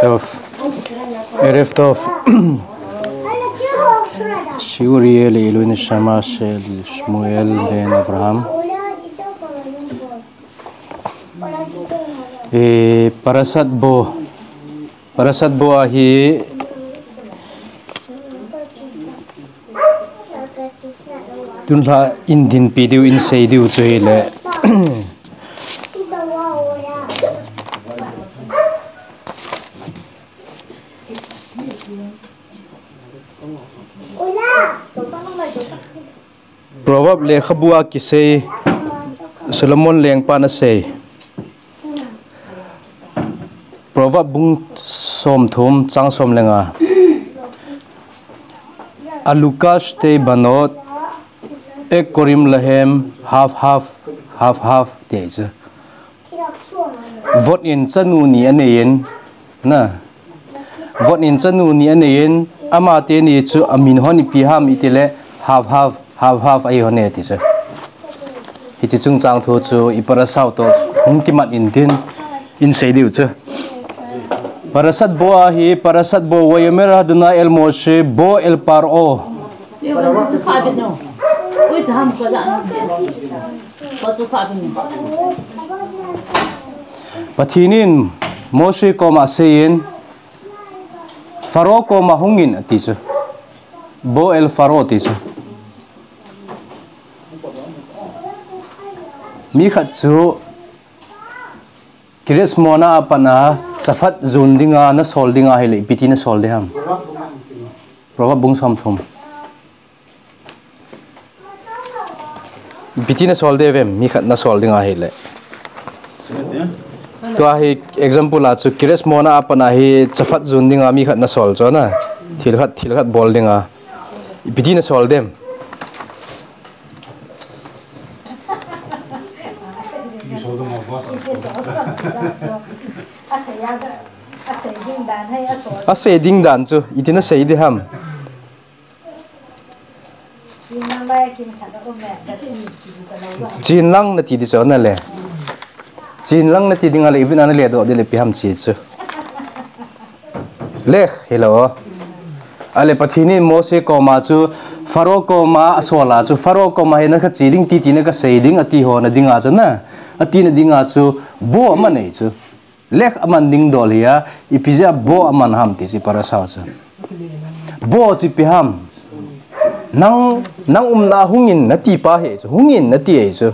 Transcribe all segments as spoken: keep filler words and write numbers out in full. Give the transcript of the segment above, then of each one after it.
טוב, ערב טוב. שיעור יהיה לעילוי נשמה של שמואל בן אברהם. אה, פרשת בא, פרשת בא ההיא, tun lha in dinpi diu, in sei diu chu hile. Proverb lekhabu a kisei, Solomon lengpan asei. Proverb bung somthum chang som le nga. Alukah shtei banot, ek korim lahem, hav hav, hav hav, ti chu. Vot in chanu ni anei in, na. Vot in chanu ni anei in, ama teni chu amin hon ipi ham itile, hav hav, hav hav ahi hon e ti chu. Hiche chungchang thu chu i parasha u toh hung kimat intin, in sei diu chu. Parashat Bo ahi, Parashat Bo, Vayomer Adonai el Moshe, Bo el Paro. Pathen in Moshe koma aseiyin, Pharaoh koma hungin ati chu. Bo el Pharaoh ati chu. Mi khat chu Kiryat Shmona a pat a Safat jon dinga nasol dinga ahile, ipi ti nasol ding ham? Proverb bung somthum. Ipi ti nasol ding ham, mi khat nasol dinga ahile. Tua hi example a chu Kiryat Shmona a pat a hi Safat jon dinga mi khat nasol chu na. Thil khat, thil khat bol dinga. Ipi ti nasol ding ham? Asei ding dan chu, iti nasei ding ham? Chin lang nati ding chu nale. Chin lang nati ding ale, ivin ana ledoh ding le ipi ham ti chu. Lech, hilou. Ale Pathen in Moshe koma chu, Pharaoh koma asol a chu, Pharaoh koma hi nakha che ding titi nakasei ding ati ho na dinga chu na. Ati na dinga chu, Bo aman e chu. Lech aman ding dol hi a, ipi jeh a Bo aman ham ti chu parasha chu. Bo chu ipi ham? Nang, nang umna hungin nati pa hi chu, hungin nati e chu.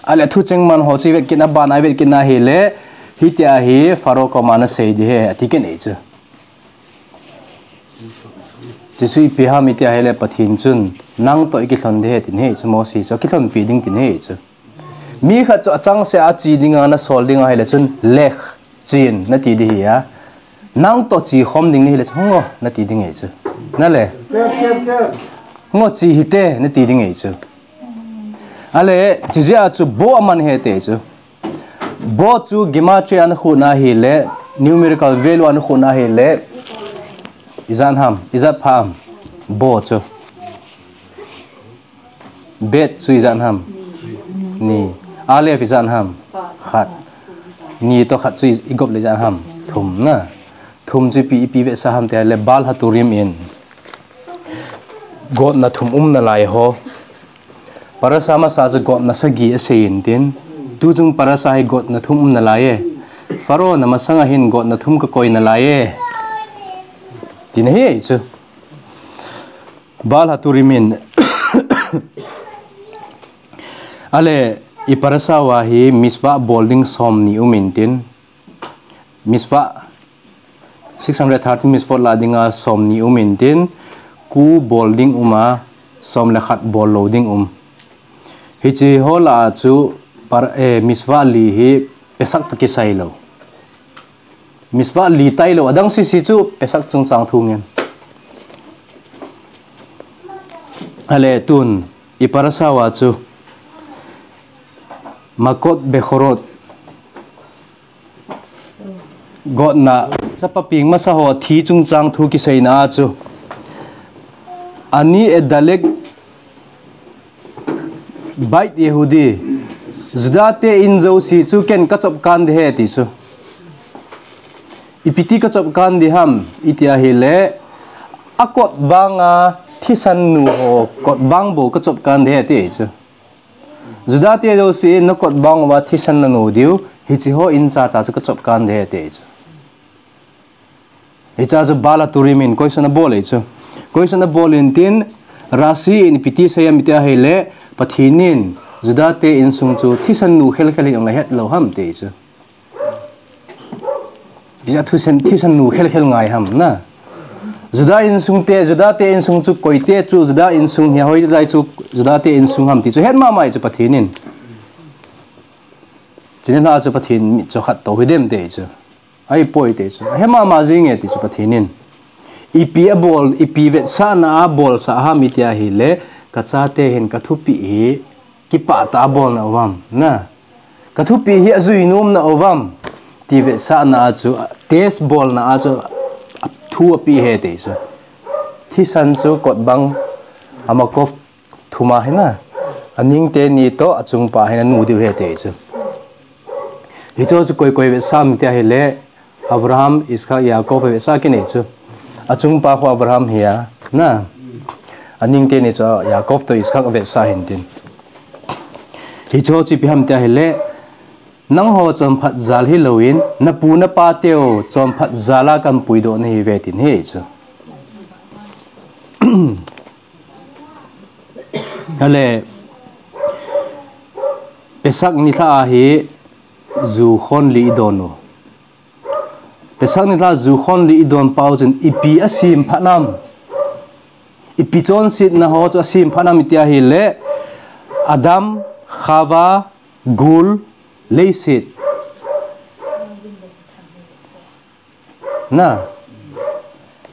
Ale thucheng man ho chu ivet kit na, aban a ivet kit na ahile, hitia hi Pharaoh koma nasei ding ahi, ati kit e chu. Ti chu ipi ham itia ahile Pathen chun, nang toh ikilhon ding ahi tin ahi chu, Moshe chu, akilhonpi ding tin ahi chu. Mi khat chu achangseh a che dinga nasol dinga ahile chun, Lech, chen, nati ding ahi a. Nang toh che khom ding nahile chun, Hung o, nati ding ahi chu. Nale? Hung o, che hite, nati ding ahi chu. Ale, chujeh a chu Bo aman ahi ati chu. Bo chu Gematria a nakhuh na ahile, numerical value a nakhuh na ahile, ijat ham, ijat pha ham, Bo chu. Bet chu ijat ham? Ni. Aleph ijat ham? Khat. Ni toh khat chu i, igop le ijat ham? Thum na. Thum chu ipi, ipi vetsah ham ti ahile Baal HaTurim in gotna thum um nalai ho. Parasha masa chu gotna sagi asei intin. Tuchung parasha hi gotna thum um nalai e. Pharaoh na masanga hin gotna thum kakoi nalai e. Tina ahi chu. Baal HaTurim in. Ale, i parasha uva hi mitzvah bol ding som ni um intin. Mitzvah, six hundred thirteen mitzvot lah dinga som ni um intin, ko bol ding um a, som le khat bol lou ding um. Hiche ho lah a chu par-, eh, mitzvah li hi Pesach toh kisai lou. Mitzvah li tailou, adang sese chu Pesach chungchang thu ngen. Ale tun, i parasha uva chu, Makot Bechorot. Gotna, chapa peng masa ho thi chungchang thu kiseina a chu. Ani edalek beit Yehudi. Juda te in jouse chu ken kachop kan ding ahi ti chu. Ipi ti kachop kan ding ham, iti ahile, akot banga thisan nu ho kot bang bou kachop kan ding ahi ti chu. Juda te jouse in nakot bang uva thisan nanu diu, hiche ho in chacha chu kachop kan ding ahi ti chu. Hiche chu Baal HaTurim in question abol ahi chu. Question abol in tin, Rashi in ipi ti asei ham iti ahile, Pathen in Juda te insung chu thisan nu khelkhel hi ahung la het lou ham ti chu. Juda thisan, thisan nu khelkhel ngai ham na. Juda insung te, Juda te insung chu koi te chu, Juda insung hi hoi lai chu, Juda te insung ham ti chu het mama ahi chu Pathen in. Chuni na chu Pathen mit chu khat to hi dem ti chu. Ahipoi ti chu. Het mama jing e ti chu Pathen in. Ipi abol, ipi vetsahna abolsah ham iti ahile, kachate hin kathupeh hi kipah tah a abolna uvam, na. Kathupeh hi ajui nom na uvam, ti vetsahna a chu, test bolna a chu, thu apeh ahi ti chu. Thisan chu kot bang, Hamakov thum a hi na. Aning teni toh achungpa hi nanu diu ahi ti chu. Hiche chu koi koi vetsah ham iti ahile, Abraham, Isaac, Yaakov avetsah kit ahi chu. Achungpa khu Abraham hi a, na. Aning teni chu Yaakov toh Isaac avetsah hin tin. Hiche chu ipi ham iti ahile, nangho chonphat jal hilouvin, napu napa teu chonphat jal a kahin puidoh nahiuve tin ahi chu. Ale, Pesach nilhah a hi ju khon li idon u. Pesach nilhah ju khon li idon pau chun ipi asemphat nam? Ipi chonsetna ho chu asemphat nam iti ahile, Adam, Chava, gul, leiset. Na,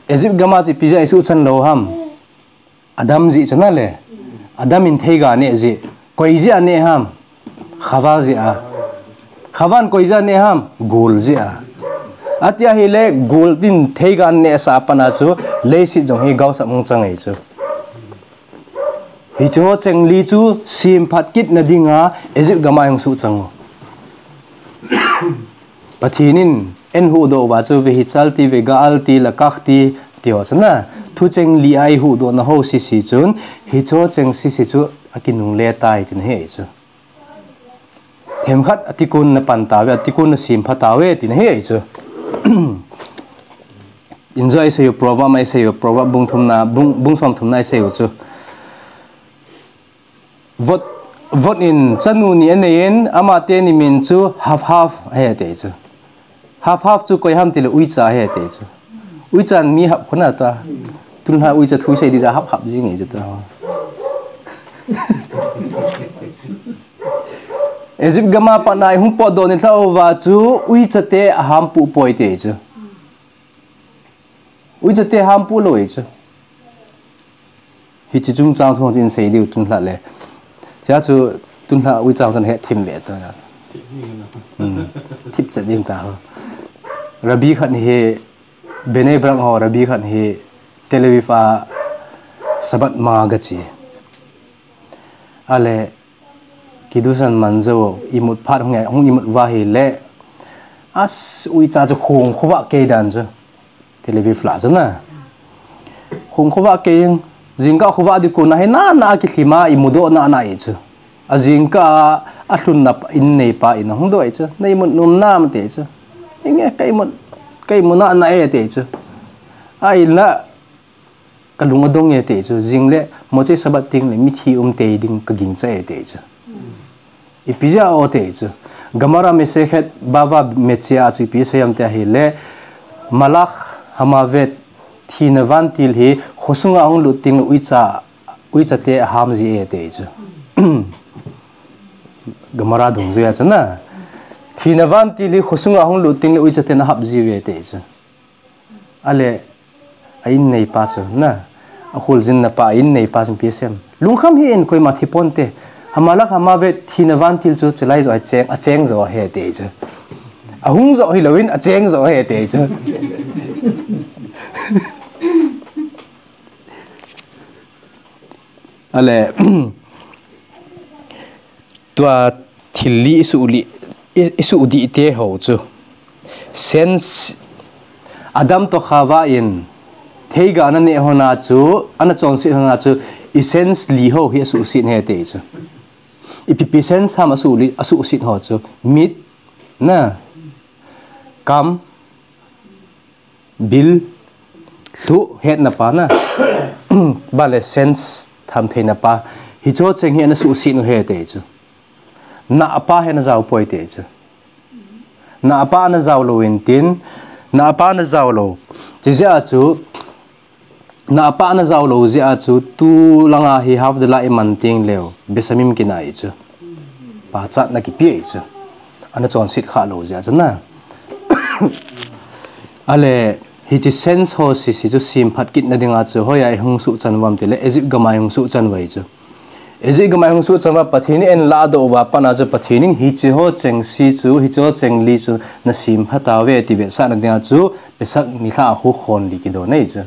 Egypt gam a chu ipi jeh a isuhchan lou ham? Adam jeh chu na le. Adam in theiga aneh jeh. Koi jeh a aneh ham? Chava jeh a. Chava in koi jeh a aneh ham? Gul jeh a. Ati ahile gul in theiga aneh sah a pat a chu leiset jong hi gaosap hung chang ahi chu. Hiche ho cheng li chu semphat kitna dinga Egypt gam a hung suhchang u. Pathen in eihin huhdoh uva chu והצלתי וגאלתי לקחתי ti ho chu na. Thu cheng li a eihuhdohna ho sese chun, hiche ho cheng sese chu akinungle tai tina ahi chu. Themkhat atikun napan tauve, atikun nasemphat tauve tina ahi chu. Injo a isei u, Proverb a isei u, Proverb bung thumna, bung, bung somthumna isei u chu. Vot, vot in chanu ni anei in, amateni min chu half half ahi ti chu. Half half chu koi ham tile uicha ahi ti chu. Uicha in mi hap khuna ta. Tunlha uicha thu isei ding ja hap hap jing ahi chu ta. Egypt gam a pat a ihung potdoh nilhah uva chu uicha te aham puh poi ti chu. Uicha te ham puh lou ahi chu. Hiche chungchang thu chu isei diu tunlha le. Chea chu tunlha uicha chu nahet thim ve ta. Hmm. Thipchet jing ta ho. Rabbi khat hi, Bnei Brak ho Rabbi khat hi Tel Aviv a Shabbat manga gache. Ale, Kiddush man jou, imut phat hung, hung imut uva ahile. As, uicha chu khong khovah kei dan chu. Tel Aviv lah chu na. Khong khovah kei, jingkah khovah ding kona hi nana akilhim a, imudoh nana ahi chu. Ajingkah a, alhunna pa, in neipa in ahung doh ahi chu. Na imut nom nam ati chu. Inge, ka imut, ka imu nana e ati chu. A in la, Kalung adong e ati chu, jing le Motsei Shabbat teng le mithi um tei ding kagingcha e ati chu. Ipi jeh a o ati chu. Gemara Masechet Bava Metzia a chu ipi asei ham iti ahile, Malach Hamavet thina vantil hi khosunga ahung lut teng le uicha, uicha te aham ji e ati chu. Gemara dungjuia chu na. Thina vantil hi khosunga ahung lut teng le uicha ten ahap ji uve ati chu. Ale, a in neipa chu, na, a kholjinna pa, a in neipa chu ipi asei em. Lungkham hih in koima thi ponte. Hamalach Hamavet thina vantil chu chelai joh a cheng, acheng joh ahi ati chu. Ahung joh hilouvin acheng joh ahi ati chu. Ale, tua thil li isuh li, i, isuh dih te ho chu. Sense, Adam to Khava in theiga ana neh hon a chu, ana chonset hon a chu, i sense li ho hi asuhset ahi ti chu. Ipi pi sense ham asuh li, asuhset ho chu. Mit, na, kam, bil, lhuh, hetna pa na. Bale sense, thamtheina pa. Hicho cheng hi ana suhset u ahi ti chu. Na apa hi ana jao poi ti chu. Na apa ana jao lou in tin, na apa ana jao lou. Chijeh a chu, na apa ana jao lou jeh a chu, tulanga hi half the light i man teng leu, besamim kinai chu. Pachat na kipe chu. Ana chonset kha lou jeh a chu na. Ale, hiche sense ho sese chu semphat kitna dinga chu, hoiya i hung suhchan uvam tile, Egypt gama i hung suhchan uva chu. Egypt gama i hung suhchan uva, Pathen in en ladoh uva, pat a chu Pathen in hiche ho cheng se chu, hiche ho cheng li chu, na semphat tauve ti vetsahna dinga chu, Pesach nilhah a hukhon li kidon ahi chu.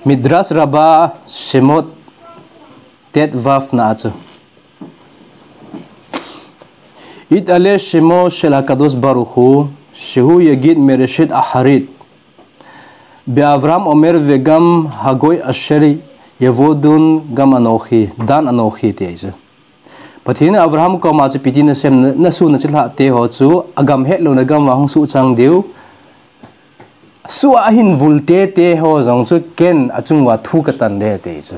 Midrash Rabbah Shemot Tet Vav na a chu. יתעלה שמו של הקדוש ברוך הוא, שהוא יגיד מראשית אחרית, באברהם אומר וגם הגוי אשר יבוא דן גם אנכי, דן אנכי ti ahi chu. Pathen in Abraham koma chu ipi ti nasem, na, nasun nachilhah te ho chu, agam hetlouna gam uva hung suhchang diu. Suh a ahin vul tete ho jong chu ken achung uva thu katan ding ahi ti chu.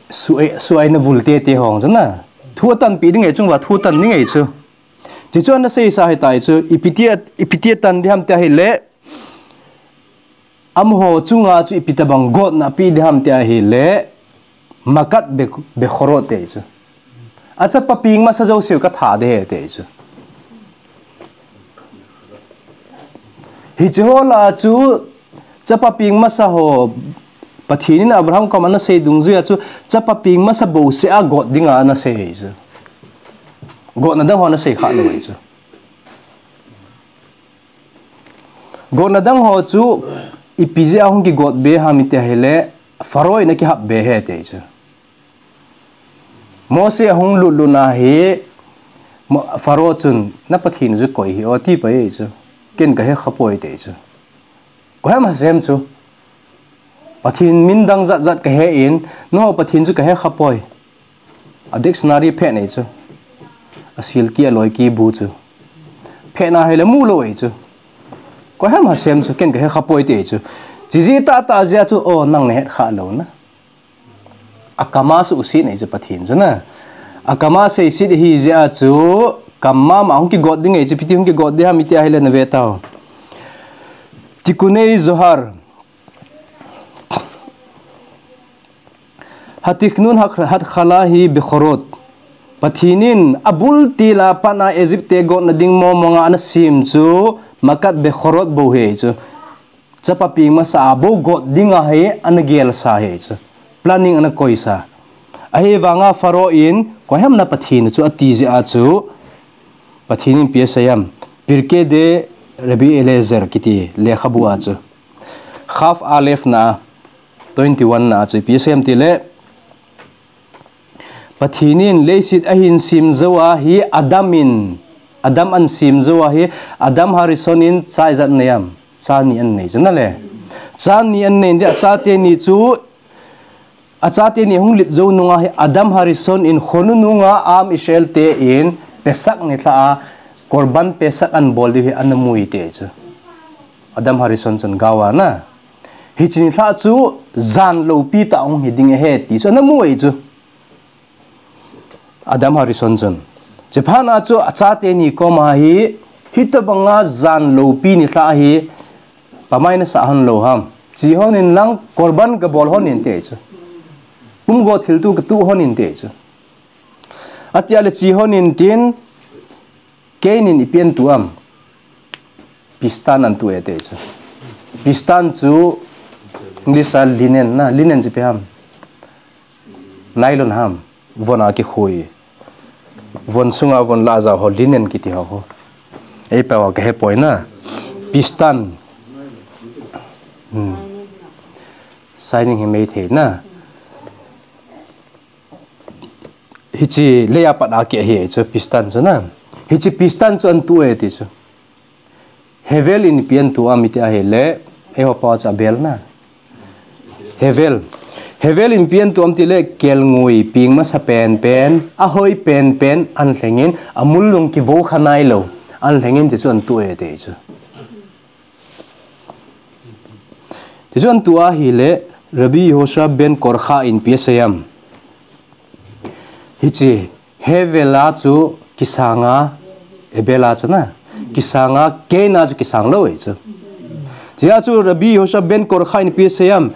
Suh a, suh a ahin vul tete ho jong chu na. Thu atanpeh ding ahi, achung uva thu atan ding ahi chu. Ti chu ana seisa ahitai chu, ipi ti a, ipi ti atan ding ham ti ahile, amaho chunga chu ipi tobang gotna apeh ding ham ti ahile, makat be, bechorot ti ahi chu. Achapa peng masa jouse u katha ding ahi ti ahi chu. Hiche ho lah a chu, chapa peng masa ho, Pathen in Abraham koma ana sei dungjuia chu, chapa peng masa bouseh a got dinga ana sei ahi chu. Gotna dang ho ana sei kha lou ahi chu. Gotna dang ho chu, ipi jeh a hung kigot be ham iti ahile, Pharaoh in akihap be ahi ti ahi chu. Mose ahung lut lut na hi, Mo-, Pharaoh chun, na Pathen chu koi hih o ti pai ahi chu. Ken kahe khapoi ti ahi chu. Koiham hasem chu. Pathen min dang jat jat kahe in, nangho Pathen chu kahe khapoi. A dictionary phet nei chu. A silki a loiki bu chu. Phet na ahile mu lou ahi chu. Koiham hasem chu, ken kahe khapoi ti ahi chu. Chijeh tahtah jeh a chu, o, nang nahet kha lou na. Akama suhset nei chu Pathen chu na. Akama seiset ahi jeh a chu, kam mama hung kigot ding ahi chu, ipi ti hung kigot ding ham iti ahile nave tau. Tikunei Zohar. Hatiknun hak-, hatchala hi bechorot. Pathen in abul til a pat a Egypt te gotna ding mong monga ana sem chu makat bechorot bou ahi chu. Chapa peng masa a bou got dinga hi ana gelsa ahi chu. Planning ana koisa. Ahivanga Pharaoh in koiham na Pathen chu ati jeh a chu Pathen in ipi asei em. Pirkei de Rabbi Eliezer kiti lekhabu a chu. Chaf Aleph na twenty-one na chu ipi asei em tile, Pathen in leiset ahin sem jou a hi Adam in, Adam ahin sem jou a hi Adam Harishon in cha ijat anei em. Cha ni anei chu na le. Cha ni anei in ti a, chate ni chu, achate ni hung lit jou nunga hi Adam Harishon in khonung nunga Am Israel te in Pesach nilhah a Korban Pesach ana bol diu hi ana mu e ti chu. Adam Harishon chun gao a na. Hiche nilhah chu jan loupi tah hung hi ding ahi ti chu ana mu e chu. Adam Harishon chun. Chuphat na chu achate ni koma hi, hitobanga jan loupi nilhah hi, pamai nasah hon lou ham. Che hon in lang Korban gabol hon in ti chu. Pumgo thiltuh katuh hon in ti chu. Ati a le che hon in tin, Cain in ipi ana tuh em. Pistan ana tuh e ti chu. Pistan chu English a linen na, linen chu ipi ham. Nylon ham. Von a kikhui. Von sunga von lah a jao ho, linen kiti ho ho. Ei peh a kahe poi na. Pistan. Hmm. Shining hi mei thei na. Hiche leiya pat a keh hi chu piston chu na. Hiche piston chu an tu e ti chu. Hevel in ipi an tu am iti ahile, eiho pa chu Abel na. Hevel. Hevel in ipi an tu am tile, kelngoi ping masa penpen, ahoi penpen, an lhengin, amul lung kivo kha nailou, an lhengin ti chu an tu e ti chu. Ti chu an tu ahile, Rabbi Yehoshua ben Korcha in ipi asei am. Hiche, Hevel a chu kisanga, Abel a chu na, kisanga, Cain a chu kisang lou e chu. Chea chu Rabbi Yehoshua ben Korcha in ipi asei am,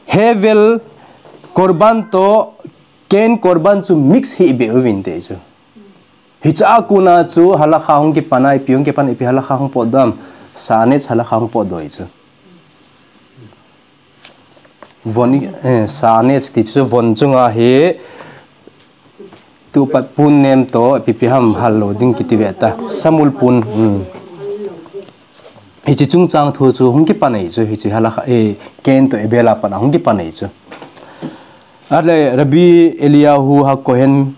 Hevel korban toh Cain korban chu mix hih beh uvin ti chu. Hiche a kona chu halakha hung kipan a, ipi hung kipan, ipi halakha hung potdoh am, Sa'anetz halakha hung potdoh e chu. Von, eh, Sa'anetz ti chu von chunga hi tupat pun nem toh ipi ipi ham hal lou ding kiti ve ta. Samul pun, hmm. Hiche chungchang thu chu hung kipan e chu, hiche halakha, eh, Cain toh Abel a pat a hung kipan e chu. Ahile Rabbi Eliyahu HaKohen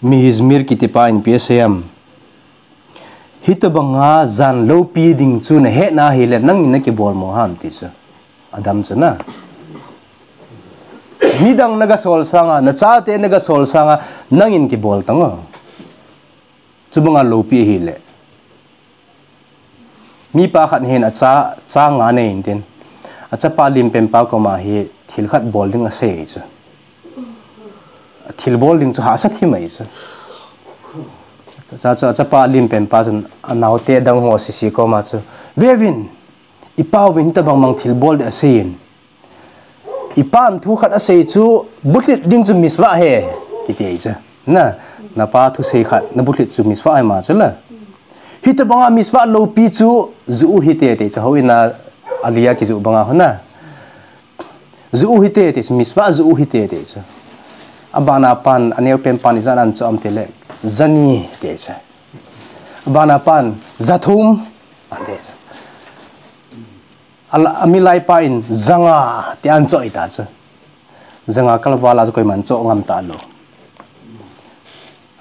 mi Izmir kiti pa in ipi asei am. Hitobanga jan loupi ding chu nahet na hile nangin nakibol mo ham ti chu. Adam chu na. Midang nagasol sanga, nachate nagasol sanga, nangin kibol tang o. Chubanga loupi ahile. Mipa khat hin acha, cha nga nei intin. Achapa limpen pa koma hi thil khat bol ding asei chu. Thil bol ding chu hahsa thim ahi chu. Cha chu achapa limpen pa chun anaote dang ho sisi koma chu. Veuvin, ipa uvin hitobang bang thil bol ding asei in. Ipan thu khat asei chu, bulhit ding chu mitzvah ahi, kiti ahi chu. Na, napa thusei khat, nabulhit chu mitzvah ahi ma chu la. Hitobanga mitzvah loupi chu, juh u hite, ti chu, houin a, Aliyah kijuh banga ho na. Juh u hite, ti chu, mitzvah juh u hite, ti chu. Abana pan, aneopen pan, ijat a achoh am tile, jani, ti chu. Abana pan, jathum, ati chu. Ala, amilai pa in janga ti achoh ahi ta chu. Janga kalval a chu koiman choh ngam talou.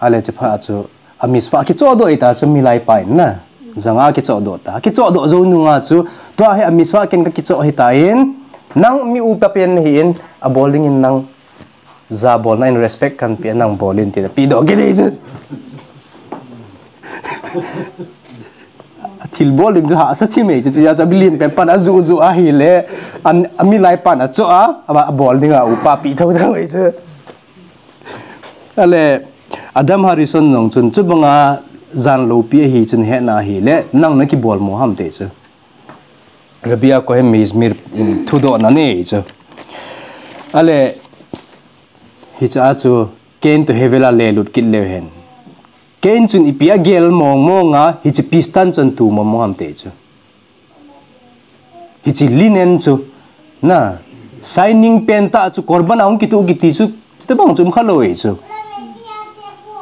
Ahile chuphat a chu amitzvah kichoh doh ahi ta chu milai pa in na. Janga kichoh doh ta. Kichoh doh jou nunga chu tua hi amitzvah ken kakichoh ahi tan. Nang mi upa pen nahin abol dingin nang Jabolna in respect kahin pe, nang bol in tin apeh doh kit ahi chu. Thil bol ding chu hahsa thim ahi chu, chea chu amilimpen pan ajuh juh ahile, an, amilai pan achoh a, abol dinga upa pe thotho ahi chu. Ahile, Adam HaRishon jong chun, chubanga jan loupi ahi chun hetna ahile, nang nakibol mo ham ti chu. Rabbi HaKohen mi Izmir in thudohna nei chu. Ahile, hichea chu Cain toh Hevel a lelut kit leu hen. Cain chun ipi agel mong mong a, hiche piston chu ahin tu mong mong ham ti chu. Hiche linen chu, na, shining pen tah chu korban a hung kitu kiti chu, chutobang chu um khalou ahi chu.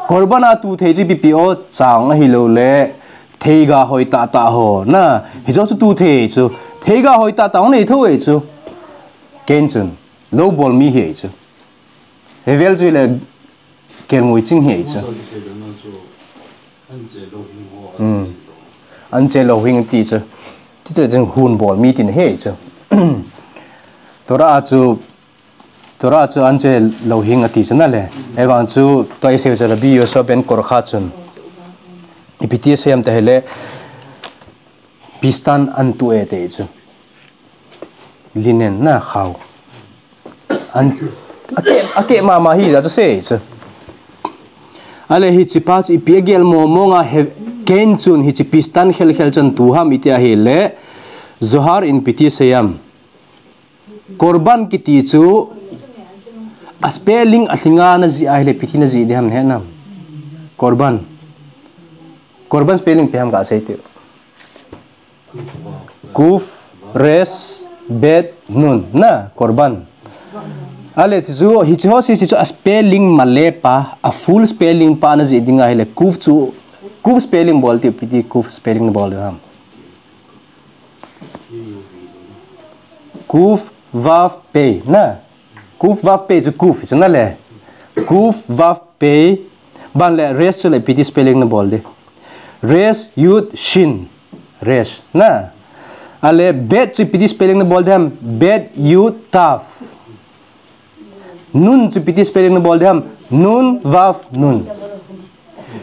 Korban a tu thei chu ipi ipi o, chang ahilouleh, theiga hoi tah tah ho, na, hiche chu tu thei chu, theiga hoi tah tah hung nei thou ahi chu. Cain chun, lou bol mi ahi chu. Hevel chu le, kelngoi ching ahi chu. Hmm. Anche louhing ti chu. Tite chun hun bol mi tina ahi chu. Torah chu, Torah chu anche louhing ati chu na le. Ahivang chu, tua isei chu Rabbi Yehoshua ben Korcha chun. Ipi ti asei am ti ahile, piston ahin tu e ti chu. Linen na khao. An, akeh, akeh mama ahi jeh a chu asei chu. Ahile hiche pa chu ipi agel mong mong a he, Cain chun hiche piston khel khel chu ahin tu ham iti ahile, Zohar in ipi ti asei am. Korban kiti chu, a spelling alhinga najih ahile ipi ti najih ding ham nahet nam. Korban. Korban spelling ipi ham kasei teu. Kuf, Resh, Bet, Nun, na, Korban. Ahile, ti chu, hiche ho sese chu a spelling male pa, a full spelling pa najih ding ahile, Kuf chu, Kuf spelling bol teu, ipi ti Kuf spelling bol teu ham. Kuf, Vav, Pe, na. Kuf, Vav, Pe chu Kuf, chu na le. Kuf, Vav, Pe, Ban le Resh chu le ipi ti spelling nabol ding. Resh, Yud, Shin. Resh. Na. Ale Bet chu ipi ti spelling nabol ding ham. Bet, Yud, Tav. Nun chu ipi ti spelling nabol ding ham. Nun, Vav, Nun.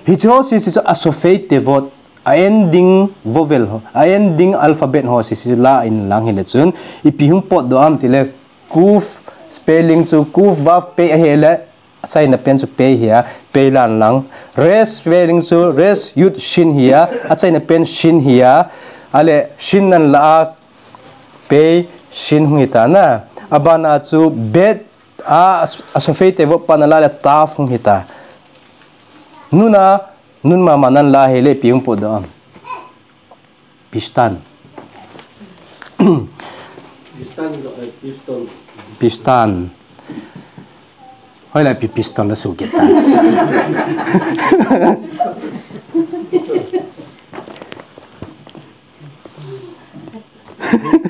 Hiche ho jouse chu a sofei tevot, a ending vowel ho, a ending alphabet ho jouse chu la inlang hile chun, ipi hung potdoh ham tile, kuf spelling chu kuf vav pei ahile, achaina pen chu pei hi a, pei la inlang. Resh spelling chu Resh Yud Shin hi a, achaina pen Shin hi a, ale Shin nan la a, pei Shin hung hita na. Abana chu Bet a, a sofei tevot pa nan la le Tav hung hita. Nun a, Nun mama nan la hile ipi hung potdoh ham. Pistan. Pistan, eh, piston. Pistan. Hoilai pi piston la sukit ta.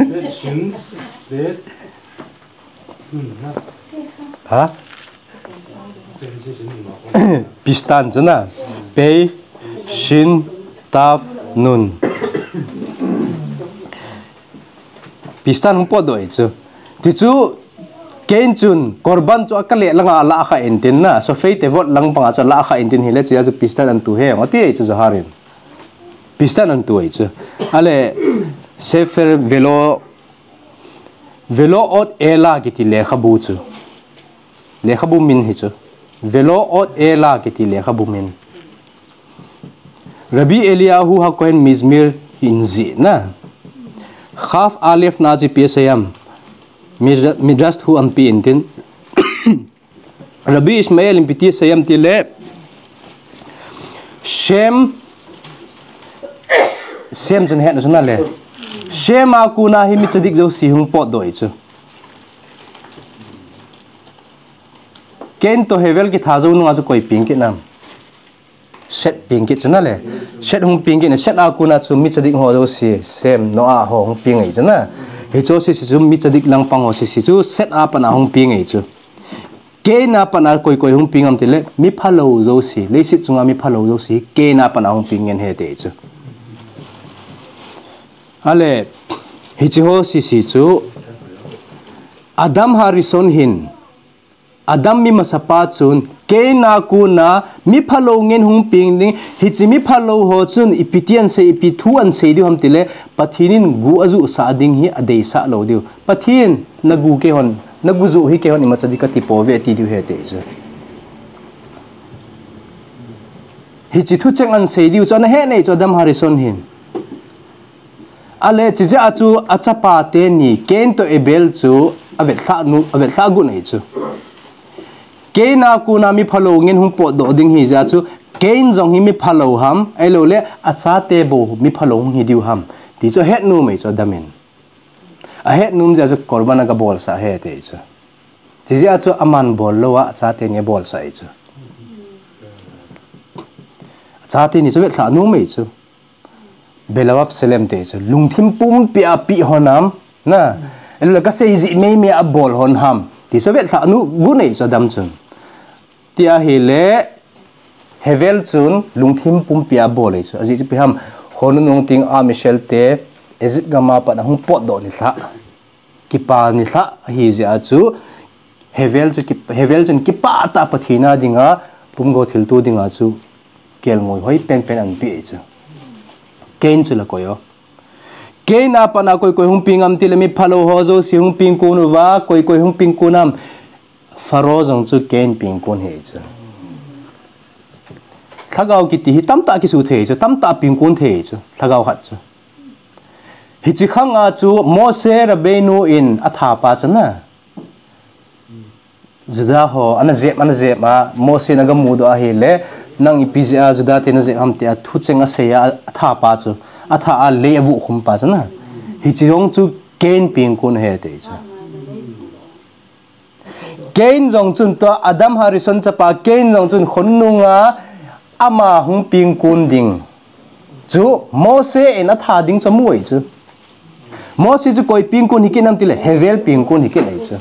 Bet Shin, Bet. Ha? Pistan chu na. Pei, Shin, Tav, Nun. Pistan hung potdoh e chu. Ti chu, Cain chun, Korban chu a kale langa la kha intin na. Sofei tevot lang panga chu la kha intin hile chu, a chu Pistan an tu he. Ati e chu Zohar in. Pistan an tu e chu. Ale, Sefer Velo Velo Ot Ela kiti lekhabu chu. Lekhabu min hi chu. Velo Ot Ela kiti lekhabu min. Rabbi Eliyahu HaKohen Mizmir in jih na. Chaf Alef na chu ipi asei ham. Midrash thu an pi intin. Rabbi Ishmael in ipi ti asei ham tile, Shem, Shem chun het na chu na le. Shem a kona hi mi tzadik jouse hung potdoh e chu. Cain to Hevel kitha jou nunga chu koi peng kit nam. Seth peng kit chu na le. Seth hung peng kit na, Seth a kona chu mi tzadik ho jouse, Shem, Noah ho hung peng e chu na. Hiche jouse chu mi tzadik lang pang ho jouse chu Seth a pat a hung peng e chu. Cain a pat a koi koi hung peng ham tile, mi phalou jouse, leiset chunga mi phalou jouse, Cain a pat a hung peng ngen ahi ti chu. Ale, hiche ho jouse chu, Adam Harishon hin, Adam mi masapa chun, Cain a kona, mi phalou ngen hung peng ding, hiche mi phalou ho chun, ipi ti an sei, ipi thu an sei diu ham tile, Pathen in gu ajuh sah ding hi adeisah lou diu. Pathen, na gu kei hon, na gu juh hi kei hon ima tzadik kati pouve ati diu ahi ti chu. Hiche thucheng an sei diu chu ana he nei chu Adam Harishon hin. Ale, chujeh a chu achapa teni, Cain to Abel chu avetlhah nu, avetlhah gu nei chu. Cain a kona mi phalou ngen hung potdoh ding ahi jeh a chu, Cain jong hi mi phalou ham, ahilou le, achate bou mi phalou hung hi diu ham. Ti chu ahet nom e chu Adam in. Ahet nom jeh a chu Korban aga bolsah ahi ti chu. Chujeh a chu aman bol lou a, achate ni abolsah e chu. Achate ni chu avetlhah nom e chu. Belav Shalem ti chu, lungthim pumpi a pe hon ham, na, ahilou le kasei jeh meimei a bol hon ham, ti chu avetlhah nom gu nei chu Adam chun. Ti ahile, Hevel chun lungthim pumpi a bol e chu. Ajeh chu ipi ham, khonunung teng a Michel te, Egypt gam a pat a hung potdoh nilhah. Kipa nilhah ahi jeh a chu, Hevel chu ki, Hevel chun kipah tah a Pathen a dinga, pumgo thilto dinga chu, kelngoi hoi penpen an pe e chu. Cain chu la koi o. Cain a pat a koi koi hung peng ham tile mi phalou ho jouse hung peng kon uva, koi koi hung peng kon ham. Pharaoh jong chu Cain peng kon ahi chu. Lhagao kiti hi tamtah kisu thei chu, tamtah peng kon thei chu, lhagao khat chu. Hiche khang a chu Moshe Rabbeinu in atha pa chu na. Juda ho, ana jep, ana jep a, Moshe in aga mudoh ahile, nang ipi jeh a Juda te na jep ham tia thucheng asei a, atha pa chu, atha a lei avuh khum pa chu na. Hiche jong chu Cain peng kon ahi ti chu. Cain jong chun tua Adam Harishon chapa Cain jong chun khonunga ama hung peng kon ding chu Moshe in atha ding chu amu e chu. Moshe chu koi peng kon hi kit nam tile Hevel peng kon hi kit e chu.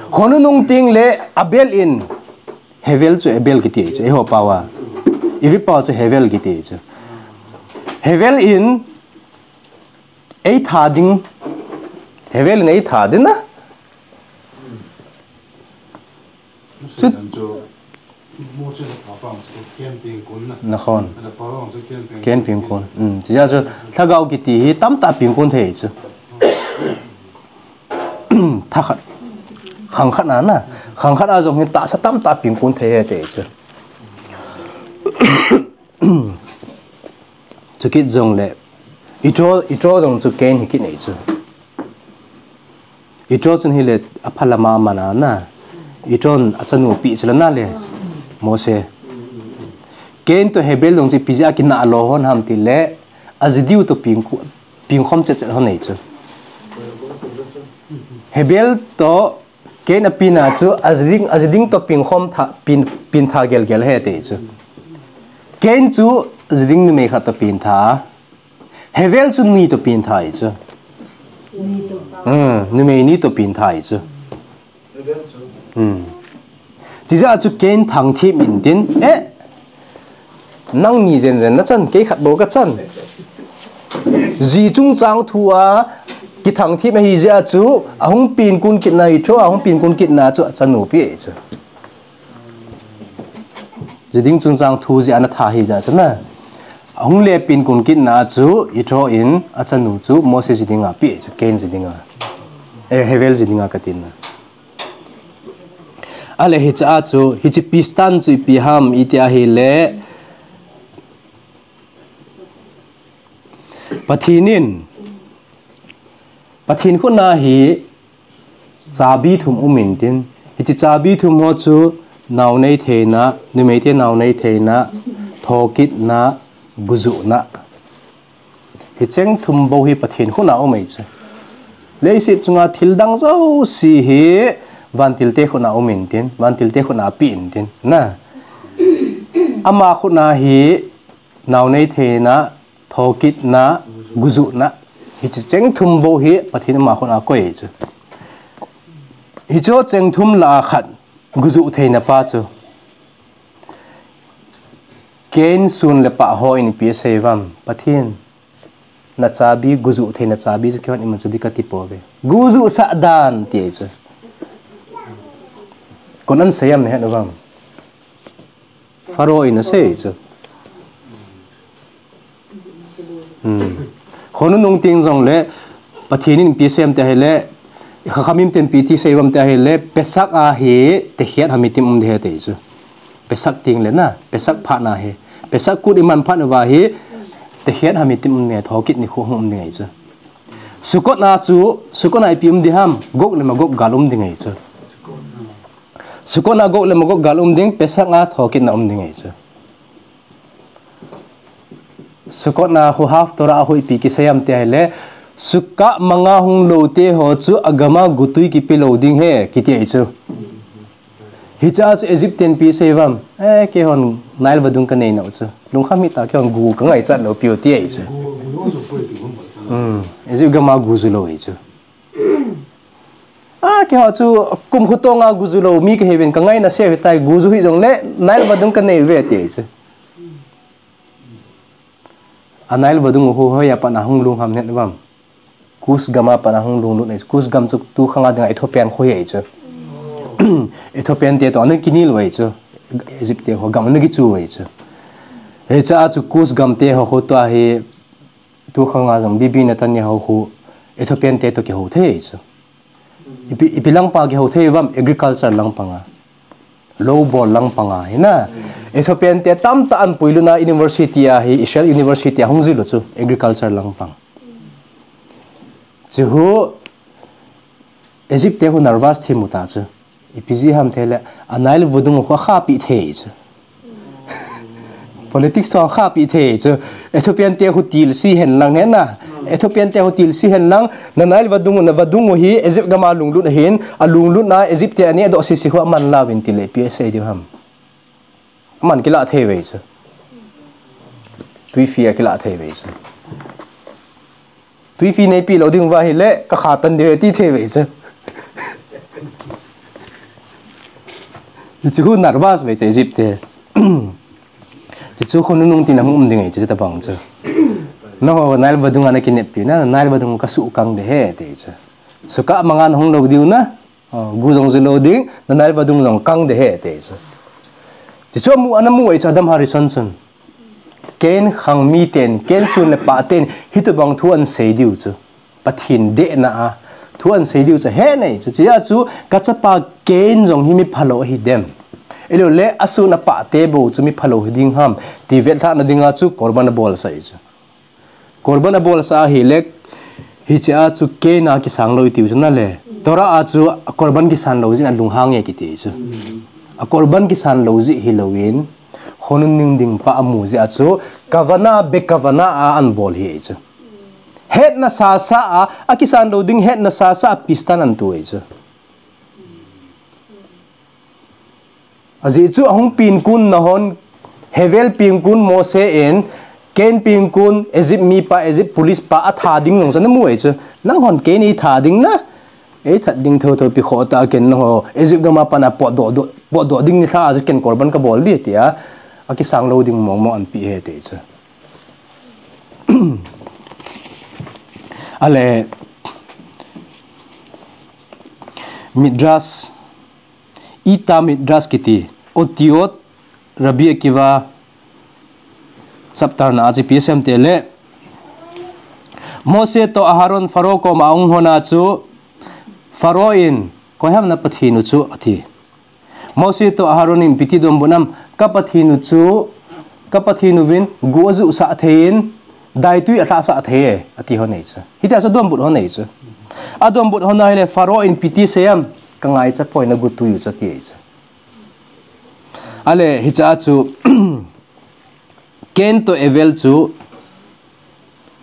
Khonunung teng le Abel in Hevel chu Abel kiti chu, eiho pao a. Evi pao chu Hevel kiti chu. Hevel in eitha ding. Hevel in eitha ding na. Chu Nakhon. Ken pingkun. Hmm, chia chu lhagao kiti hi tamtah pingkun thei chu. Thakhat. Khangkhat a na. Khangkhat a jong hi tahsa tamtah pingkun thei he te chu. Chukit jongle. Yitro, Yitro jong chu Ken hi kit nei chu. Yitro chun hile aphalama mana na. Yitron achanu pi chu la na le. Mose. Ken to Hevel jong chu ipi jeh a kinah lo hon ham tile. Aji diu to pingkhom chet chet hon nei chu. Hevel to Ken apina chu aji ding, aji ding to pingkhom tha, pin, pin tha gel gel he te chu. Ken chu aji ding numei khat to pin tha. Hevel chu ni to pin tha i chu. Hmm, numei ni to pin tha i chu. Hmm. Chijeh a chu Ken thangthip in tin, eh, nang ni jen jen na chan, kei khat bou ka chan. Ji chungchang thu a kithangthip ahi jeh a chu, ahung pingkun kit na hi chu, ahung pingkun kit na chu achanu pi chu. Ji ding chungchang thu jeh a na tha hi jeh a chu na. Ahung le pingkun kit na chu, Yitro in achanu chu Mose ji ding a pi chu, Ken ji ding a. Eh, Hevel ji ding a ka tin na. Ale hiche a chu, hiche peace tan chu ipi ham iti ahile, Pathen in, Pathen khut na hi chabi thum um in tin, hiche chabi thum ho chu nao nei theina, numei te nao nei theina, thokitna, gujuhna. Hicheng thum bou hi Pathen khut na um ei chu. Leiset chunga thil dang jouse hi vantil te khut na um in tin, vantil te khut na pi in tin. Na. Ama khut na hi nao nei theina, thokitna, gujuhna. Hiche cheng thum bou hi Pathen ama khut na koi ei chu. Hiche cheng thum lah a khat gujuh theina pa chu. Ken sun le pah ho in ipi asei uvem, Pathen. Na chabi, gujuh theina chabi chu keihon iman chu di kati pouve. Gujuh sah dan ti ei chu. Koiin asei em na het uvem. Pharaoh in asei chu. Hmm. Khonung nung teng jongle, Pathen in ipi asei em ti ahile, Chachamim ten ipi ti asei uvem ti ahile, Pesach a hi tekhiat hamitim um ding ahi ti ei chu. Pesach teng le na, Pesach phat na hi. Pesach kut iman phat uva hi, tekhiat hamitim um ding, thokit nikho hung um ding ei chu. Sukkot a chu, Sukkot a ipi um ding ham, Gog le Magog gal um ding ei chu. Sukkot a Gog le Magog gal um ding, Pesach a thokitna um ding ei chu. Sukkot a khu Haftorah a khu ipi kisei em ti ahile, Sukkah manga hung lou te ho chu agam a gutui kipe lou ding ahi, kiti ei chu. Hiche a chu Egypt ten ipi asei uvem, eh, keihon Nile vadung kanei nau chu. Lungkham hih ta keihon gu kangaichat lou piu ti ei chu. Hmm, Egypt gam a gu ju lou ei chu. A, keiho chu kum khu tong a gu ju lou mi kahiuvin kangaina seu ahitai, gu ju hih jongle Nile vadung kanei uve ti ei chu. A Nile vadung khu hoiya pat a hung lhung ham het uvem. Kush gam a pat a hung lhung lut ei chu. Kush gam chu tukhang a dinga Ethiopian kho ahi ei chu. Ethiopian te toh ana kinel uve ei chu. Egypt te ho gam ana kichu uve ei chu. Hiche a chu Kush gam te ho khu tua hi tukhang a jong Bibi Netanyahu khu Ethiopian te toh kihou thei ei chu. Ipi, ipi lang panga kihou thei uvem, agriculture lang panga. Lou bol lang panga hi na. Ethiopian te tamtah ana puilut na university a hi, Israel University a hung jil u chu, agriculture lang pang. Chu hu, Egypt te hu nervous thim u ta chu. Ipi jeh ham ti le, a Nile vadung khu akhapi thei chu. Politics toh akhapi thei chu. Ethiopian te khu tilsi hen lang hen na. Ethiopian te khu tilsi hen lang. Na Nile vadung u, na vadung u hi Egypt gam a lunglut ahin. Alunglut na Egypt te aneh doh sisi khu aman lauvin ti le ipi asei diu ham. Aman kilah thei uve chu. Tuifi a kilah thei uve chu. Tuifi neipi lou ding uva ahile, kakha tan diu ahi ti thei uve chu. Chuchu khu nervous ve chu Egypt te. Chuchu khu nunung tin ahung um ding e chu tabang chu. Nangho Nile vadung a nakineppi na, Nile vadung kasuh kang de he te chu. Suka manga nahung lou diu na. Oh, gu jong ji lou ding, na Nile vadung jong kang de he te chu. Chuchu amu, ana mu e chu Adam Harrison chun. Cain khang miten, Cain sun le pah ten, hitobang thu ahin sei diu chu. Pathen dehna a, thu ahin sei diu chu, he nei chu. Chuche a chu, kachapa Cain jong hi mi phalou ahi dem. Ahilou le, asun apah te bou chu mi phalou hi ding ham. Ti vetlhahna dinga chu, Korban abolsah e chu. Korban abolsah ahile, hiche a chu Cain a kisang lou itiu chu na le. Torah a chu Korban kisan lou jeh in alunghang e kiti chu. A Korban kisan lou jeh hilouvin, khonung ning ding pa amu jeh a chu, kavana be kavana a ahin bol hi chu. Hetna sasa a, akisan lou ding hetna sasa a peace tan ahin tu e chu. Ajeh chu ahung pengkun nahon, Hevel pengkun Mose in, Cain pengkun, Egypt mipa, Egypt police pa atha ding jong chu namu e chu. Nanghon Cain eitha ding na, eithat ding thotho pi khoh ta ken nangho, Egypt gam a pat na potdoh, doh, potdoh ding nilhah a chu ken Korban kabol ding tia, akisang lou ding mong mong ahin pe e te chu. Ale, Midrash, Ita Midrash kiti, Otiot Rabbi Akiva, chapter na a chu ipi asei em tile, Mose toh Aharon Pharaoh koma ahung hon a chu, Pharaoh in, koi ham na Pathen u chu ati. Mose toh Aharon in ipi ti donbut em, ka Pathen u chu, ka Pathen uvin gu ajuhsah thei in, daitui alhahsah thei e, ati hon e chu. Hitia chu adonbut hon e chu. Adonbut hon ahile Pharaoh in ipi ti asei em, ka ngaicha poi na gu tui u chu ati e chu. Ale, hiche a chu, Cain toh Abel chu,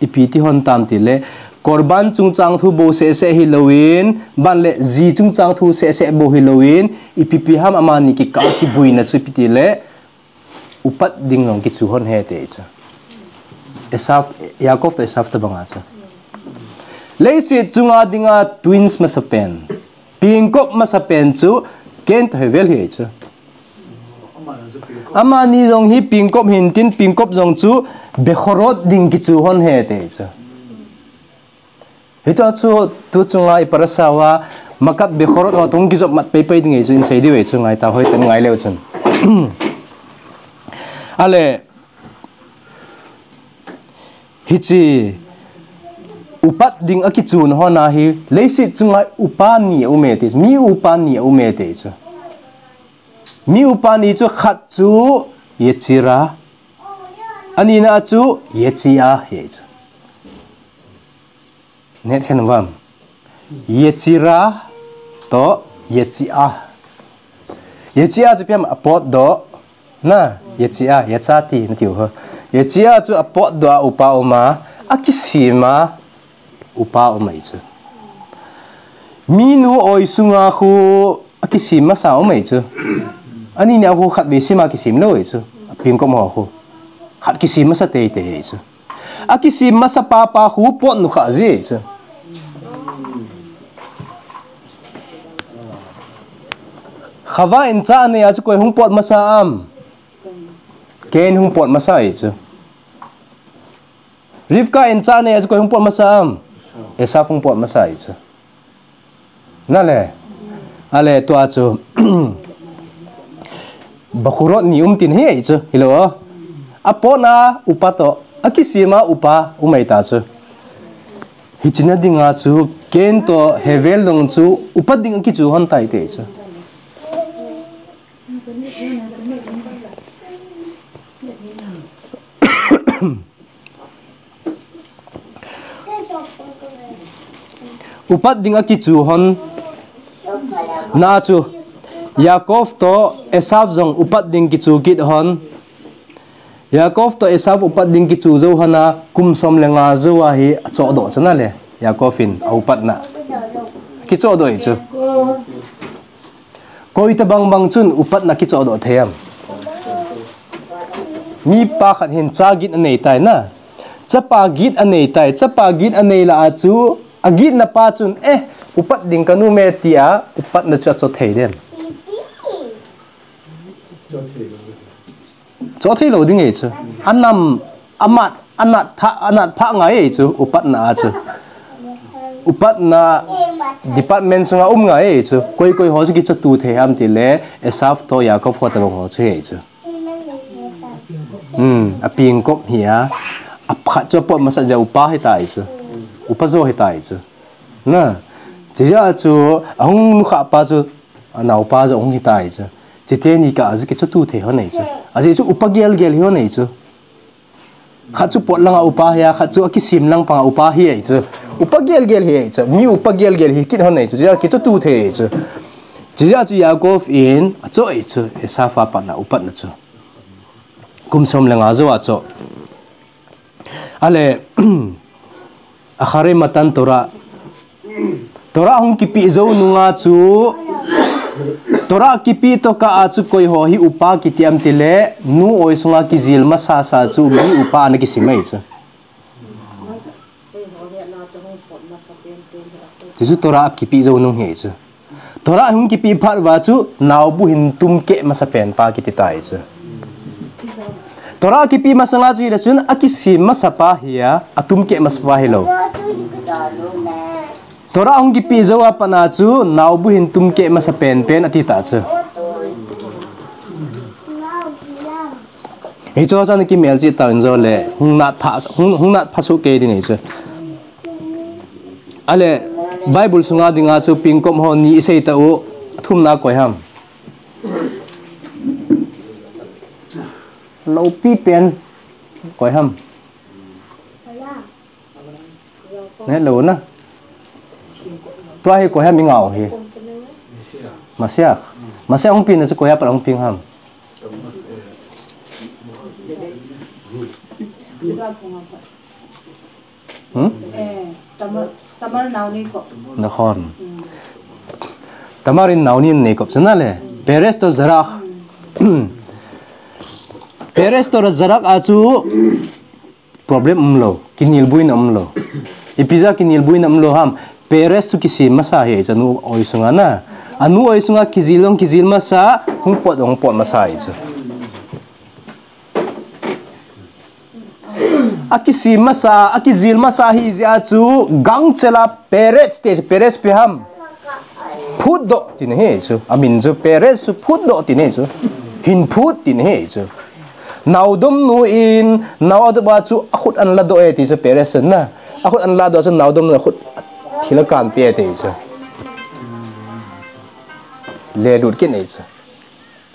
ipi ti hon tam tile, Korban chungchang thu bou seh seh hilouvin, ban le ji chungchang thu seh seh bou hilouvin, ipi pi ham amani kikah a kibuina chu ipi tile, upat ding jong kichu hon e te chu. Esav, Yaakov toh Esav tabang a chu. Leiset chunga dinga twins masapen. Pengkop masapen chu Cain toh Hevel hi chu. Amani jong hi pengkop hintin, pengkop jong chu Bechorot ding kichu hon e te chu. Hichu chu tu chunga i parasha uva Makat Bechorot ho tong kijop mat pei pei ding e chu, in sei diu e chu, ngai ta hoi ten ngai leu chun. Ale, hiche upat ding akichuna hon ahi, leiset chunga upa ni aum e te, mi upa ni aum e te chu. Mi upa ni chu khat chu Yetzirah, anina chu Yetziah hi chu. Net khen vam. Yetzirah toh Yetziah. Yetziah chu ipi ham, apotdoh. Na, Yetziah, Yetzati natiu ho. Yetziah chu apotdoh a upa um a, akisem a upa um ahi chu. Minu oi sunga khu akisem masa um ahi chu. Ani nia khu khatvei sem a kisem lou ahi chu. Pengkop ho khu. Khat kisem masa teitei ahi chu. Akisem masa papa khu pot nukhah ji chu. Chava in cha anei a chu koi hung pot masa am? Cain hung pot masa ahi chu. Rivka in cha anei a chu koi hung pot masa am? Esav hung pot masa ahi chu. Nale. Ale tua chu. Bechorot ni um tin hi ahi chu. Hilou. Apotna upa toh, akisem a upa um ahi ta chu. Hiche na dinga chu, Cain toh Hevel jong chu, upat ding akichu hon tai te chu. Upat ding akichu hon na chu, Yaakov toh Esav jong upat ding kichu kit hon. Yaakov toh Esav upat ding kichu jou hon a, kum som le nga jou a hi achohdoh chu nale. Yaakov in a upatna kichohdoh ahi chu. Koi tabang bang chun upatna kichohdoh thei am? Mipa khat hin cha get anei tai na. Chapa get anei tai. Chapa get anei lah a chu, agetna pa chun, eh, upat ding ka um e tia, upatna chu acho thei dem? Cho thei lou ding e chu. Anam, amat, anat pha, anat pha ngai e chu, upatna a chu. Upatna department sunga um ngai e chu. Koi koi ho chu kichotu thei ham tile, Esau toh Yaakov ho tabang ho chu e chu. Hmm, apingkop hi a, aphat chu apot masa jeh upa hitai chu. Upa jo hitai chu. Na, chijeh chu, ahung nukhah pa chu, anaopa jo ahung hitai chu. Chiteni kah a chu kichotu thei hon e chu. Ajeh chu upa gelgel hi hon e chu. Khat chu pot langa upa hi a, khat chu akisim lang panga upa hi e chu. Upa gelgel hi e chu. Mi upa gelgel hi kit hon e chu. Chijeh kichotu thei e chu. Chijeh chu Yaakov in, acho e chu. Esau a patna, upatna chu. Kum som le nga jou a chu. Ale, Acharei Matan Torah. Torah hung kipeh jou nunga chu, Torah kipeh tokah a chu koi ho hi upa kiti ham tile, nu oi sunga kijil masasa chu mi upa ana kisim e chu. Chuchu Torah kipeh jou nung hi chu. Torah hung kipeh phat uva chu naobu hin tumkeh masa pen pa kiti tai chu. Torah kipeh masanga chu hile chun akisim masa pa hi a, atumkeh masa pa hilou. Torah hung kipeh jou a pat a chu naobu hin tumkeh masa pen pen ati ta chu. Hicho chan kimel chi ta in jo le hung nat pha, hung, hung nat pha su ke ding e chu. Ale, Bible sunga dinga chu pingkop ho ni isei ta u, athumna koi ham. Loupi pen koi ham. Ne lou na. Tua hi koi ham i ngau hi. Masiah. Masiah hung peng na chu koi a pat hung peng ham. Hmm? Tamar, Tamar nao Jacob. Nakhon. Tamar in nao ni Jacob chu na le. Perez toh Zerah. Perez toh Zerah a chu problem umlou. Kinelbuina umlou. Ipi jeh a kinelbuina umlou ham. Perez chu kisim masa hi chu anu oi sunga na. Anu oi sunga kijil jong kijil masa, hung pot jong hung pot masa hi chu. Akisim masa, akijil masa hi jeh a chu gangchela Perez te, Perez ipi ham. Phutdoh tina hi chu. Amin chu Perez chu phutdoh tina hi chu. Hin phut tina hi chu. Naodomnu in, nao adop a chu akhut ana ladoh e ti chu Perez na. Akhut ana ladoh chu naodomnu akhut thil akanpi e ti chu. Lelut kit e chu.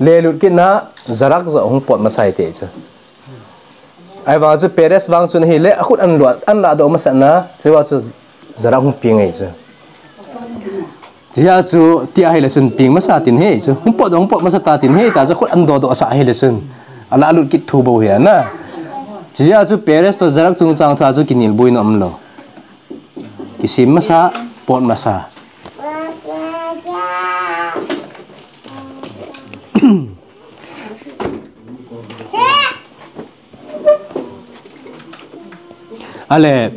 Lelut kit na Zerah jo hung pot masa e ti chu. Ahivang chu Perez vang chun ahile, akhut ana ladoh masa na, chua chu Zerah hung peng e chu. Chua chu tia ahile chun peng masa tina hi chu. Hung pot, hung pot masa ta tina hi ta chu khut ana dodoh sa ahile chun. Ala lut kit thu bou hi ana. Chua chu Perez toh Zerah chungchang thu a chu kinelbuina umlou. Kisim masa, pot masa. Ale,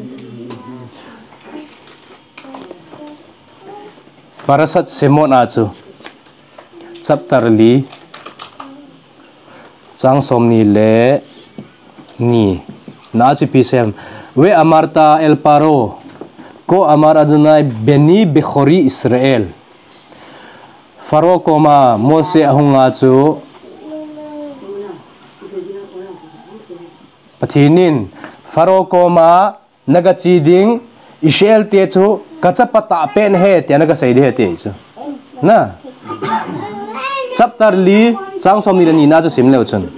Parashat Shemot a chu, chapter li, chang som ni le ni. Na chu ipi asei em. Ve'amarta el Paro, כה אמר אדוני בני בכורי ישראל. Pharaoh koma Mose ahunga chu Pathen in Pharaoh koma naga che ding, Israel te chu kachapa tahpen ahi, tia naga sei ding ahi, ati chu. Na. Chapter li, chang som ni le ni na chu sim leu chun.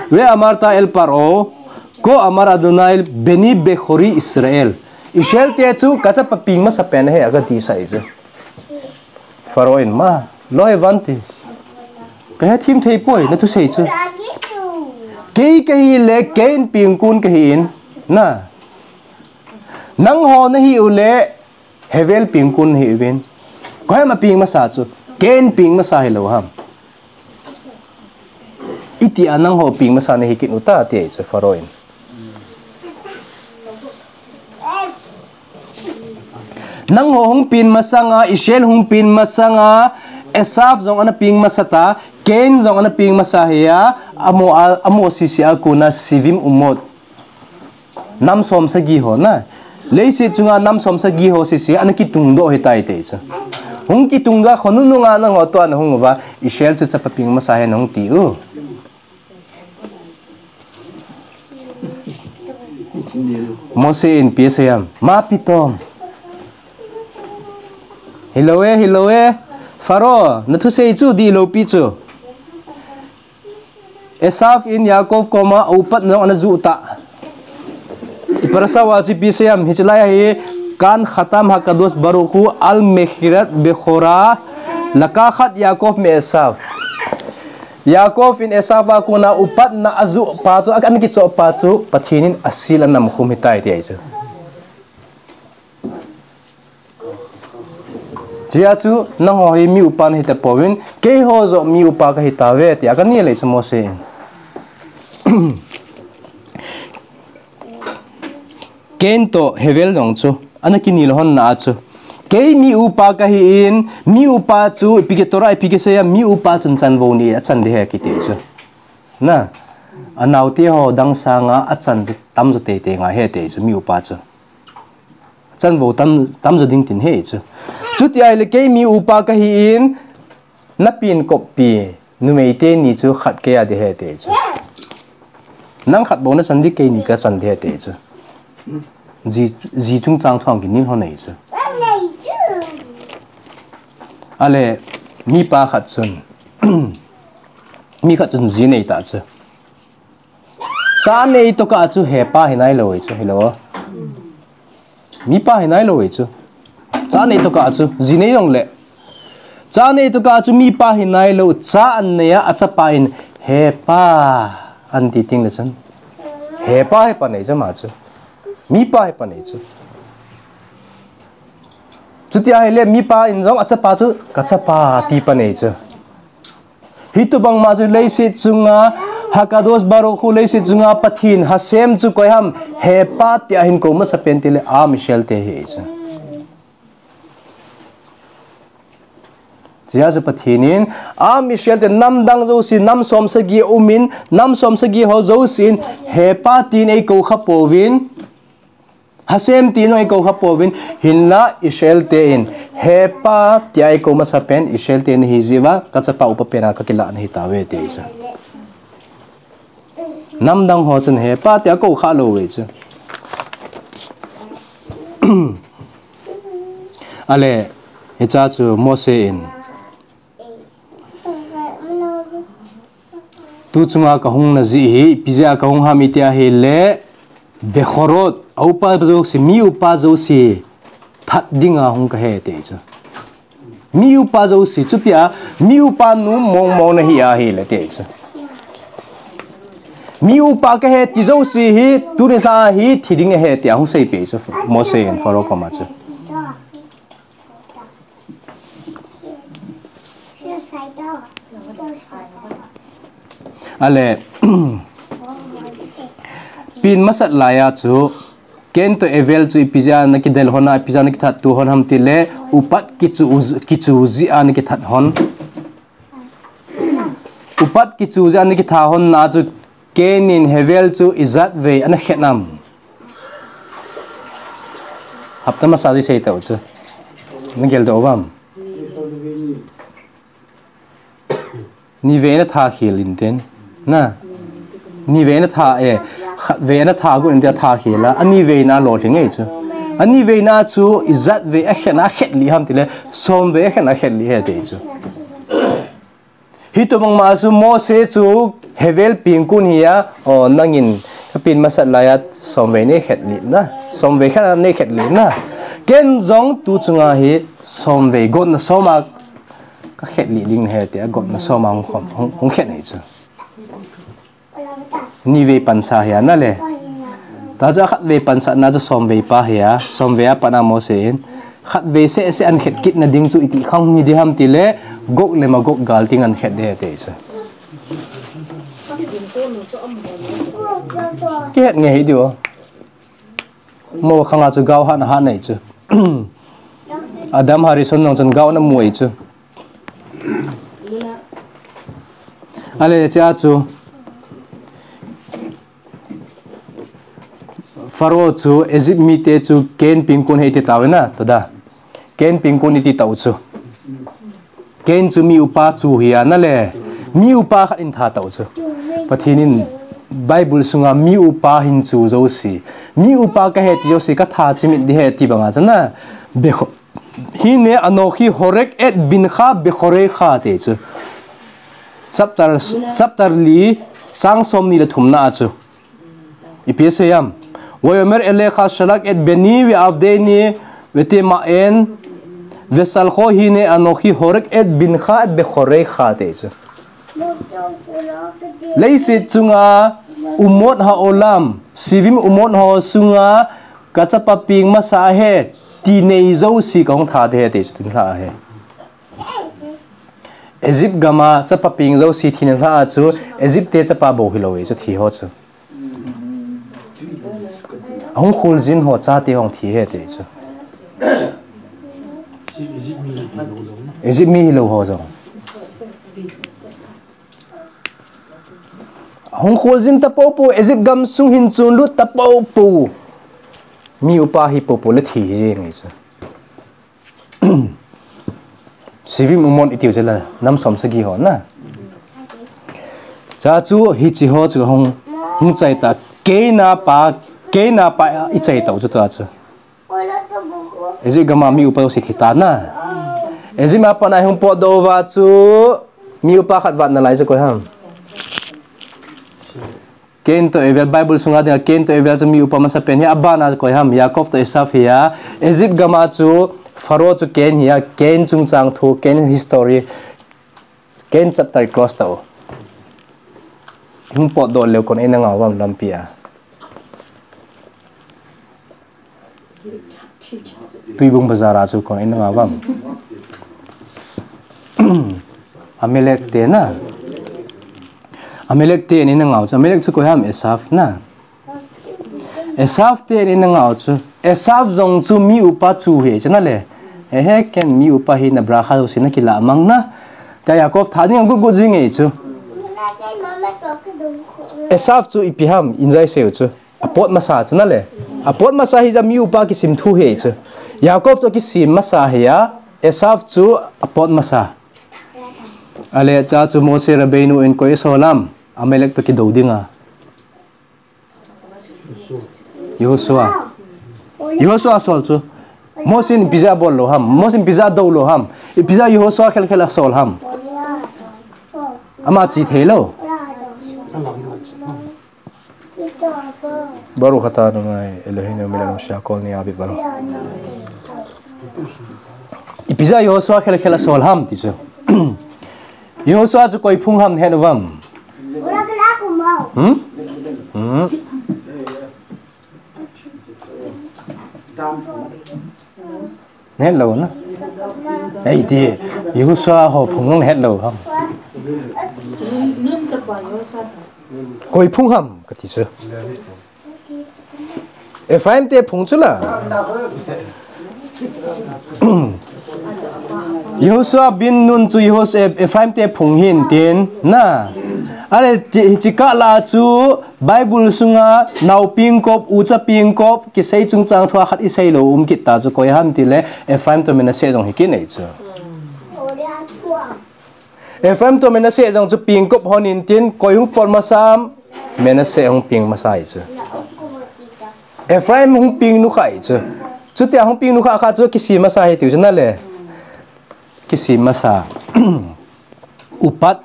Ve'amarta el Paro, כה אמר אדוני בני בכורי ישראל. Israel te chu kachapa peng masa pen ahi, aga ti sa e chu. Pharaoh in ma, לא הבנתי. Kahe them thei poi, nathusei chu. Kei kahi le, kei in pengkun kahi in. Na. Nangho nahi u le, Hevel pengkun nahi uvin. Koi ham apeng masa chu. Kei in peng masa hilou ham. Iti a nangho peng masa nahi kit u ta, ati e chu Pharaoh in. Nangho hung peng masanga, Israel hung peng masanga, Esau jong ana peng masa ta, Cain jong ana peng masa hi a, amo a, amo sisi a kona Sivim Umot. Nam som sagi ho na. Leiset chunga nam som sagi ho sisi ana kitungdoh ahitai ti chu. Hung kitungdoh a khonung nunga nangho tua nahung uva, Israel chu chapa peng masa hen hung ti u. Mose in ipi asei em? Ma pitom. Hilou e, hilou e. Pharaoh, nathusei chu dihlou pi chu. Esau in Yaakov koma aupat jong ana ju ta. Parasha a chu ipi asei em? Hiche lai a hi, Kan Hatam Hakadosh Baruch Hu al Mekhirat Bechora Lakachat Yaakov me Esau. Yaakov in Esau a kona upatna ajuh pa chu, ana kichoh pa chu, Pathen in asil anam khum ahitai ti ahi chu. Hijeh a chu, nangho hi mi upa nahi tapouvin, keiho joh mi upa kahi tauve, tia kana lei chu Mose in. Cain toh Havel jong chu, ana kinel hon na a chu. Kei mi upa kahi in, mi upa chu, ipi ki Torah, ipi kisei a, mi upa chun chanvou ni achan ding ahi kiti chu. Na, anaote ho dang sanga achan chu tamjo teitei ngai ahi ti chu, mi upa chu. Chanvou tam, tamjo ding tin ahi chu. Chuti ahile kei mi upa kahi in, na penkop pi, numei teni chu khat kei a ding ahi ti chu. Nang khat bou nachan ding, kei ni kachan ding ahi ti chu. Ji, ji chungchang thu a kinel hon ahi chu. Ale, mipa khat chun, mi khat chun ji nei ta chu. Cha nei tokah chu hepa hi nailou ahi chu, hilou. Mipa hi nailou ahi chu. Cha nei tokah chu, ji nei jongle. Cha nei tokah chu, mipa hi nailou, cha anei a, achapa in, hepa, anti tengle chun. Hepa hepa nei chu ama chu. Mipa hepa nei chu. Chuti ahile, mipa in jong achapa chu, kachapa, ti pa nei chu. Hitobang ma chu leiset chunga, Hakadosh Baruch Hu leiset chunga, Pathen, Hashem chu koi ham, hepa tia hin kou masapen tile, Am Israel te ahi chu. Hijeh a chu Pathen in, Am Israel te namdang jouse, nam som sagi umin, nam som sagi ho jouse in, hepa tin eikou kha pouvin, Hashem tin eikou kha pouvin, hinla Israel te in, hepa tia eikou masapen, Israel te nahi jeh uva, kachapa upa pena kakilah nahi tauve ti ahi chu. Namdang ho chun hepa tia kou kha lou ahi chu. Ale, hiche chu Mose in. Tu chunga kahung na jeh hi, ipi jeh a kahung ham iti ahile, Bechorot, aupa jouse, mi upa jouse, that dinga hung kahi ti chu. Mi upa jouse, chutia, mi upa nu mong mong nahi ahile ti chu. Mi upa kahi ti jouse hi, tuni lha hi, thi ding ahi tia hung seipeh chu, Mose in Pharaoh koma chu. Ale, pen masat laiya chu, Cain toh Abel chu ipi jeh a nakidel hon a, ipi jeh a nakithat to hon ham tile, upat kichu, kichu jeh a nakithat hon. Upat kichu jeh a nakithat hon na chu, Cain in Havel chu ijat vei ana khen am? Hapta masa chu isei tau chu. Nagel doh uvam? Ni vei ana tha khel in tin. Na. Ni vei ana tha, eh, khat vei ana tha got in tia tha khel a. Ani vei na lolhing e chu. Ani vei na chu ijat vei akhen a khet li ham tile. Som vei akhen a khet li ahi ti chu. Hitobang ma chu Mose chu Havel pengkun hi a, o, nangin kapen masat laiya somvei nei khet li na, somvei khat a nei khet li na. Ken jong tu chunga hi somvei gotna som a kakhet li ding ahi tia gotna som a hung, hung, hung khet ahi chu. Nivei pansa hi a na le. Tachu akhatvei pansa na chu somvei pa hi a, somvei a pat na Mose in. Khatvei seh seh ankhet kitna ding chu iti khang hi ding ham tile, Gog le Magog gal ding ankhet ding ahi ti chu. Kihet nge hi diu. Mo khanga chu gao hat na hat nei chu. Adam Harrison nong chun gao na mu ei chu. Ale, chia chu. Pharaoh chu Egypt mite chu Cain pingkon hi iti tau na, to da. Cain pingkon iti tau chu. Cain chu mi upa chu hi a na le. Mi upa khat in that tau chu. Pathen in Bible sunga mi upa hin chu jouse. Mi upa kahi ti jouse katha chimit ding ahi ti banga chu na. Bekho. Hine anochi horek et bincha bechorecha ti chu. Chapter, chapter li, chang somni le thumna a chu. Ipi asei em. Vayomer elecha shalach et beni ve'avdeni vetema'en vesalcho hine anochi horek et bincha et bechorecha ti chu. Leiset chunga umot ha'olam, sevim umot ha'olam chunga kachapa peng masa ahi, ti nei jouse kahung that ding ahi ti chu tin lha ahi. Egypt gama chapa peng jouse thi nei lha a chu, Egypt te chapa bou hilou ahi chu thi ho chu. Hung kholjin ho chate hung thi ahi ti chu. Egypt mi hilou ho jong. Hung kholjin tapou pou, Egypt gamsung hin chonlut tapou pou. Mi upa hi pou pou le thi hi ngai chu. Sevim umot iti u chu la, nam som sagi ho na. Cha chu hiche ho chu hung, hung chai ta, Cain a pa, Cain a pa i chai tau chu tua chu. Egypt gama mi upa jouse thi ta na. Egypt a pat a hung potdoh uva chu mi upa khat vat nalai chu koi ham. Cain to Abel, Bible sunga dinga Cain to Abel chu mi upa masapen hi, abana koi ham, Yaakov to Esav hi a, Egypt gama chu Pharaoh chu Cain hi a, Cain chungchang thu, Cain history, Cain chapter close tau. Hung potdoh leu kon eina ngau vam lampi a. Tuibung bazar a chu kon eina ngau vam. Amalek te na. Amalek te eina ngau chu. Amalek chu koi ham, Esav na. Esav te eina ngau chu. Esav jong chu mi upa chu hi chu na le. He he ken mi upa hi na bracha jouse na kila mang na. Ta Yaakov that ding a gut gut jing e chu. Esav chu ipi ham, in jai seu chu. Apot masa chu na le. Apot masa hi ja mi upa kisim thu hi chu. Yaakov chu kisim masa hi a, Esav chu apot masa. Ale cha chu Moshe Rabbeinu in koi asol ham, Amalek to kidou dinga. Yehoshua. Yehoshua asol chu. Moshe in ipi jeh a bol lou ham. Moshe in ipi jeh a dou lou ham. Ipi jeh a Yehoshua khel khel asol ham. Ama chi thei lou. Baruch atah Adonai Eloheinu melech haolam shehakel nהיה bidvaro. Ipi jeh a Yehoshua khel khel asol ham ti chu. Yehoshua chu koi phung ham het uvam. Hmm? Hmm? Het lou na. Ei ti, Yehoshua ho phung nung het lou ham. Koi phung ham, kati chu. Ephraim te phung chu la. Yehoshua bin Nun chu Yehos-, eh, Ephraim te phung hin tin, na. Ale, chi, chi kah la chu, Bible sunga, nao pengkop, ucha pengkop, kisei chungchang thua khat isei lou um kit ta chu, koi ham ti le, Ephraim to Manasseh jong hi kinei chu. Ephraim to Manasseh jong chu pengkop hon in tin, koi hung pot masa ham, Manasseh hung peng masa hi chu. Ephraim hung peng nu kha hi chu. Chutia hung peng nu kha kha chu kisem masa hi tiu chu na le. Kisem masa. Upat.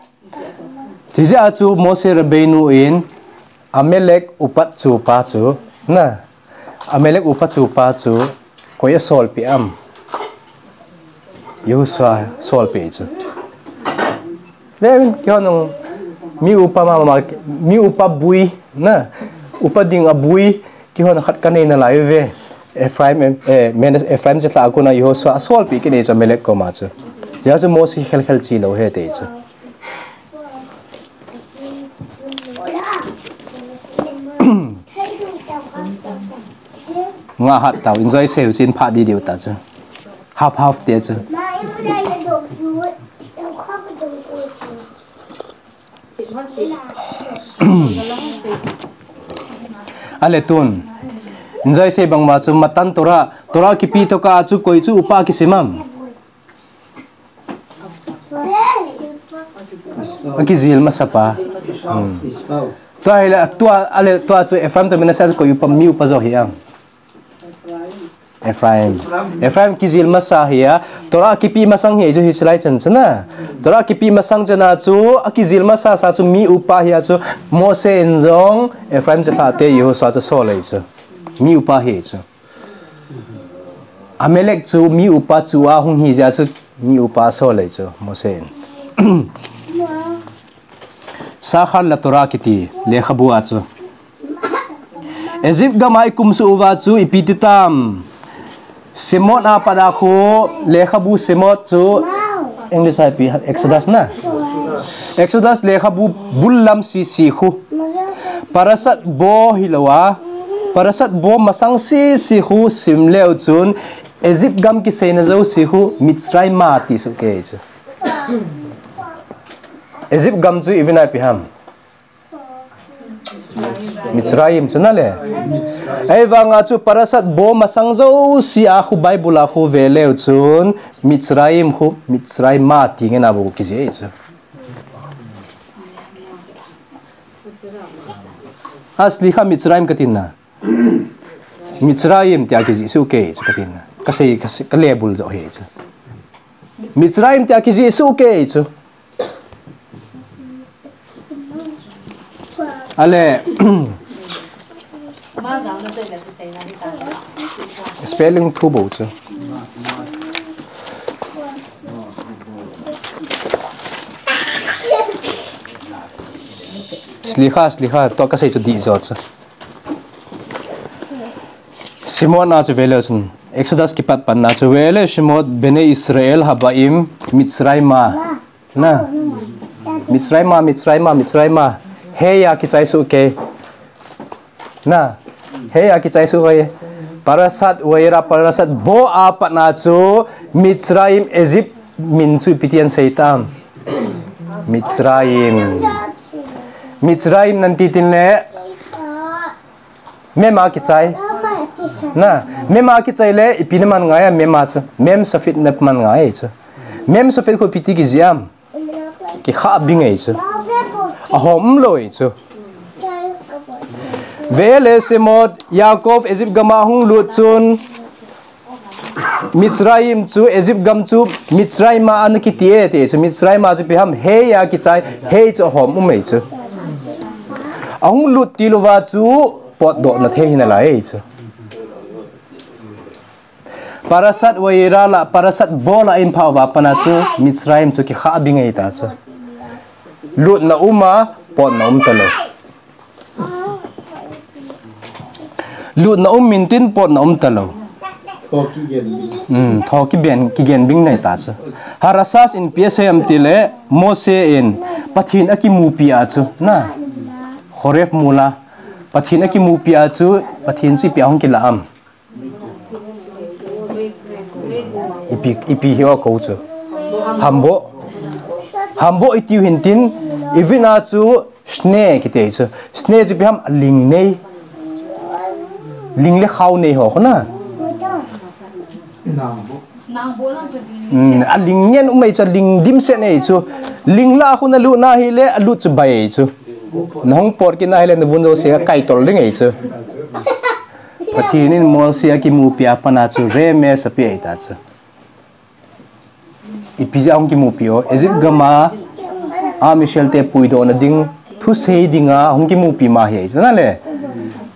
Chijeh a chu Moshe Rabbeinu in Amalek upat chu pa chu na. Amalek upa chu pa chu koi a solpeh am? Yehoshua solpeh chu. Ve, kihon mi upa mama, mi upa bui na, upa ding a bui, kihon khat kanei nalai ve. Ephraim, eh, Manasseh, Ephraim chetha a kona Yehoshua a solpeh kinei chu Amalek koma chu. Hijeh chu Moshe khel khel chi lou ahi ti chu. Nga hat tau, enjoy seh u chin pha di diu ta chu. Half half te chu. Ale tun. Injai sei bang ma chu Matan Torah, Torah kipe tokah chu koi chu upa kisim am? Akijil masapa. Hmm. Tua hile, tua, ale, tua chu Ephraim to Manasseh chu koi upa, mi upa jo hi am? Ephraim. Ephraim kijil masa hi a, Torah kipe masang hi chu hi chilai chan chana. Torah kipe masang chana chu, akijil masa sa chu mi upa hi a chu, Mose in jong, Ephraim chalhah te Yehoshua chu sol ei chu. Mi upa hi chu. Amalek chu mi upa chu ahung hi jeh a chu mi upa sol ei chu Mose in. Sachar LaTorah kiti lekhabu a chu. Egypt gam a ikum suh uva chu ipi ti tam. Shemot a pat a khu lekhabu Shemot chu English a ipi Exodus na. Exodus lekhabu bul lam sisi khu. Parashat Bo hilou a. Parashat Bo masang sisi khu sim leu chun Egypt gam kiseina jouse khu Mitzrayim a ti soh kei chu. Egypt gam chu ipi na ipi ham. Mitzrayim chu na le. Ahivang a chu Parashat Bo masang jouse a khu Bible a khu ve leu chun Mitzrayim khu Mitzrayim a ti ngen a bou kijih chu. Asli kha Mitzrayim kati na. Mitzrayim tia kijih soh kei chu kati na. Kasei, kasei, ka lebul jo hi chu. Mitzrayim tia kijih soh kei chu. Ale. Spelling thu bou chu. Slicha, slicha, tua kasei chu dih jo chu. Shemot na chu ve leu chun. Exodus kipat pan na chu ve leu Shemot Bnei Israel Habaim Mitzrayim a. Na. Mitzrayim a, Mitzrayim a, Mitzrayim a. He a kichai soh kei. Na. He a kichai soh kei. Parashat Vayera, Parashat Bo a pat na chu Mitzrayim Egypt min chu ipi tin sei tam. Mitzrayim. Mitzrayim nan ti tin le. Mem a kichai. Na, mem a kichai le, ipi na man ngai a, mem a chu. Mem safit na man ngai chu. Mem safit khu ipi ti kijih am. Kikha bing ei chu. Ahom lou ei chu. Ve le Shemot, Yaakov Egypt gam a hung lut chun. Mitzrayim chu, Egypt gam chu, Mitzrayim a ana kiti e, ti chu, Mitzrayim a chu ipi ham, he a kichai, he chu ahom um ei chu. Ahung lut til uva chu, potdoh na thei hi nalai ei chu. Parashat Vayera la, Parashat Bo la in pha uva pat na chu, Mitzrayim chu kikha bing ei ta chu. Lutna um a, potna um talou. Lutna um intin potna um talou. Tho kigen. Hmm, tho kiben, kigen bing nei ta chu. Harashas in ipi asei am ti le Mose in Pathen akimupi a chu. Na. Horeb mol a. Pathen akimupi a chu, Pathen chu ipi a hung kila am. Ipi, ipi hi o ko chu. Hambo. Hambo itiu hintin, ivin a chu, Sne kiti chu. Sne chu ipi ham ling nei. Ling le khao nei ho khu na. Hmm, aling ngen um ei chu, ling dimset nei chu. Ling la khu na lut na hile, alut chu bai ei chu. Na hung pot kit na hile, na vun jouse kaitol ding ei chu. Pathen in Mose akimupi a pat na chu, remes ape ei ta chu. Ipi jeh a hung kimupi o, Egypt gam a, Am Israel te puidoh na ding, thusei dinga, hung kimupi ma hi, chu na le.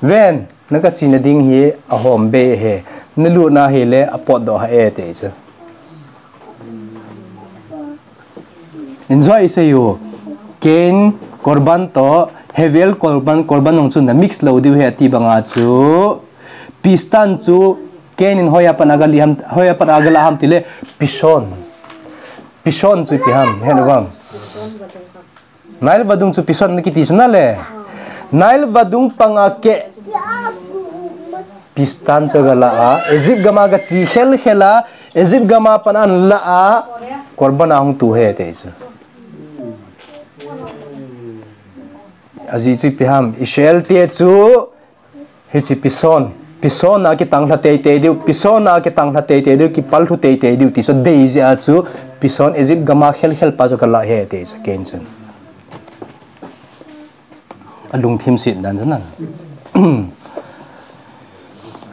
Ven, na kachi na ding hi, ahom be he, na lut na hile, apotdoh ha e te chu. Enjoy isei u, Cain, Korban to, Hevel, Korban, Korban nung chu na mix lou diu he ati banga chu, Pistan chu, Cain in hoiya pat a aga li ham, hoiya pat a aga la ham tile, Pishon. Pishon chu ipi ham, he na vam. Nile vadung chu Pishon na kiti chu na le. Nile vadung panga ke. Pistan chu aga la a, Egypt gam a aga chi khel khel a, Egypt gam a pat a an la a, Korban a hung tu he te chu. Ajeh chu ipi ham, Israel te chu hiche Pison, Pison a kitang lha teitei diu, Pison a kitang lha teitei diu, kipal lhu teitei diu ti chu dei jeh a chu Pison Egypt gam a khel khel pa chu kalah e ti chu ken chun. Alungthim set dan chu na.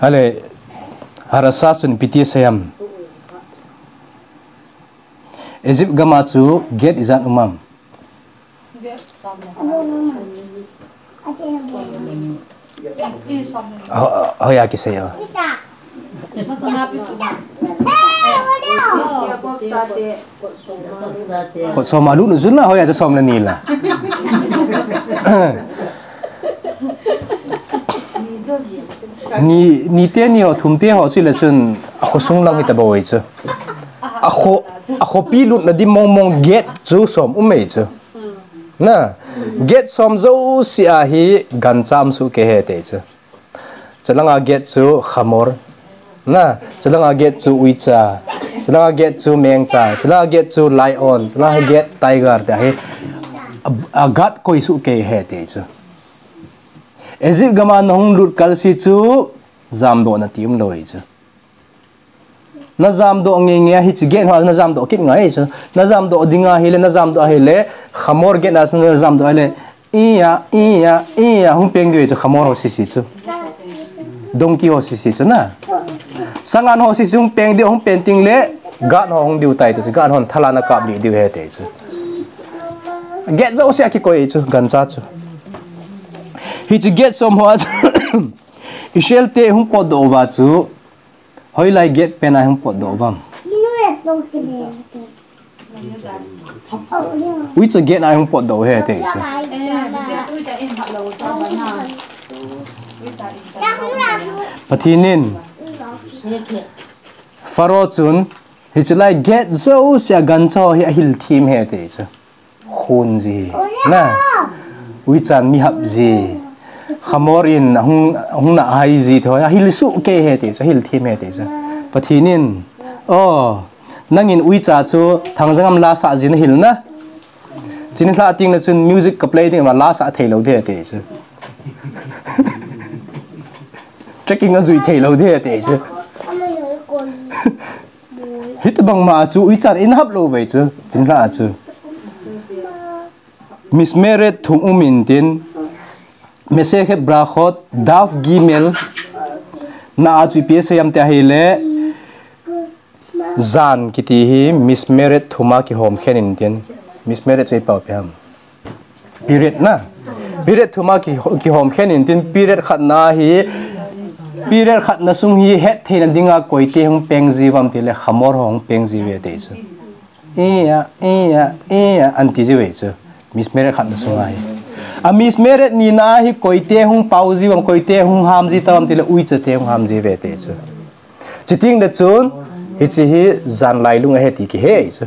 Ale, Harasa chun ipi ti asei ham. Egypt gam a chu gate ijat um am. Ho-, hoiya kisei o. Kot som a lut nu chun la, hoiya chu som le ni la. Ni, ni te ni ho, thum te ho chu le chun, a khosung lang hita bou chu. A kho, a khopi lutna dim mong mong gate chu som um e chu. Na, gate som jouse a hi gancha um soh kei e ti chu. Chulanga gate chu khamor. Na, chulanga gate chu uicha. Chulanga gate chu mengcha. Chulanga gate chu lion. Chulanga gate tiger ti hi. A, a gate koi soh kei e ti chu. Egypt gam a nahung lut kal seh chu jamdoh na ti um lou e chu. Na jamdoh nge nge a hiche gate ho na jamdoh kit ngai chu. Na jamdoh ding ahile, na jamdoh ahile, khamor gate na chu na jamdoh ahile, iya, iya, iya, hung peng diu chu khamor ho sisi chu. Donkey ho sisi chu na. Sangan ho sisi hung peng diu, hung peng teng le, gate ho hung diu tai ti chu, gate hon thala na kap lih diu e ti chu. Gate jouse a kikoi chu, gancha chu. Hiche gate som ho a chu, Israel te hung potdoh uva chu, hoilai gate pen a hung potdoh uvam. Uicha gate a hung potdoh e ti chu. Pathen in, Pharaoh chun, hiche lai gate jouse a gancha ho hi ahil them e ti chu. Khun ji. Na. Uichan mi hap ji. Khamor in hung, hung na hai ji tho. Ahil soh kei e ti chu. Ahil them e ti chu. Pathen in. O. Nangin uicha chu thangjang am la sah ji nahil na. Chuni lha teng le chun music ka play ding ma la sah thei lou de ti chu. Trekking a jui thei lou de ti chu. Hitobang ma chu uichan in hap lou ve chu, chuni lha chu. Mismeret thum um in tin, Masechet Berachot, Daf Gimel, na a chu ipi asei ham ti ahile, jan kiti hi Mismeret thum a kihom khen in tin, Mismeret chu ipi ham. Period na. Period thum a ki, kihom khen in tin period khat na hi, period khat na sung hi het theina dinga koite hung peng ji uvam ti le khamor ho hung peng ji uve ti chu. Iya, iya, iya, an ti ji uve chu. Mismeret khat na sung a hi. A Mismeret ni na a hi koite hung pao ji uvam, koite hung ham ji tauvam ti le uicha te hung ham ji uve ti chu. Chuteng le chun, hiche hi jan lailung ahi ti kihe chu.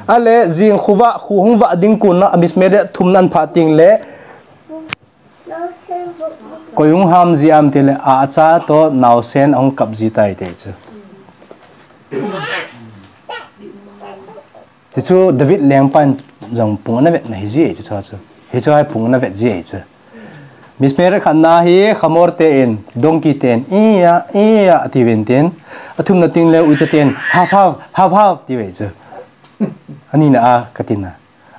Ale, jing khovah, kho hung vah ding kon a, a Mismeret thum na an phah teng le, koi hung ham ji ham ti le, a, acha toh naosen ahung kap ji tai ti chu. Ti chu David lengpan jong pung ana vet na hi ji chu, chu, chu. Hichu hai pung ana vet ji chu. Mismeret khat na hi khamor te in, donkey te in, iya, iya, ati uvin tin. Athum na teng le uicha te in, haf, haf, haf, haf, ti uve chu. Ani na a, kati na.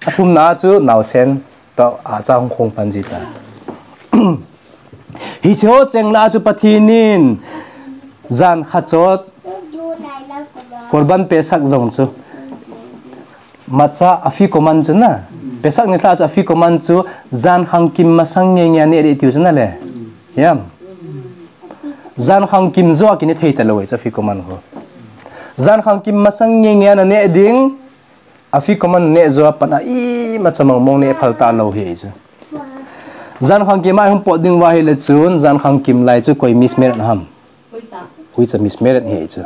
Athum na chu naosen toh acha hung khong pan ji ta. Hiche ho cheng la chu Pathen in jan khat chot Korban Pesach jong chu. Macha afikoman chu na. Pesach ni lha chu afikoman chu jan khang kim masang nge nge a neh ding ti chu na le. Yam. Jan khang kim joh a kineh thei talou chu afikoman ho. Jan khang kim masang nge nge a na neh ding. Afikoman neh joh a pat a imacha mong mong neh phal talou hi chu. Jan khang kim a hung pot ding uva ahile chun, jan khang kim lai chu koi Mismeret ham. Uicha Mismeret hi chu.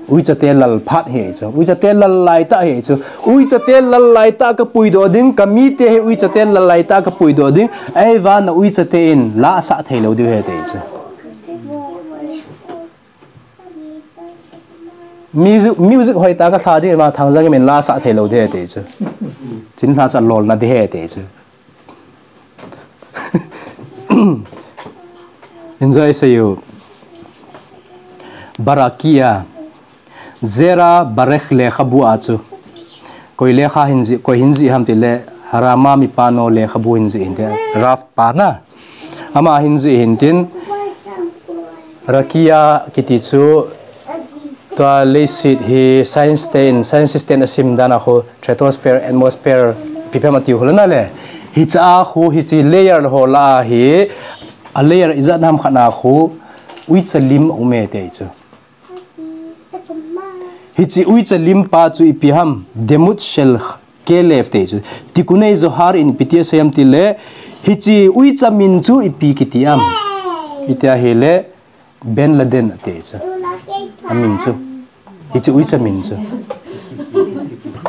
Uicha te lal phat hi chu. Uicha te lal lai tah hi chu. Uicha te lal lai tah ka puidoh ding, ka mite hi uicha te lal lai tah ka puidoh ding. Ahivang a uicha te in la sah thei lou diu ahi ti chu. Music, music hoi tah ka lha ding, ama thangjang in la sah thei lou diu ahi ti chu. Chin lha chu alolna ding ahi ti chu. Enjoy seiyu. Barakia. Zera Barekh lekhabu a chu. Koi lekha hin jih, koi hin jih ham tile, Harama mipa no lekhabu hin jih hinte, Rav pa na. Ama hin jih hintin, Rakia kiti chu, tua leiset hi science ten, science ten asim dan a khu, stratosphere, atmosphere, ipi ham atiu khu lana le. Hiche a khu, hiche layer ho lah a hi, a layer ijat ham khat na khu, uicha lim um e ti chu. Hiche uicha lim pa chu ipi ham, Demut shel Kelev ti chu. Tikunei Zohar in ipi ti asei ham tile, hiche uicha min chu ipi kiti ham. Iti ahile, Ben Laden ati chu. Amin chu. Hiche uicha min chu.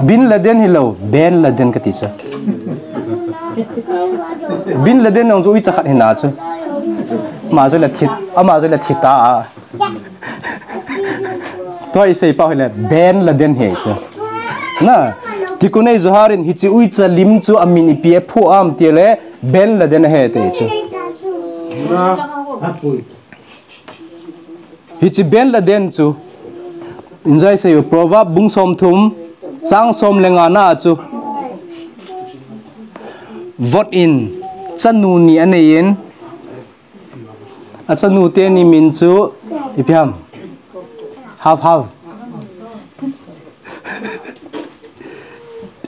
Bin Laden hilou, Ben Laden kati chu. Bin Laden jong chu uicha khat hina chu. Ama chu la thi, ama chu la thi ta a. Tua isei pau hile, Ben Laden ahi chu. Na, Tikunei Zohar in hiche uicha lim chu amin ipi aphu ham tile, Ben Laden ahi ti chu. Hiche Ben Laden chu, enjoy seiyu, Proverb bung somthum, chang som le nga na chu. Vot in, chanu ni anei in, achanu teni min chu, ipi ham. Half, half.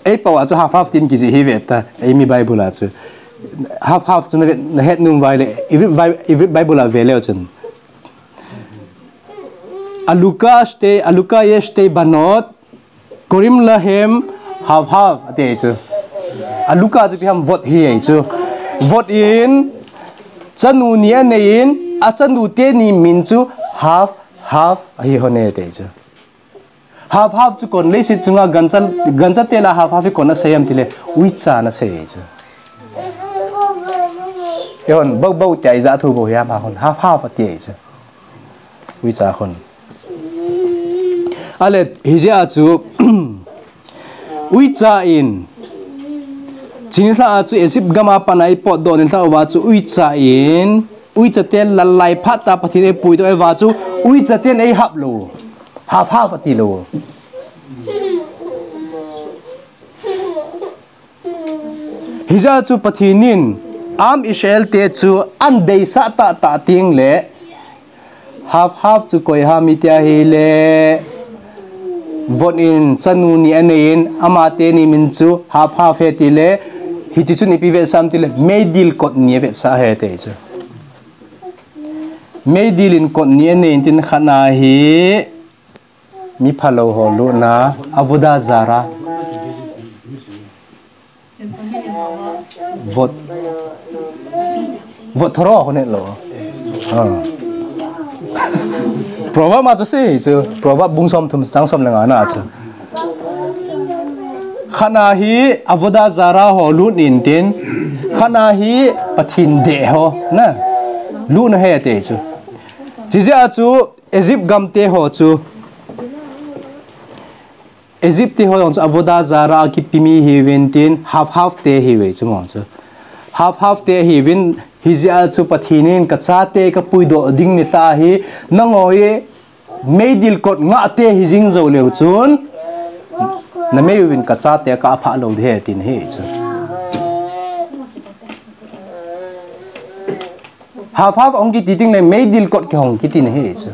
Ei pau a chu half half tin kijih hi ve ta, eimi Bible a chu. Half half chu na ve, na het nom uva ahile, Ivrit Bi-, Ivrit Bible a ve leu chun. Aluka shte, aluka yesh shte banot, korim lahem half half, ati chu. Aluka chu ipi ham, vot ahi chu. Vot in, chanu ni anei in, achanu teni min chu half half ahi hon e ti chu. Half half chu kon leiset chunga gancha, gancha te lah a half half hi kon asei ham tile, uicha na sei chu. Eihon, bou bou tia ijat thu bou hiam ahon, half half ati chu. Uicha hon. Ale, hijeh a chu, uicha in, chuni lha a chu Egypt gam a pat a eipotdoh ni lha uva chu uicha in, uicha te lal lai phat a Pathen in eipuidoh uva chu, uicha ten eihap lou. Half half ati lou. Hijeh a chu Pathen in, Am Israel te chu ahin deisah tahtah teng le, half half chu koi ham iti ahile, vot in chanu ni anei in, ama teni min chu half half ahi tile, hiti chun ipi vetsah ham tile, meidil kot ni avetsah ahi ti chu. Meidil in kot ni anei in tin khat na hi, mi phalou ho lutna, Avodah Zarah. Vot. Vot tharo ho ne lo. Ah. Proverb ma chu sei chu. Proverb bung somthum chang som le nga na chu. Khat na hi Avodah Zarah ho lut in tin. Khat na hi Pathen deh ho. Na. Lutna ahi ti chu. Chijeh a chu Egypt gam te ho chu. Egypt te ho jong chu Avodah Zarah a kipe mi ahiuvin tin half half te ahiuve chu mo chu. Half half te ahiuvin hijeh a chu Pathen in ka chate ka puidoh ding ni lha hi nangho hi meidil kot ngah te hijing jou leu chun na mei uvin ka chate ka aphah lou ding ahi tin ahi chu. Half half ahung kiti teng le meidil kot kihong kiti na ahi chu.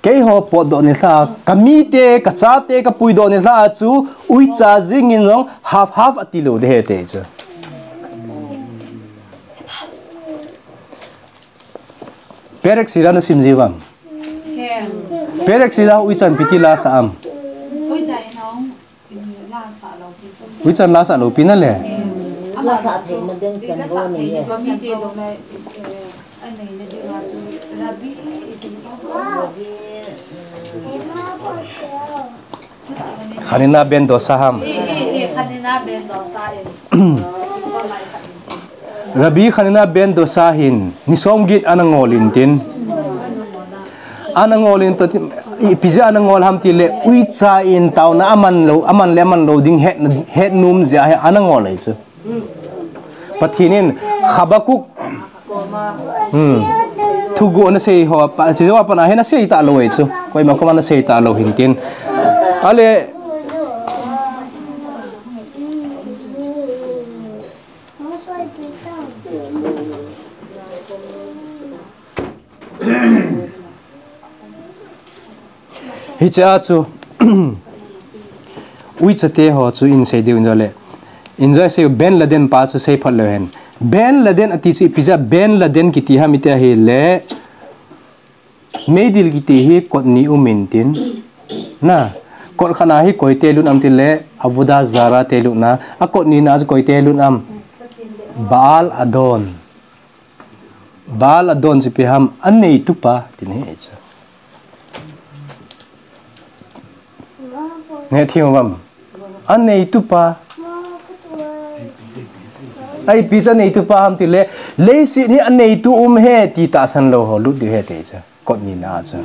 Keiho potdoh ni lha, ka mite, ka chate, ka puidoh ni lha chu, uicha jing in jong half half ati lou ding ahi ti chu. Perek Sira na sim jiu vem? Perek Sira uicha in ipi ti la sa am? Uicha in hung. Uicha in la sa lou pi na le. La sa thei na ding chan bo ni e. Hanina ben Dosa ham. Rabbi Hanina ben Dosa hin ni som get ana ngol in tin. Ana ngol in Pathen, ipi jeh a ana ngol ham ti le, uicha in taona aman lou, aman le aman lou ding het, het nom jeh a hi ana ngol ahi chu. Pathen in Habakkuk, hmm, thuguh ana sei ho, pa, chu jeh a pat a hin ana sei talou ahi chu. Koima koma ana sei talou hin tin. Ale, hiche a chu, uicha te ho chu in sei diu in jo le. In jo sei Bin Laden pa chu sei phot leu hen. Bin Laden ati chu ipi jeh a Bin Laden kiti ham iti ahi le. Meidil kiti hi kot ni um in tin. Na, kot khat na hi koite lut am ti le, Avodah Zarah te lut na. A kot ni na chu koite lut am. Baal Adon. Baal Adon chu ipi ham, anei tupa, tin hi chu. Nge thim vam. Anei tupa. Ai, ipi jeh a nei tupa ham ti le, leiset hi anei tu um e ti tahsan lou ho, lut diu ahi ti chu. Kot ni na chu.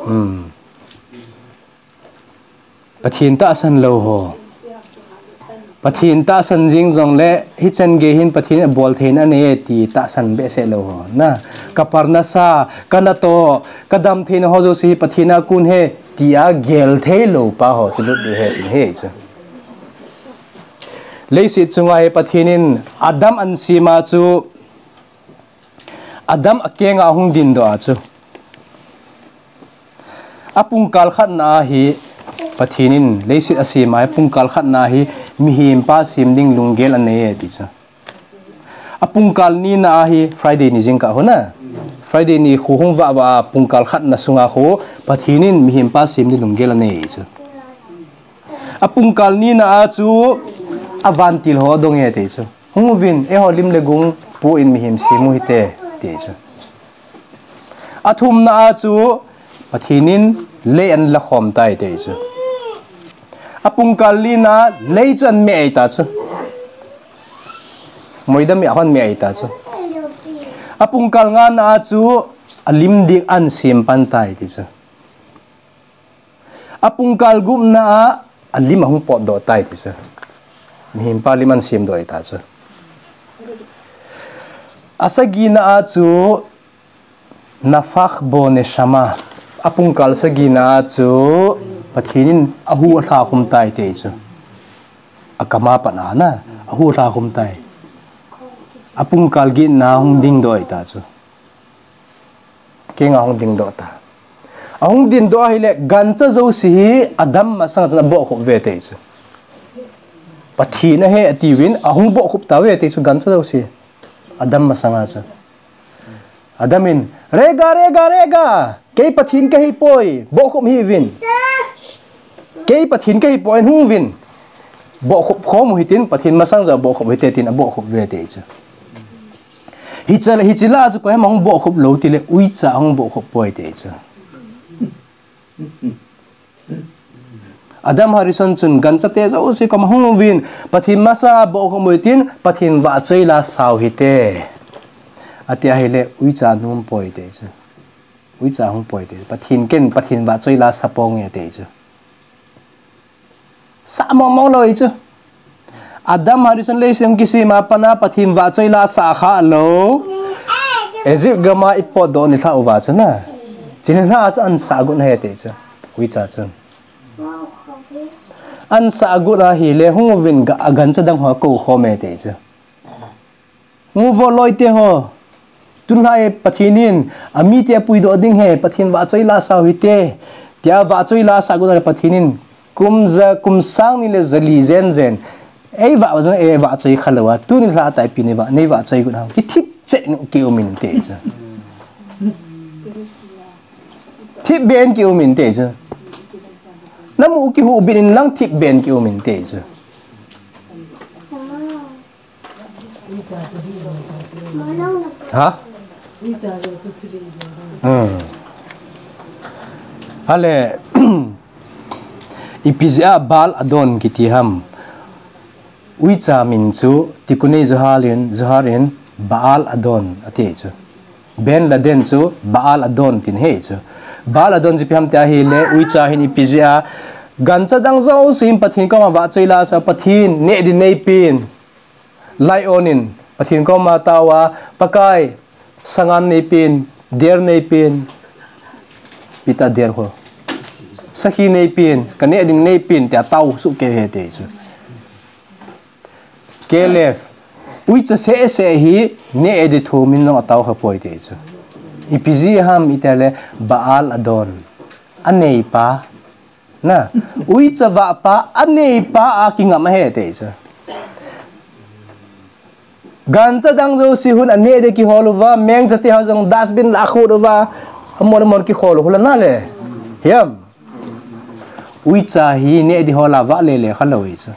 Hmm. Pathen tahsan lou ho. Pathen tahsan jing jong le, hichan gei hin Pathen abol thei na nei e ti tahsan behseh lou ho. Na, ka parnasa, ka natoh, ka dam thei na ho jouse hi Pathen a kon ahi, tia gel thei lou pa ho chu lut diu ahi, ti ahi chu. Leiset chunga hi Pathen in Adam ana sem a chu, Adam a kenga hung dingdoh a chu. A pungkal khat na a hi Pathen in leiset a sem a hi pungkal khat na a hi mihem pa sem ding lunggel anei e ti chu. A pungkal ni na a hi Friday ni jingkah ho na. Friday ni khu hung vah vah a pungkal khat na sunga khu Pathen in mihem pa sem ding lunggel anei e chu. A pungkal ni na a chu a vantil ho adong e ti chu. Hung uvin, eiho lim le gung pu in mihem sem u hite, ti chu. A thum na a chu, Pathen in lei ana lakhom tai, ti chu. A pungkal li na, lei chu ana meh ahi ta chu. Moidam meh a hon meh ahi ta chu. A pungkal nga na a chu, a lim ding ana sem pan tai, ti chu. A pungkal gup na a, a lim ahung potdoh tai ti chu. Mihem pa lim ana semdoh ahi ta chu. A sagi na a chu Nafach bo neshama. A pungkal sagi na a chu Pathen in a hu alha khum tai ti chu. A kama pat na a, a hu alha khum tai. A pungkal get na hung dingdoh ahi ta chu. Kenga hung dingdoh ta. A hung dingdoh ahile, gancha jouse hi Adam masanga chun abohkhup uve ti chu. Pathen ahi atiuvin, ahung bohkhup tauve ti chu, gancha jouse. Adam masanga chu. Adam in, rega, rega, rega, kei Pathen kahi poi, bohkhup hih uvin. Kei Pathen kahi poi, hung uvin. Bohkhup khom u hitin, Pathen masang jong bohkhup u hite tin, abohkhup uve ti chu. Hiche, hiche lah a chu koiham ahung bohkhup lou tile uicha ahung bohkhup poi ti chu. Adam Harishon chun gancha te jouse koma hung uvin, Pathen masa bohkhup u hitin, Pathen vahchoi la sao hite. Ati ahile uicha nom poi ti chu. Uicha hung poi ti. Pathen ken, Pathen vahchoi la sa ponge ti chu. Sa mong mong lou ahi chu. Adam Harishon leiset kisem a pat a Pathen vahchoi la sa kha lou. Egypt gam a i potdoh nilhah uva chu na. Hiche nilhah a chu ana sa got ahi ti chu. Uicha chu. Ana sa got ahile hung uvin ga, a gancha dang ho akou khom e ti chu. Hung uvo loi te ho. Tun lhah e Pathen in, amite apuidoh ding ahi, Pathen vahchoi la sao hite. Tia vahchoi la sa got ahile Pathen in, kum ja, kum sang ni le ja li jen jen. Ei vah, vah jong, ei vahchoi kha lou a. Tuni lhah a tah ipi nei vah, nei vahchoi got ham. Kithip cheh in kium in ti chu. Thip beh in kium in ti chu. Namu kihuh bit in lang thip beh in kium in ti chu. Ha? Hmm. Ale, ipi jeh a Baal Adon kiti ham. Uicha min chu Tikkuni Zohar in, Zohar in Baal Adon ati chu. Ben Laden chu Baal Adon tin ahi chu. Baal Adon chu ipi ham tia ahile, uicha hin ipi jeh a, gancha dang jouse hin Pathen koma vahchoi la sa, Pathen neh din neipen. Lion in Pathen koma tao a, Pakai, sangan neipen, der neipen, pita der ho. Sakhi neipen, kaneh ding neipen, tia tao soh kei ahi ati chu. Caleb, uicha seh seh hi neh ding thum in jong atao kha poi ati chu. Ipi jeh ham iti le Baal Adon. Aneipa. Na, uicha vahpa, aneipa a kingam ahi ati chu. Gancha dang jouse hin aneh ding kihol uva, mengcha te ho jong dustbin lah khut uva, amol amol kihol u hula na le. Hiam. Uicha hi neh ding ho lah vah le le kha lou ahi chu.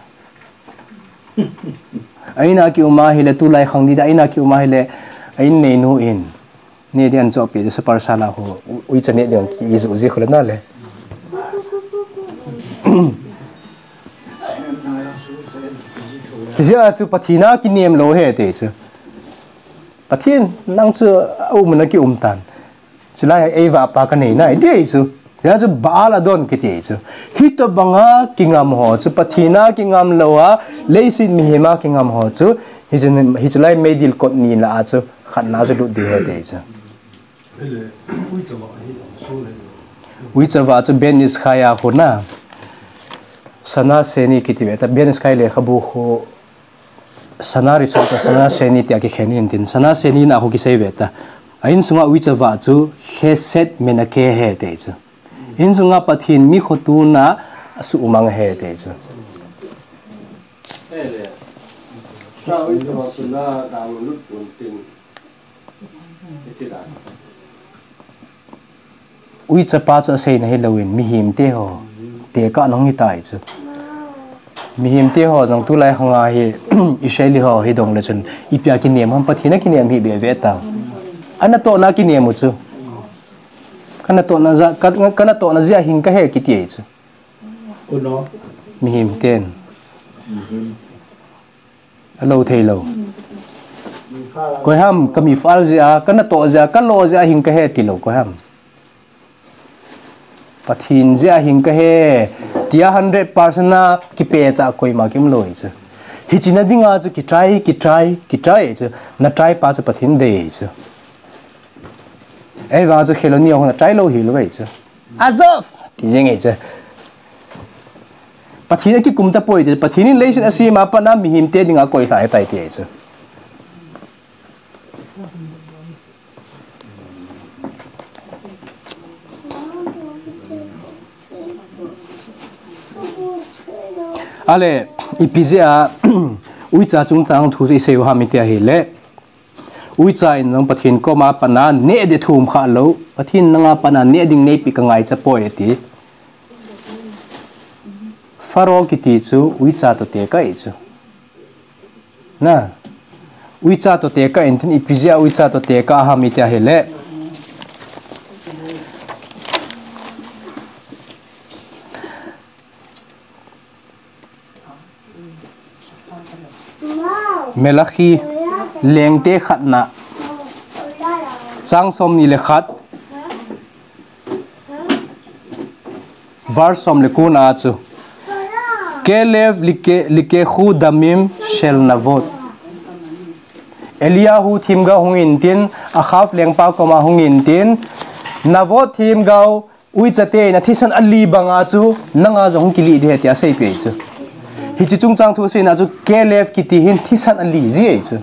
A in a ki um a hile tulai khang ding a in a ki um a hile a in neinu in. Neh ding ahin chohpeh chu super sala ho u-, uicha neh ding kijoh ji khu le na le. Chujeh a chu Pathen a kinem lou ahi ati chu. Pathen nang chu a um na ki um tan. Chulai ei vahpa kanei nai ati chu. Hia chu Baal Adon kiti chu. Hitobanga kingam ho chu, Pathen a kingam lou a, leiset mihem a kingam ho chu, hichu, hichu lai meidil kot ni lah a chu, khatna chu lut ding ahi ati chu. Uicha vah chu Ben Ish Chai a khu na. Sana Seni kiti ve ta, Ben Ish Chai lekhabu khu Sana Rishon, Sana Seni tia kikhen in tin. Sana Seni na khu kisei ve ta. A insunga uicha vah chu Chesed Menakeh ahi ati chu. Insunga Pathen mi khotona asuhmang ahi ati chu. Uicha pa chu aseina hilou in, mihem te ho tekah nahung hitai chu. Mihem te ho jong tulai khang a hi, Israeli ho hi dong le chun, ipi a kinem ham, Pathen a kinem hi be ve ta. Ana tohna kinem u chu. Kana tohna jeh, ka, kana tohna jeh a hing kahi kiti ahi chu. Mihem ten. Alou thei lou. Koi ham, ka mifal jeh a, kana toh jeh a, kalo jeh a hing kahi ti lou, koi ham. Pathen jeh a hing kahi, tia hundred percent a kipecha koima kium lou ahi chu. Hiche na dinga chu kitry, kitry, kitry chu. Na try pa chu Pathen dei chu. Ei vang chu Kheloni ho na try lou hilou ahi chu. Azov! Ti jing ahi chu. Pathen a kikum tapoi ti, Pathen in leiset asem a pat a mihem te dinga koilha ahitai ti ahi chu. Ale, ipi jeh a, uicha chungchang thu isei u ham iti ahile. Uicha in jong Pathen koma pat a neh ding thum kha lou. Pathen nanga pat a neh ding neipe ka ngaicha poi ati. Pharaoh kiti chu uicha toh tekah ahi chu. Na. Uicha toh tekah in tin ipi jeh a uicha toh tekah ham iti ahile. Melakhi, Lengte khatna, chang somni le khat, verse som le ko na chu. Caleb like-, likehu damim shel Navot. Eliyahu themgao hung in tin, Achav lengpa koma hung in tin, Navot themgao, uicha te in athisan ali banga chu, nanga jong hung kili ding ahi tia aseipeh chu. Hiche chungchang thu aseina chu Caleb kiti hin thisan ali ji ahi chu.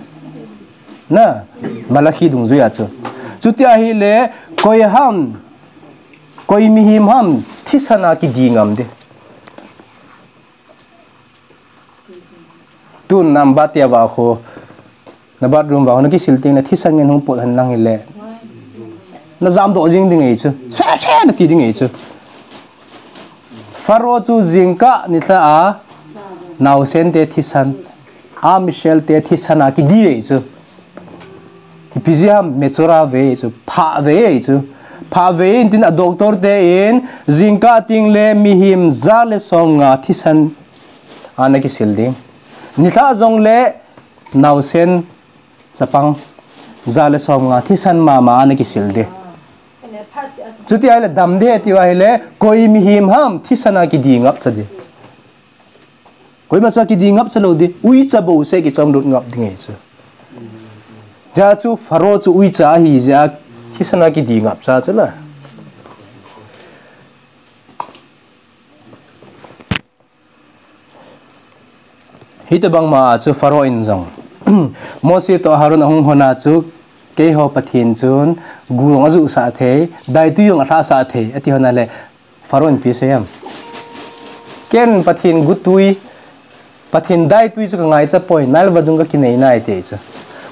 Na, Malakhi dungjuia chu. Chuti ahile, koi ham, koi mihem ham, thisan a kidi ngam ding. Tun na bath a vah khu, na bathroom vah khu, na kisil teng le, thisan ngen hung pot hen lang hile. Na jamdoh jing ding ahi chu. Swe, swe, na ti ding ahi chu. Pharaoh chu jingkah nilhah a, naosen te thisan, a Michelle te thisan a kidi ahi chu. Ipi jeh ham, mechora ve chu, phah ve chu. Phah ve in tin a doctor te in, jingkah teng le mihem ja le somnga thisan ana kisil ding. Nilhah jong le naosen chapang Ja le som nga thisan mama ana kisil ding. Chuti ahile dam ding ati ahile, koi mihem ham thisan a kidi ngap cha ding. Koima cha kidi ngap cha lou ding, uicha bouseh kichom lut ngap ding ahi chu. Hijeh chu Pharaoh chu uicha ahi jeh a thisan a kidi ngap cha chu la. Hitobang ma chu Pharaoh in jong Mose toh Aaron ahung hon a chu, keiho Pathen chun gu jong ajuh sah thei, daitui jong alhah sah thei, ati hon a le, Pharaoh in ipi asei em? Ken Pathen gutui, Pathen daitui chu ka ngaicha poi, Nile vadung ka kinei nai ati chu.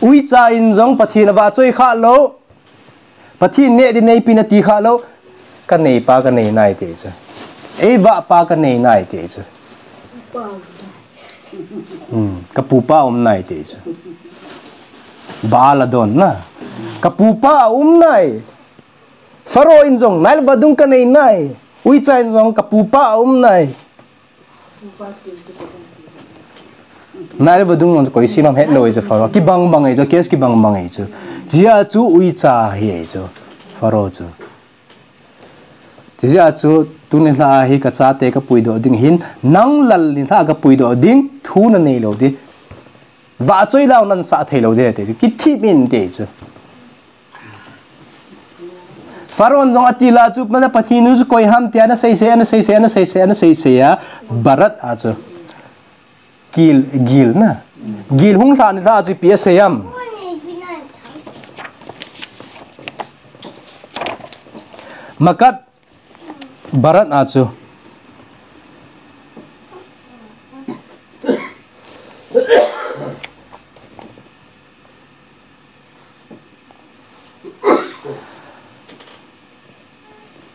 Uicha in jong Pathen avahchoi kha lou, Pathen neh ding neipi nati kha lou, ka neipa ka nei nai ati chu. Eivahpa ka nei nai ati chu. Hmm, ka pupa um nai ati chu. Baal adon na. Ka pupa um nai. Pharaoh in jong Nile vadung ka nei nai. Uicha in jong ka pupa um nai. Nile vadung jong koi sim ham het lou ahi chu Pharaoh. Kibang bang ahi chu, case kibang bang ahi chu. Hijeh chu uicha ahi chu Pharaoh chu. Hijeh chu tuni lha a hi ka chate ka puidoh ding ahin, nang lal ni lha ka puidoh ding, thu na nei lou ding. Vahchoi lau nan sah thei lou ding ati chu. Kithip in ati chu. Pharaoh jong ati la chu, mana Pathen u chu koi ham tia ana seisei, ana seisei, ana seisei, ana seisei a, barat a chu. Gil, gil na. Gil hung lhah ni lha chu ipi asei em? Makat barat a chu.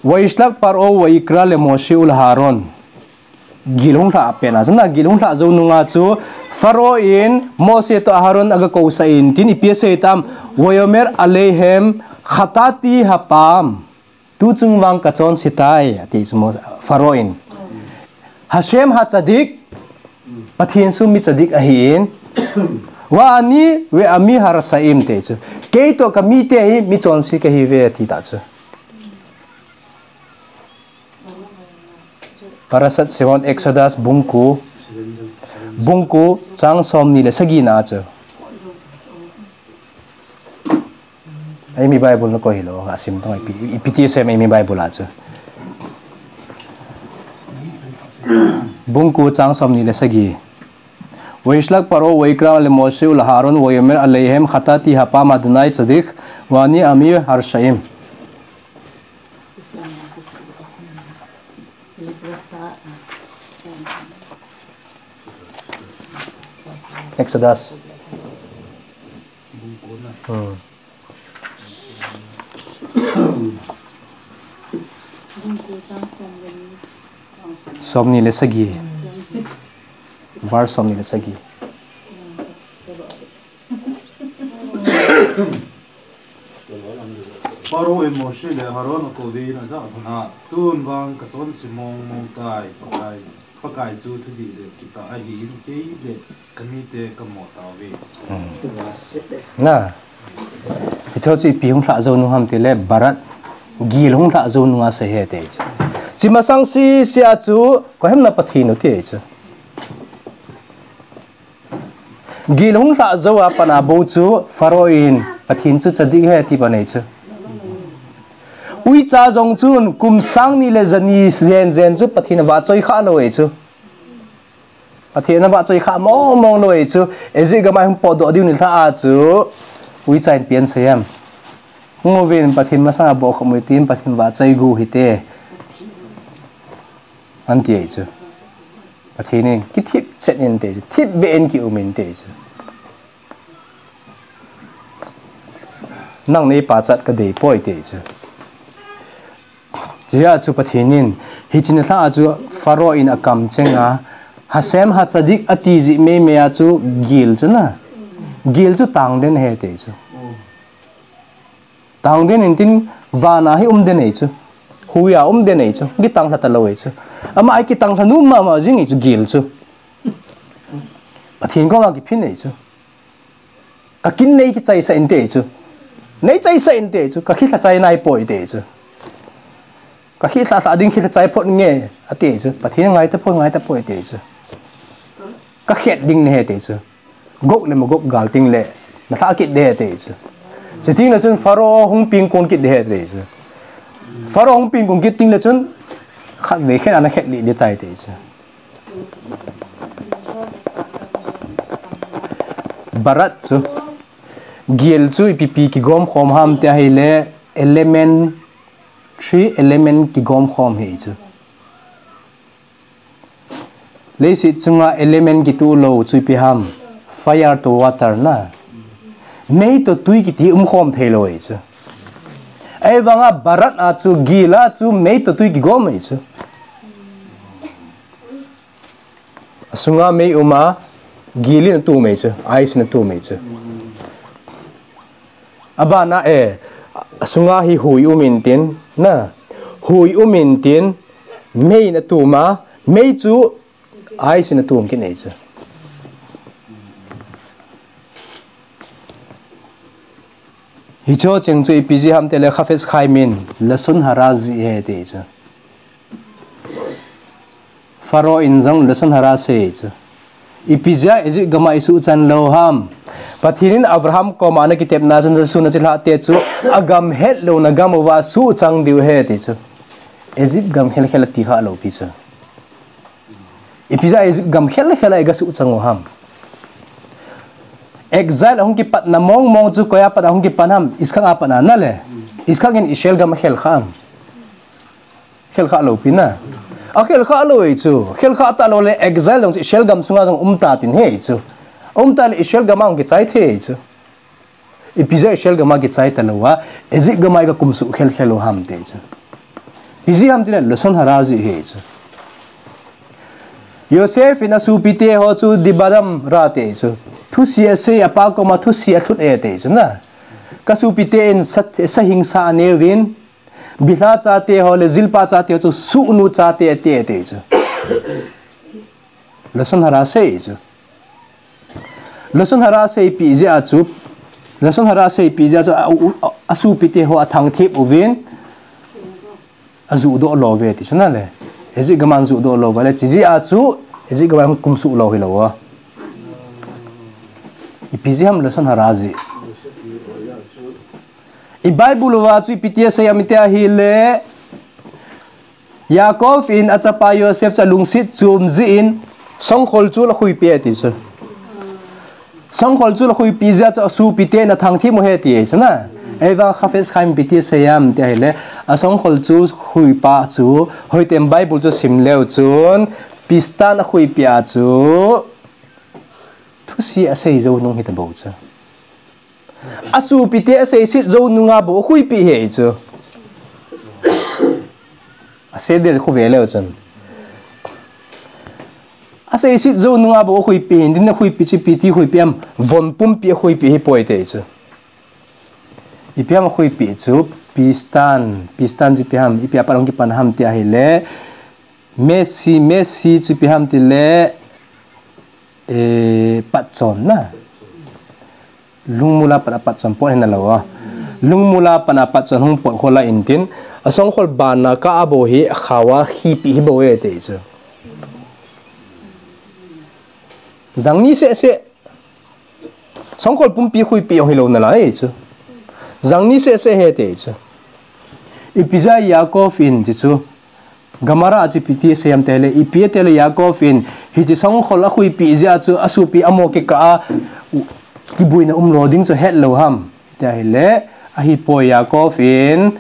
וישלח פרעה ויקרא למשה ולאהרן. Gil hung lhah pen a chu na, gil hung lhah jou nunga chu Pharaoh in Mose toh Aaron aga kousah in tin ipi asei tam, ויאמר אליהם חטאתי הפעם. Tuchung vang ka chonse tai, ati chu Mo-, Pharaoh in. Hashem hatzadik, Pathen chu mi tzadik ahin. ואני ועמי הרשעים ati chu. Kei toh ka mite hi mi chonse kahiuve ati ta chu. Parashat Shemot, Exodus, bung ko, bung ko, chang somni le sagi na chu. Eimi Bible na koi hilou, asim tong ipi, ipi ti asei em eimi Bible a chu. Bung ko chang somni le sagi. וישלח פרעה ויקרא למשה ולאהרן ויאמר אליהם חטאתי הפעם אדוני צדיק ואני ועמי הרשעים. Exodus. Hmm. Somni le sagi. Verse somni le sagi. Pharaoh in Mose le Aaron akou in ajah lhon a, tun vang ka chonse mong mong tai, Pakai, Pakai chu thudih le kitah ahin, kei le ka mite ka mo tauve. Hmm. Na. Hiche chu ipi hung lhah jou nung ham tile, barat, gil hung lhah jou nunga asei ahi ati chu. Hiche masang sese a chu, koi ham na Pathen u ati chu. Gil hung lhah jou a pat a bou chu Pharaoh in Pathen chu tzadik ahi ati pan ahi chu. Uicha jong chun kum sang ni le ja ni jen jen chu Pathen avahchoi kha lou ahi chu. Pathen avahchoi kha mong mong lou ahi chu. Egypt gam a hung potdoh diu ni lha a chu uicha in ipi asei em? Hung uvin Pathen masang a bohkhom u hitin, Pathen vahchoi got u hite. Ati ahi chu. Pathen in kithip chet in ati chu, thip beh in kium in ati chu. Nang nei pachat ka dei poi ati chu. Hiche a chu Pathen in, hiche ni lha a chu Pharaoh in akam cheng a, Hashem hatzadik ati jeh mei mei a chu gil chu na. Gil chu tang den ahi ati chu. Tang den in tin, van a hi um den ahi chu. Hui a um den ahi chu. Kitang lha talou ahi chu. Ama a kitang lha nom mama jing ahi chu gil chu. Pathen koma kiphin ahi chu. Ka kin nei kichaisah in ati ahi chu. Nei chaisah in ati chu, ka khilha chai nai poi ati chu. Ka khilha lha ding khilha chai phot nge, ati chu. Pathen ngai tapoi, ngai tapoi ati chu. Ka khet ding nahi ati chu. Gog le Magog gal teng le, na lha kit ding ahi ati chu. Chuteng le chun Pharaoh hung peng kon kit ding ahi ati chu. Pharaoh hung peng kon kit teng le chun, khatvei khen ana khet lih ding tai ati chu. Barat chu, gel chu ipi ipi kigom khom ham tia ahile, element, three element kigom khom ahi chu. Leiset chunga element kituh lou chu ipi ham, fire to water na. Mei to tui kiti um khom thei lou ahi chu. Ahivanga barat a chu, gel a chu mei to tui kigom ahi chu. Asunga mei um a, gel in atum ahi chu, ice in atum ahi chu. Abana e, asunga hi hui um intin, na, hui um intin, mei in atum a, mei chu ice in atum kit ahi chu. Hicho cheng chu ipi jeh ham tile Chafetz Chaim in, lashon hara jeh ahi ati chu. Pharaoh in jong lashon hara asei chu. Ipi jeh a Egypt gam a isuhchan lou ham. Pathen in Abraham koma ana kitepna chun, nasun nachilhah te chu, agam hetlouna gam uva suhchang diu ahi ati chu. Egypt gam khelkhel ati kha lou pi chu. Ipi jeh a Egypt gam khelkhel a iga suhchang u ham. Exile ahung kipatna mongmong chu koi a pat ahung kipan ham, Yitzhak a pat a nale. Yitzhak in Israel gam akhel kha ham. Khel kha lou pi na. Akhel kha lou ahi chu. Khel kha talou le exile jong chu Israel gam sunga jong um ta tin ahi chu. Um ta le Israel gam a jong kichai thei ahi chu. Ipi jeh a Israel gam a kichai talou a, Egypt gam a iga kumsuh khelkhel u ham ati chu. Ipi jeh ham tile lashon hara jeh ahi chu. Yosef in asopite ho chu dibadam ra ati chu. Thusei asei, apa koma thusei alhut e ati chu na. Kasopite in sa, sahing sa aneuvin, Bilhah chate ho le Zilpah chate ho chu suhnu chate ati, ati chu. Lashon hara asei chu. Lashon hara aseipeh jeh a chu. Lashon hara aseipeh jeh a chu, a, a, a, asopite ho athangthip uvin. Ajuhdoh lou uve ti chu nale. Egypt gam a ajuhdoh lou uva le. Chujeh a chu, Egypt gam a hung kumsuh lou hilou a. Ipi jeh ham lashon hara jeh. I Bible uva chu ipi ti asei ham iti ahile, Yaakov in achapa Yosef chu alungset chom jeh in songkhol chu alakhuipeh e ti chu. Songkhol chu alakhuipeh jeh a chu asopite in athangthip u ahi ti ahi chu na. Ahivang Chafetz Chaim ipi ti asei ham iti ahile, asongkhol chu khuipa chu, hoitah in Bible chu sim leu chun, Pistan akhuipeh a chu, thusei asei jou nung hita bou chu. Asopite aseiset jou nunga bou akhuipeh ahi chu. Aseder khu ve leu chun. Aseiset jou nunga bou akhuipeh ahin, tin akhuipeh chu ipi ti khuipeh ham, von pumpi akhuipeh ahipoi ti ahi chu. Ipi ham akhuipeh chu, Pistan, Pistan chu ipi ham, ipi a pat hung kipan ham iti ahile, Messi, Messi chu ipi ham itile, eh, patchon na. Lungmul a pat a patchon pot hina lou a. Lungmul a pat a patchon hung pot khol a intin, asongkhol bana kah a bou hi akhao a khipeh hi bou e ti ahi chu. Jangni seh seh. Songkhol pumpi khuipeh jong hilou nalai chu. Jangni seh seh ahi ti ahi chu. Ipi jeh a Yaakov in ti chu. Gemara a chu ipi ti asei ham iti ahile, ipi iti ahile Yaakov in, hiche songkhol akhuipeh jeh a chu asopi amo kikah a kiboina umlou ding chu hetlou ham iti ahile, ahipoi Yaakov in,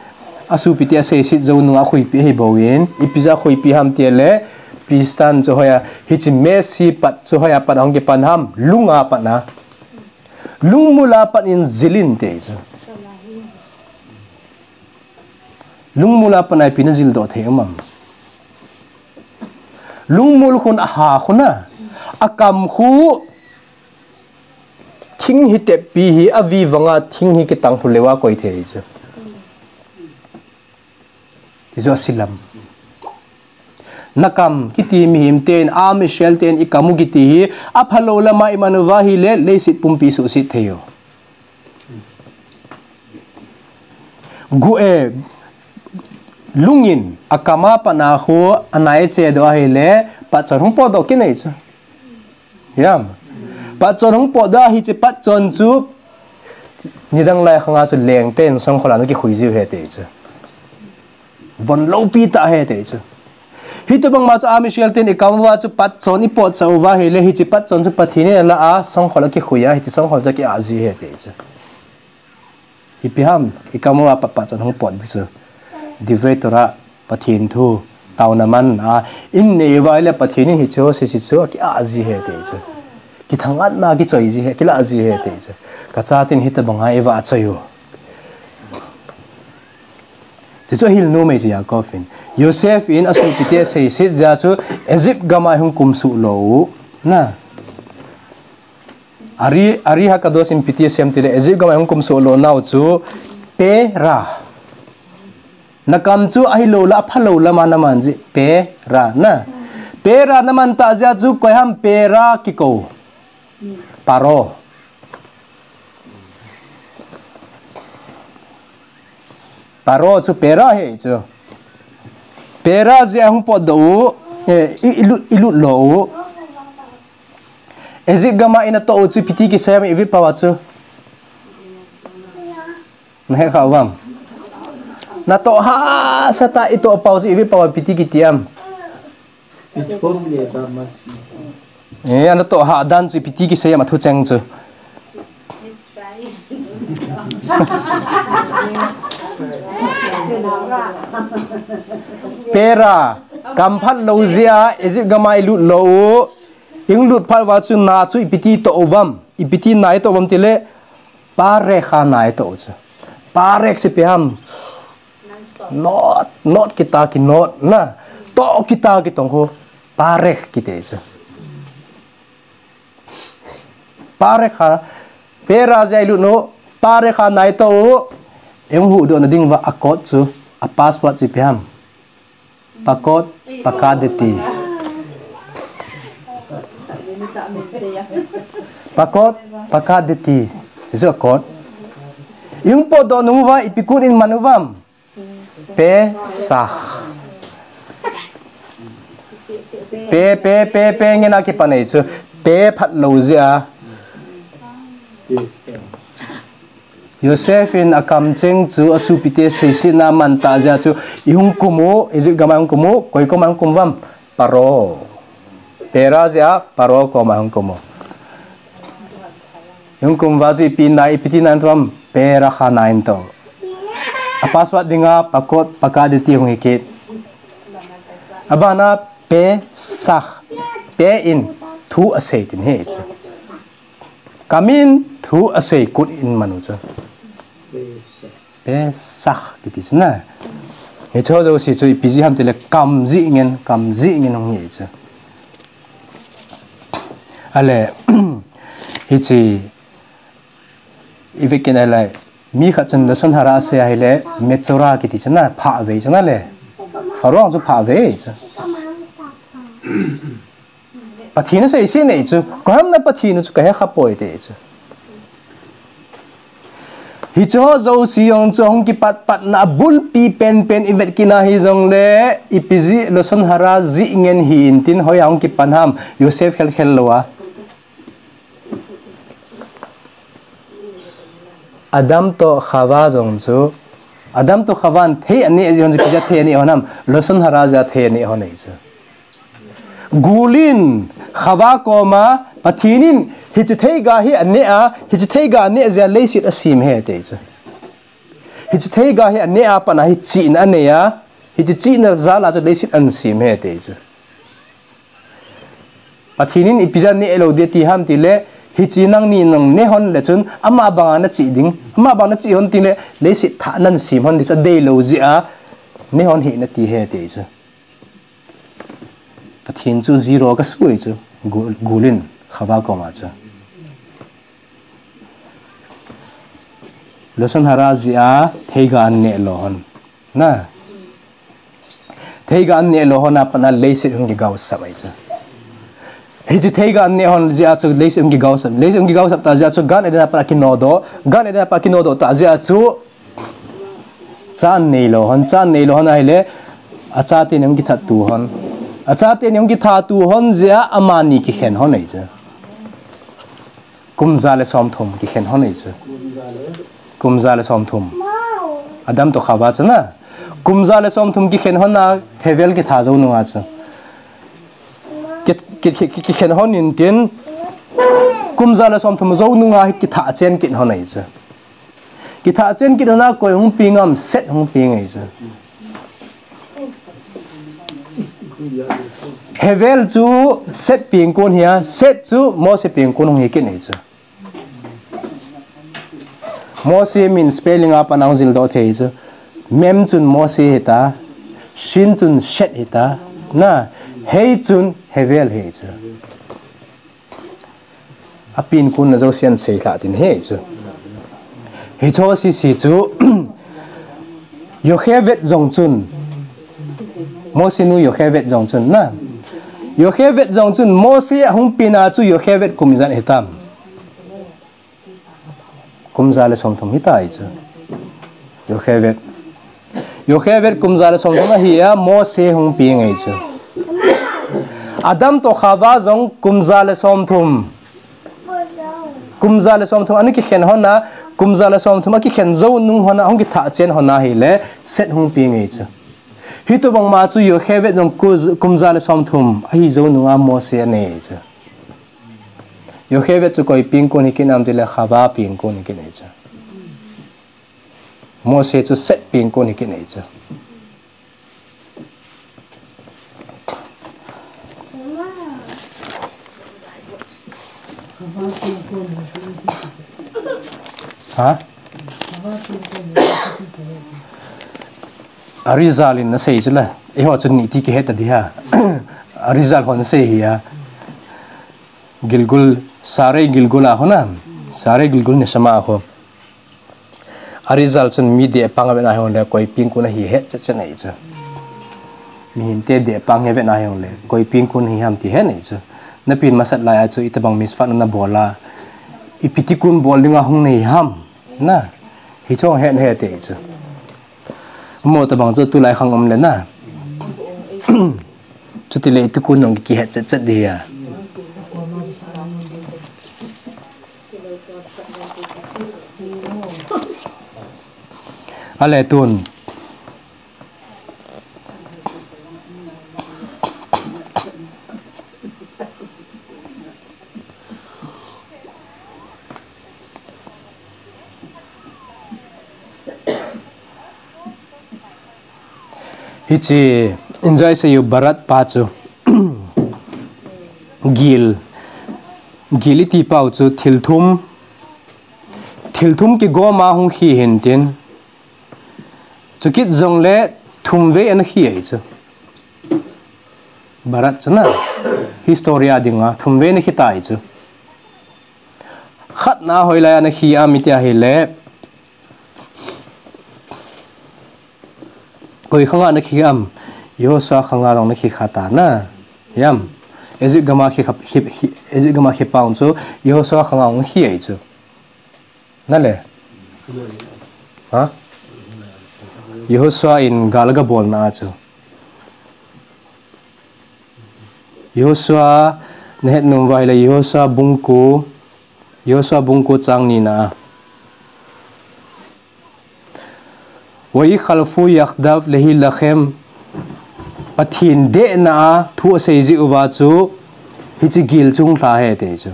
asopite aseiset jou nunga akhuipeh ahi bou in, ipi jeh a khuipeh ham iti ahile, Pistan chu hoiya, hiche Messi pat chu hoiya pat a hung kipan ham, lung a pat na. Lungmul a pat in jil in ti ahi chu. Lungmul a pat a ipi na jildoh thei um am. Lungmul khun aha khun a. Akam khu thing hi teppi hi avi vanga thing hi kitang khu leu a koi thei chu. Ti chu asi lam. Nakam kiti mihem ten, Am Israel ten ikam u kiti hi, aphalou lama iman uva ahile, leiset pumpi suhset thei u. Gu e, lungin, akam a pat na khu, anai che doh ahile, patchon hung potdoh kit ahi chu. Hiam. Patchon hung potdoh a hiche patchon chu, nidang lai khang a chu lengte in songkhol a ana kikhui jiu ahi ti chu. Von lopi tah ahi ti chu. Hitobang ma chu a Michelle ten i kam uva chu patchon i potdoh uva ahile, hiche patchon chu Pathen in ala a, songkhol a kikhui a, hiche songkhol chu ki-ah ji ahi ti chu. Ipi ham, i kam uva patchon hung potdoh chu. Divrei Torah, Pathen thu, taona man a, in nei uva ahile Pathen in hiche ho sese chu, ki-ah ji ahi ti chu. Kithangatna kichoi ji ahi, kilah ji ahi ti chu. Ka chaten hitobang a i vahchoi u. Ti chu ahil nom e chu Yaakov in. Yosef in asopite seiset jeh a chu Egypt gam a hung kumsuh lou u. Na. Ari, Ari Hakadosh in ipi ti asei em tile, Egypt gam a hung kumsuh lou nau chu Pera. Na kam chu ahilou le, aphalou lam a na man jeh, Pera na. Pera na man tah jeh a chu koi ham Pera kikou. Paro. Paro chu Pera ahi chu. Pera jeh a hung potdoh u, eh, i, i lut, i lut lou u. Egypt gam a i natoh u chu ipi ti kisei em Egypt pau a chu. Na het kha uvam. Natoh hahsa tah a i toh pau chu Egypt pau a ipi ti kiti em. Ithum le ba masi. Eh, a natoh hah dan chu ipi ti kisei em a thucheng chu. Pera, kam phat lou jeh a, Egypt gam a i lut lou u, i hung lut phat uva chu na chu ipi ti toh uvam, ipi ti na i toh uvam tile, Parek a na i toh u chu. Parek chu ipi ham. Not, not kit a kinot na. Toh kit a kitong khu. Parek kiti chu. Parek a, Pera jeh a i lut u, Parek a na i toh u, i hung huhdoh na ding uva a code chu, a password chu ipi ham. Pakot, pakadeti. Pakot, pakadeti. Chu a code. I hung potdoh nung uva, ipi code in man uvam. Pesach. Pe, pe, pe, pe, ngen a kipan ahi chu. Pe phat lou jeh a. Yosef in a kamcheng chu a sopite seisetna man tah jeh a chu i hung kum u, Egypt gam a i hung kum u, koi koma i hung kum uvam, Paro. Pera jeh a, Paro koma i hung kum u. I hung kum uva chu ipi na, ipi ti na i toh uvam, Perach a na i toh. A password dinga, Pakot, pakadeti hung hi kit. Abana, Pesach. Pe in, thu asei tin ahi chu. Kam in thu asei, code in man u chu. Pesach kiti chu na. Hiche jouse chu ipi jeh ham tile kam jeh ngen, kam jeh ngen hung hi chu. Ale, hiche, i vet kit a le, mi khat chun lashon hara asei ahile, Metzora kiti chu na, phah vei chu na le. Pharaoh chu phah vei chu. Pathen aseiset nei chu, koi ham na Pathen u chu ka he kha poi ti chu. Hiche jouse jong chu hung kipat patna a bulpi penpen i vet kit na hijongle, ipi jeh lashon hara jeh ngen hi in tin hoi a hung kipan ham, Yosef khelkhel lou a. Adam toh Chava jong chu, Adam toh Chava in thei aneh jeh hon chu ipi jeh a thei aneh hon ham, lashon hara jeh a thei aneh hon ahi chu. Gul in Chava koma, Pathen in hiche theiga hi aneh a, hiche theiga aneh jeh a leiset asem ahi ti chu. Hiche theiga hi aneh a pat na hi chihna anei a, hiche chihna jal a chu leiset asem ahi ti chu. Pathen in ipi jeh a neh lou ding ati ham tile, hiche nangni nang neh hon le chun, ama banga na chih ding, ama banga na chih hon tile, leiset thah nan sem hon ding chu adei lou jeh a, neh hon hih in ati ahi ti chu. Pathen chu zero ka sui chu, gul, gul in, Chava koma chu. Lashon hara jeh a, theiga an neh lou hon. Na. Theiga an neh lou hon a pat na leiset hung kigaosap ahi chu. Hiche theiga an neh hon jeh a chu leiset hung kigaosap. Leiset hung kigaosap tah jeh a chu Gan Eden a pat a kinodoh. Gan Eden a pat a kinodoh tah jeh a chu Cha nei lou hon, cha nei lou hon ahile, achate ni hung kithat tu hon. Achate ni hung kithat tu hon jeh a amani kikhen hon ahi chu. Kum ja le som thum kikhen hon ahi chu. Kum ja le som thum. Adam to Khava chu na. Kum ja le som thum kikhen hon a Hevel kitha jou nunga chu. Ki, ki, ki, ki, kikhen hon in tin. Kum ja le som thum jou nunga hi kitha chen kit hon ahi chu. Kitha chen kit hon a koi hung peng am, Set hung peng ahi chu. Hevel chu Set pengkon hi a, Set chu Mose pengkon hung hi kit ahi chu. Mose min spelling a pat a hung jil doh thei chu. Mem chun Mose hita, Shin chun Set hita, na, Hei chun Hevel hi chu. Apengkon na jouse asei lha tin ahi chu. Hicho sese chu Yocheved jong chun. Mose nu Yocheved jong chun na. Yocheved jong chun Mose ahung pen a chu Yocheved kum ijat hitam. Kum ja le som thum hita ahi chu. Yocheved. Yocheved kum ja le som thum ahi a, Mose hung peng ahi chu. Adam to Khava jong kum ja le som thum. Kum ja le som thum ana kikhen hon a, kum ja le som thum akikhen jou nung hon a, hung kitha chen hon ahile, Set hung peng ahi chu. Hitobang ma chu Yocheved jong ku, kum ja le som thum ahi jou nunga Mose anei ahi chu. Yocheved chu koi pengkon hi kit nam tile Khava pengkon hi kit ahi chu. Mose chu Set pengkon hi kit ahi chu. Ha? Arizal in asei chu la. Eiho chun iti kihet ta di ha. Arizal hon asei hi a. Gilgul, Sarei Gilgul a ho na. Sarei Gilgul Neshama a ho. Arizal chun mi dehpang avet na hile koi pengkon ahi het chet chet ahi chu. Mihemte dehpang hi avet na hile koi pengkon ahi ham ti het ahi chu. Napin masat lai a chu itobang mitzvah na nabol a. Ipi tikun bol dinga hung nei ham. Na. Hicho het het ahi chu. Mo tobang chu tulai khang um le na. Chutile itikun nong kihet chet chet di a. Ale tun. Hiche, enjoy se yu Barat pa chu. Gil. Gil iti pau chu thil thum. Thil thum kigom a hung khi hin tin. Chukit jongle thum vei ana khi ahi chu. Barat chu na. History a dinga thum vei ana khi tai chu. Khatna hoilai ana khi am iti ahile. Koi khanga ana khi am, Yehoshua khanga jong ana khi kha ta na. Hiam. Egypt gama khi kha, khi, khi, Egypt gama khi pau chu Yehoshua khanga jong ana khi ahi chu. Na le. Ha? Yehoshua in gal aga bolna a chu. Yehoshua na het nom uva ahile Yehoshua bung ko, Yehoshua bung ko chang nina a. ויחלפו יחדיו להילחם. Pathen dehna a thu asei jeh uva chu hiche gil chu hung lha ahi ti chu.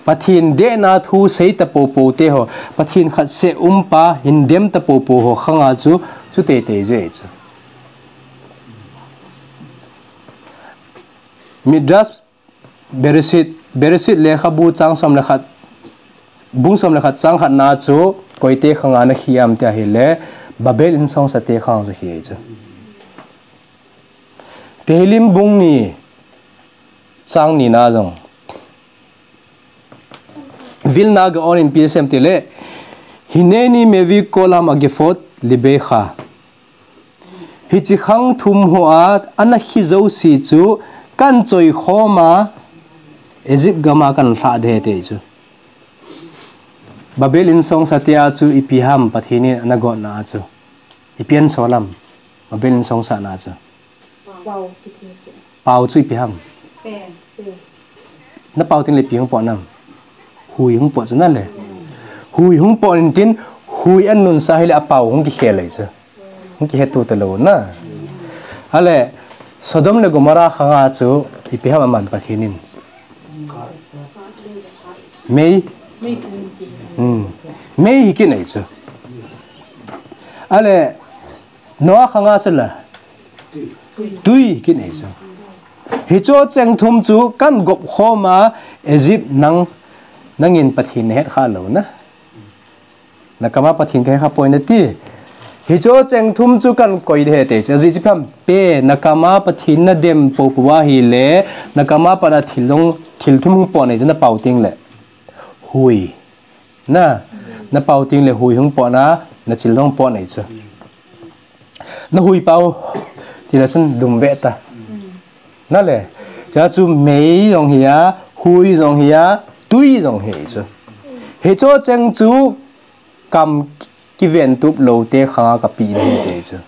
Pathen dehna thu sei ta popo te ho, Pathen khat seh um pa hin dem ta popo ho khanga chu, chu teitei jeh chu. Midrash Bereshit, Bereshit lekhabu chang som le khat, bung som le khat chang khatna chu koite khanga ana khi am tia ahile, Babel insongsa te khanga chu khi ahi chu. Tehillim bung ni chang nina jong. Vilna Gaon in ipi asei em tile, Hineni mevi kol ha'magefot libecha. Hiche khang thum hoa ana khi jouse chu kahin choikhom a Egypt gama kahin lhah ding ahi ti chu. Babel insongsa tia chu ipi ham Pathen in ana gotna a chu. Ipi ahin sol ham? Abel in song sa na chu. Pau chu ipi ham? Na pau teng le ipi hung pot nam? Hui hung pot chu na le. Hui hung pot in tin, hui anun sa hile apau hung kikhel ei chu. Hung kihe tu talou na. Ale, Sodom le Gomorrah khanga chu ipi ham aman Pathen in? Mei. Hmm. Mei hi kinei chu. Ale, Noah khanga chu la. Tui hi kinei chu. Hicho cheng thum chu kan gop khom a Egypt nang, nangin Pathen nahet kha lou na. Nakama Pathen kahe kha poi nati. Hicho cheng thum chu kan koi de he te chu. Ajeh chu ipi ham? Pe, nakama Pathen nadem poupou ahile, nakama pat a thil jong, thil thum hung pot nei chu na pau teng le. Hui. Na, na pau teng le hui hung pot na, na chil jong pot nei chu. Na hui pau, ti le chun dum ve ta. Na le, cha chu mei jong hi a, hui jong hi a, tui jong hi chu. Hicho cheng chu kam kiven tup lou te khanga kapi na hi te chu.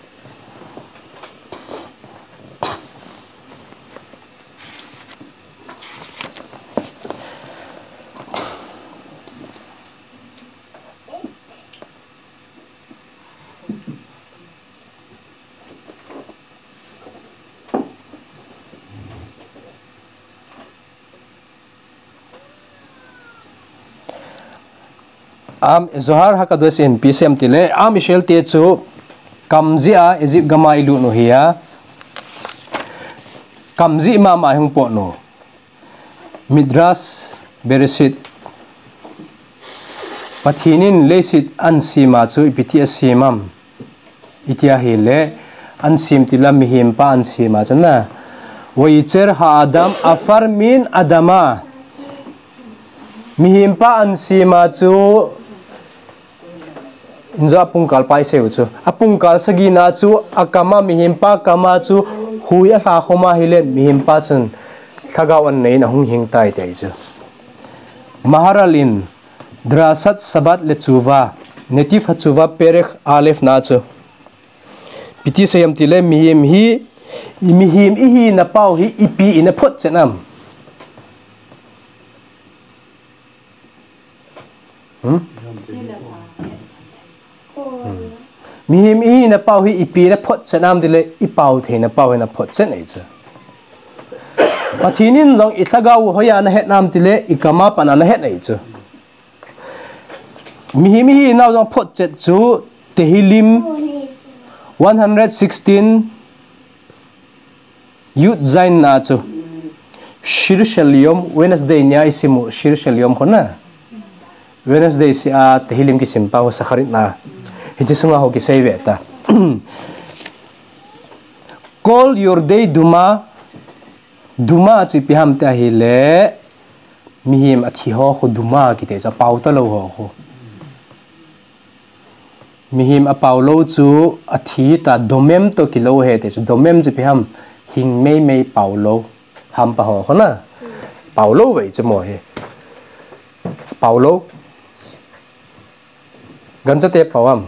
Am, Zohar Hakadosh in ipi asei em tile, am Israel te chu kam jeh a Egypt gam a ilut u hi a, kam jeh mama hung pot u. Midrash Bereshit. Pathen in leiset ahin sem a chu ipi ti asem am? Iti ahile, ahin sem tile mihem pa ahin sem a chu na. Vayitzer ha'adam afar min adama. Mihem pa ahin sem a chu, injo apungkal pa isei u chu. Apungkal sagi na chu, akam a mihem pa kam a chu, hui alha khom a hile, mihem pa chun lhagao ahin nei in ahung hing tai ti chu. Maharal in, Drashat Shabbat le Tshuva, Netiv HaTshuva Perek Aleph na chu. Ipi ti asei em tile mihem hi, mihem ihina pau hi ipi in aphotchet am? Hmm? Hmm. Mihem ihina pau hi ipi in aphotchet am tile ipau theina pau hin aphotchet nei chu. Pathen in jong ilhagao hoiya nahet nam tile ikam a pat a nahet nei chu. Mihem ihinau jong photchet chu Tehillim one hundred sixteen Yud Zayin na chu. Shir Shel Yom, Wednesday nia isimu Shir Shel Yom kho na. Wednesday sia Tehillim kisim pa ho Shacharit na. Hiche sunga ho kisei ve ta. Kol Yordei Duma, Duma chu ipi ham ti ahile, mihem athi ho khu Duma kiti chu, apao talou ho khu. Mihem apao lou chu athi ta, Domem toh kilou ahi ti chu, Domem chu ipi ham, hing meimei pao lou, hampa ho khu na, pao lou vei chu mo hi. Pao lou. Gancha te pao am.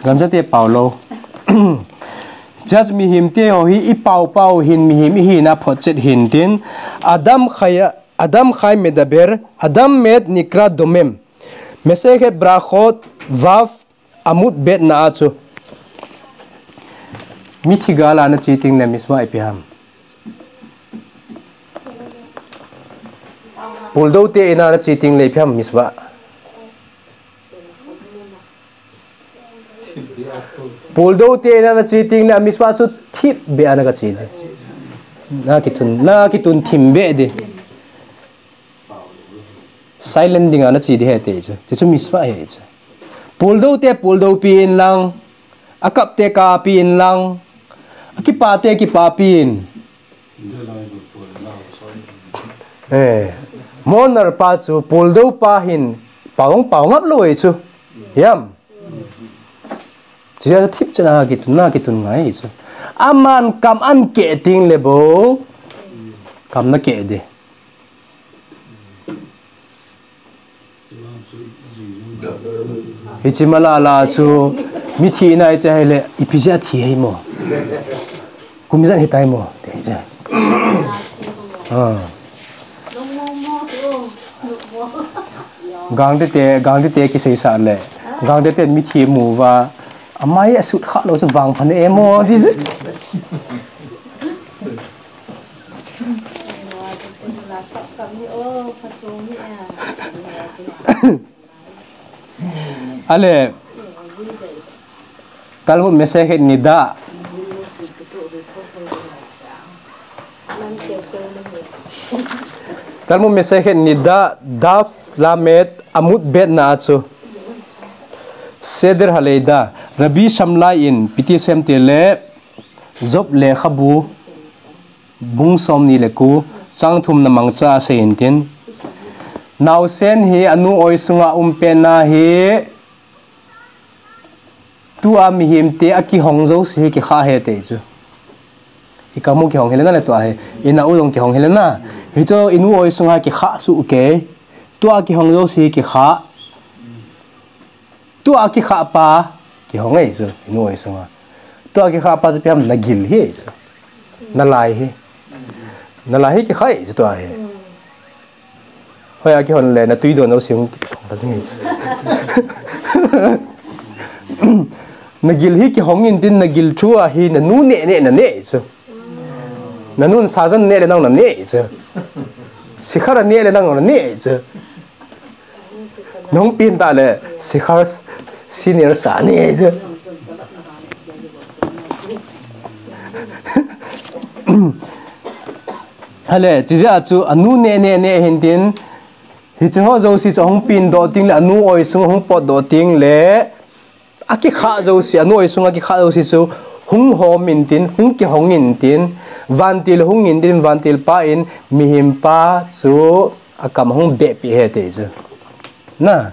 Gancha te pao lou. Church mihem te ho hi ipao pao hin mihem ihina photchet hin tin. Adam chai, Adam chai medaber, Adam mat nikra domem. Masechet Berachot vav Amud bet na a chu. Mithi gal a nache teng le mitzvah ipi ham. Puldou te in a nache teng le ipi ham mitzvah. Puldou te in a nache teng le mitzvah chu thip be a nakache di. Nakitun, nakitun thim be di. Silent dinga nache di ahi ti chu. Ti chu mitzvah ahi chu. Puldou te puldou pi in lang, akap te kap pi in lang, akipa te kipa pi in. Eh, mourner pa chu puldou pa hin pao, pao ngap lou ahi chu. Hiam. Chuche thip chan a kitun, nakitun ngai chu. Aman kam ahin keh teng le bou. Kam nakeh di. Hiche mala la chu mithi nai che hile, ipi jeh a thi hei mo. Kum ijat hitai mo, ti chu. Ah. Gangte te, Gangte te kiseisah le. Gangte te mithi mu uva. Amai asut kha lou chu vangpha ne e mo, ti chu. Ale, Talmud Masekhet Nida. Talmud Masekhet Nida, Daf Lamed, Amud Bet na chu. Seder Haleida, Rabbi Shammai in, ipi ti asei em ti le, Job lekhabu, bung somni le ko, chang thum na mangcha asei in tin. Naosen hi anu oi sunga um pet na hi, tua mihemte akihong jouse hi kikha ahi ti chu. I kamu kihong hile na le tua hi. I na u jong kihong hile na. Hichu i nu oi sunga kikha soh kei. Tua kihong jouse hi kikha. Tua kikha pa kihong ahi chu, i nu oi sunga. Tua kikha pa chu ipi ham, nagil hi ahi chu. Nalai hi. Nalai hi kikha ahi chu tua hi. Hoiya kihon le natui don jouse hung kithong ta ding ahi chu. Nagil hi kihong in tin nagil through a hi nanu neh neh naneh ahi chu. Nanun sajan neh le nang naneh ahi chu. Sikhar neh le nang naneh ahi chu. Nahung pen ta le, Sikhar senior sa ni ahi chu. Hale, chujeh a chu, anu neh, neh, neh hin tin, hiche ho jouse chu ahung pen doh teng le, anu oi sung ahung pot doh teng le, akikha jouse, anu oi sunga kikha jouse chu hung hom in tin, hung kihong in tin, vantil hung in tin, vantil pa in, mihem pa chu akam hung behpi ahi ti chu. Na,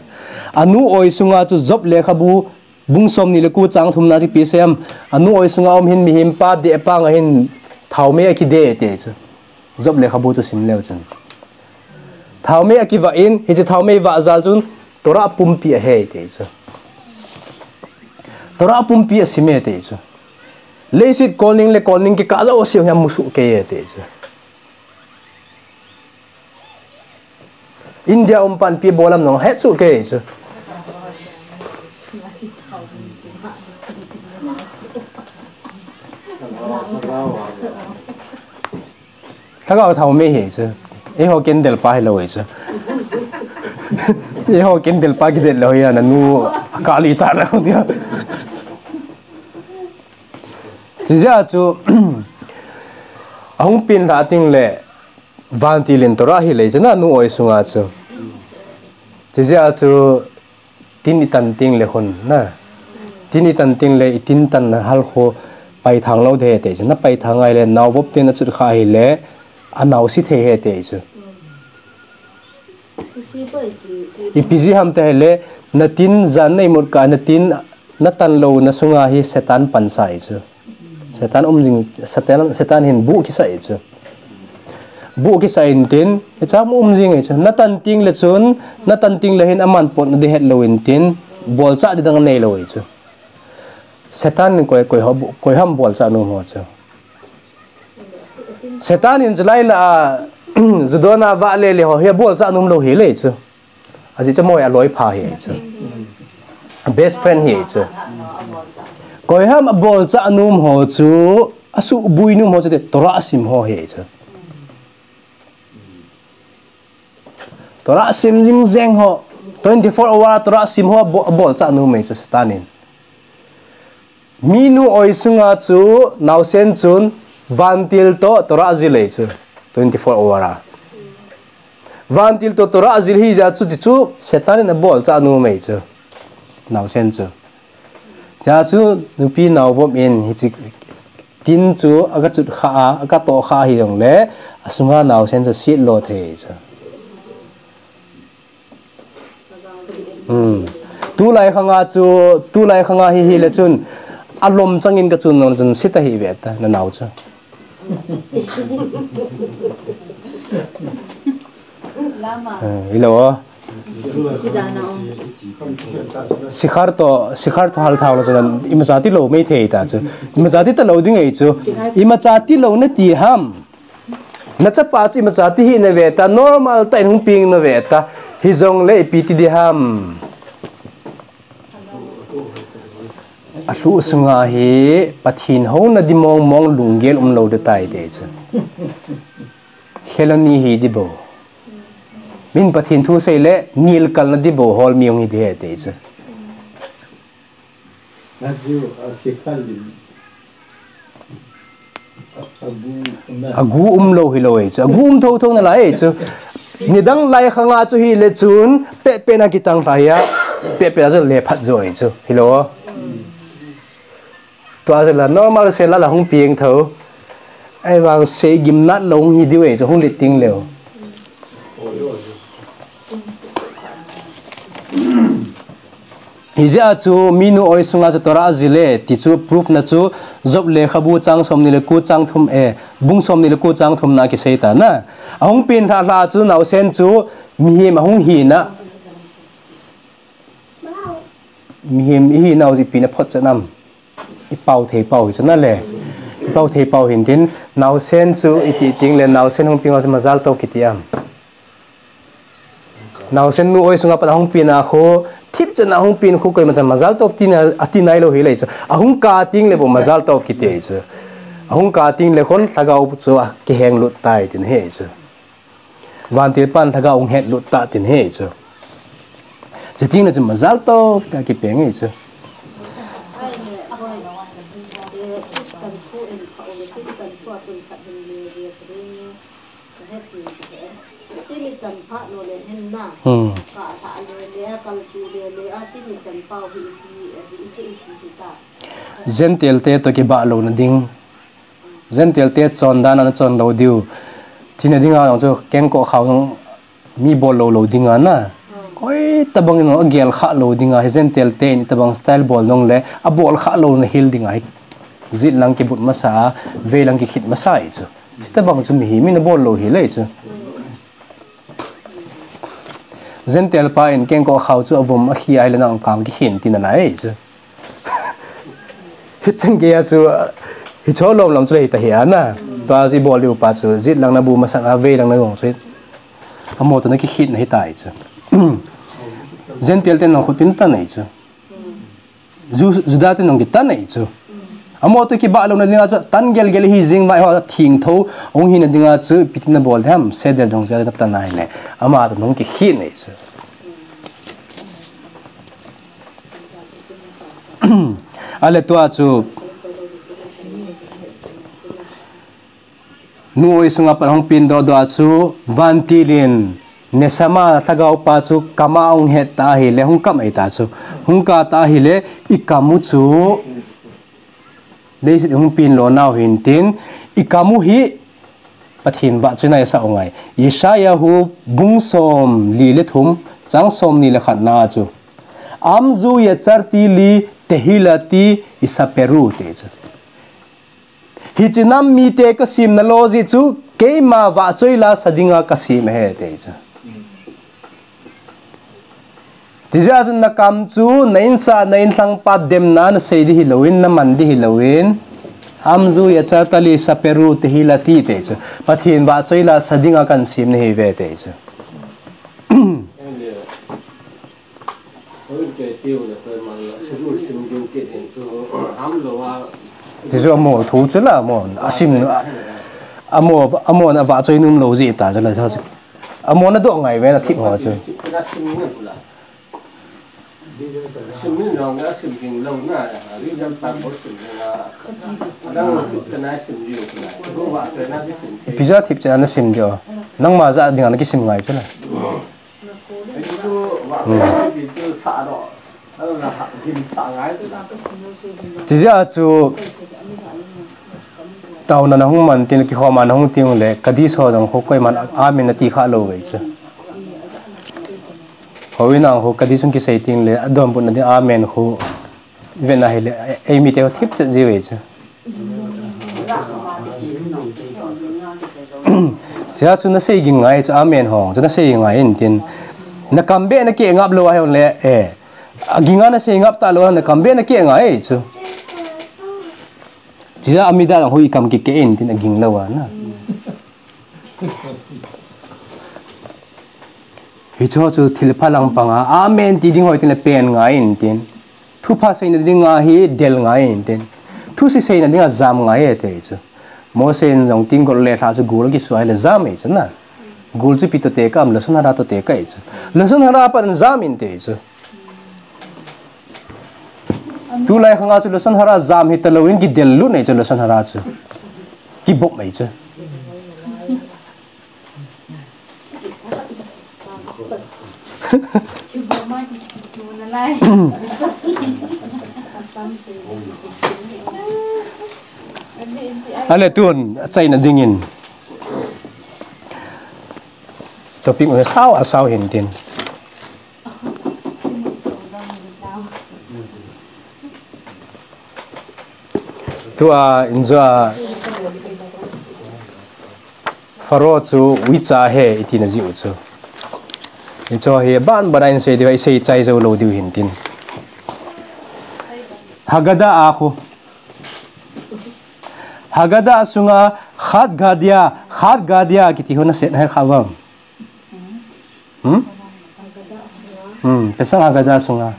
anu oi sunga chu Job lekhabu bung somni le ko chang thum na chu ipi asei em, anu oi sunga um hin mihem pa deh pang a hin thaomei akide ti chu. Job lekhabu chu sim leu chun. Thaomei akivah in, hiche thaomei vah jal chun Torah pumpi ahe ti chu. Torah pumpi asim e ti chu. Leiset kolning le kolning kikah jouse hi amu soh kei e ti chu. India um pan ipi bol ham nong het soh kei chu. Lhagao thaomei ahi chu. Eiho candle pa hilou ahi chu. Eiho candle pa kidet lou ahi a, nanu akah lih ta lou ahi a. Chujeh a chu, ahung pen lhah teng le, vantil in Torah ahil e chu na, anu oi sunga chu. Chujeh a chu, tin itan teng le hun na. Tin itan teng le itin tan na halkho paithang lou ding ahi ti chu. Na paithang ngai le naovop ten achut kha ahile anaosi thei ahi ti chu. Ipi jeh ham ti ahile natin jan na imut kah natin natan louna sunga hi Satan pansa ahi chu. Satan um jing, Satan, Satan hin buh kisa ahi chu. Buh kisa in tin, hicham um jing ahi chu. Natan teng le chun, natan teng le hin aman potna ding het lou in tin, bolchah ding dang anei lou ahi chu. Satan in koi, koi ho, koi ham bolchah nom ho chu. Satan in chulai lah a, ju don a vahle le ho hi abolchah nom lou hel ahi chu. Ajeh chu amaho hi aloipha ahi chu. Best friend ahi chu. Koi ham abolchah nom ho chu, asuhboi nom ho chu te Torah asim ho ahi chu. Torah asim jing jeng ho, twenty four hour Torah asim ho abo-, abolchah nom ahi chu Satan in. Mi nu oi sunga chu naosen chun vantil toh Torah ajil ahi chu, twenty four hour a. Vantil toh Torah ajil ahi jeh a chu ti chu Satan in abolchah nom ahi chu. Naosen chu. Chua chu nupi naovop in hiche tin chu aga chut kha a, aga toh kha ahi jong le, asunga naosen chu set lo thei ahi chu. Hmm. Tulai khanga chu, tulai khanga hi, hile chun, alom chang in kachun nung chun, set ahi ve ta, nanao chu. Lama. Eh, hilou. Sikhar to, sikhar to hal thau lo chu, imacha tilou mai thei ta chu. Imacha ti talou ding ahi chu. Imacha tilou nati ham. Nachapa chu imacha ti hih nave ta, normal tah in hung peng nave ta. Hijongle ipi ti ding ham. Alhuh sunga hi Pathen houna ding mong mong lunggel umlou ding tai ti chu. Kheloni hi ding bou. Min Pathen thu sei le nilkalna ding bou hol mi hung hi ding ahi ti chu. Agu umlou hilou ahi chu. Agu um thotho nalai ahi chu. Nidang lai khanga chu hile chun pehpeh na kitang lha hia. Pehpeh na chu le phat jo ahi chu. Hilou. Tua chu la normal se la la hung peng tho. Ahivang sei gimnat lou hi ding ahi chu hung lit ting leu. Hijeh a chu minu oi sunga chu Torah ajil e ti chu proof na chu Job lekhabu chang somni le ko chang thum e, bung somni le ko chang thum na kisei ta na. Ahung peng lha lha chu naosen chu mihem ahung hina. Mihem ihinau chu ipi na photchet nam. Ipao thei pao hi chu nale. Ipao thei pao hin tin, naosen chu iti ting le, naosen hung peng ho chu mazal tov kiti am. Naosen nu oi sunga pat ahung peng a khu, thipchet na ahung peng khu koima chan mazal tov tina, ati nailou hileh chu. Ahung kah ting le bou mazal tov kiti chu. Ahung kah ting le khun lhagao chu akiheng lut tai tin ahi chu. Vantil pan lhagao hung het lut ta tin ahi chu. Chuti na chu mazal tov tia kipeng ahi chu. Hmm. Gentile te toh kibah louna ding. Gentile te chondan a nachon lou diu. China dinga jong chu kengkoh khao jong mi bol lou lou dinga na. Koi tabang in agel kha lou dinga, hi Gentile te in tabang style bol nung le, abol kha louna hil dinga hi. Jet lang kibut masa a, vei lang kikhit masa ahi chu. Tabang chu mihem in abol lou hileh chu. Gentile pa in kengkoh khao chu avom akhi ahile nang kang kikhen tina nalai chu. Hichan geiya chu, hicho lom lom chu le hita hi ana. Tua chu ibol diu pa chu, jet lang nabu masang a, vei lang nagong chu. Amaho toh nakikhen na hitai chu. Gentile te nang khu tin tan ahi chu. Ju-, Juda te nung kitan ahi chu. Amaho toh kibah louna dinga chu, tan gel gel hi jing vai ho thengtho, hung hina dinga chu, ipi ti nabol dem, seder dong chu natan ahile. Ama toh nung kikhen ahi chu. Ale tua chu. Nu oi sunga pat hung peng doh doh a chu, vantil in, neshama lhagao pa chu, kama hung het ta ahile, hung kap ahi ta chu. Hung kap ta ahile, ikam u chu, leiset hung peng lou nau hin tin, ikam u hi, Pathen vahchoina isah u ngai. Yeshayahu bung somli le thum, chang somni le khat na chu. Am zu yetsarti li tehilati isaperu te chu. Hiche nam mite kasemna lou jeh chu keima vahchoi la sa dinga kasem ahi ti chu. Tijeh a chu nakam chu na insah na inlhang pa demna nasei di hilouvin, naman di hilouvin. Am zu yetsarti li isaperu tehilati ti chu. Pathen vahchoi la sa dinga kahin sem nahi uve ti chu. Tichu amaho thu chu la amaho. Asim, amaho, amaho na vahchoi nom lou jeh ta chu la. Amaho nadoh ngai uve na thip ho chu. Ipi jeh a thip chet a nasim diu. Nangma jah dinga nakisim ngai chu la. Tijeh a chu taona nahung man tin, kikhoma nahung teng le, kaddish ho jong khu koiman amen nati kha lou uve chu. Houin a khu kaddish hung kisei teng le, adonbutna ding amen khu ven ahile, eimite ho thip chet ji uve chu. Sia chu nasei ging ngai chu amen ho, chu nasei ging ngai in tin. Na kam be na ke ngap lou a hon le, eh. Aginga na sei ngap ta lou a, na kam be na ke ngai chu. Chija amida lang hui kam ke ke in tin aging lou a na. Hicho chu thilpha lang panga, amen ti ding hoi tin le pen ngai in tin. Thupha seina dinga hi del ngai in tin. Thusi seina dinga jam ngai e te chu. Mose in jong tin gol le thla chu gul kisua le jam e chu na. Gul chu pi to te kam, Lashon Hara to te ka e chu. Lashon Hara pan jam in te chu. Tulai khanga chu Lashon Hara jam hi ta lou in kidel lut nei chu Lashon Hara chu. Kibop mai chu. Ale tun, achaina dingin. Topic u sao, asao hin tin. Tua, injo a, Pharaoh chu uicha he iti na jiu chu. Hicho hi ban ban in sei diu, i sei chai jou lou diu hin tin. Haggadah a khu. Haggadah sunga Chet Gadya, Chet Gadya kiti hu na sei na he kha vang. Hmm? Hmm, Pesach Haggadah sunga.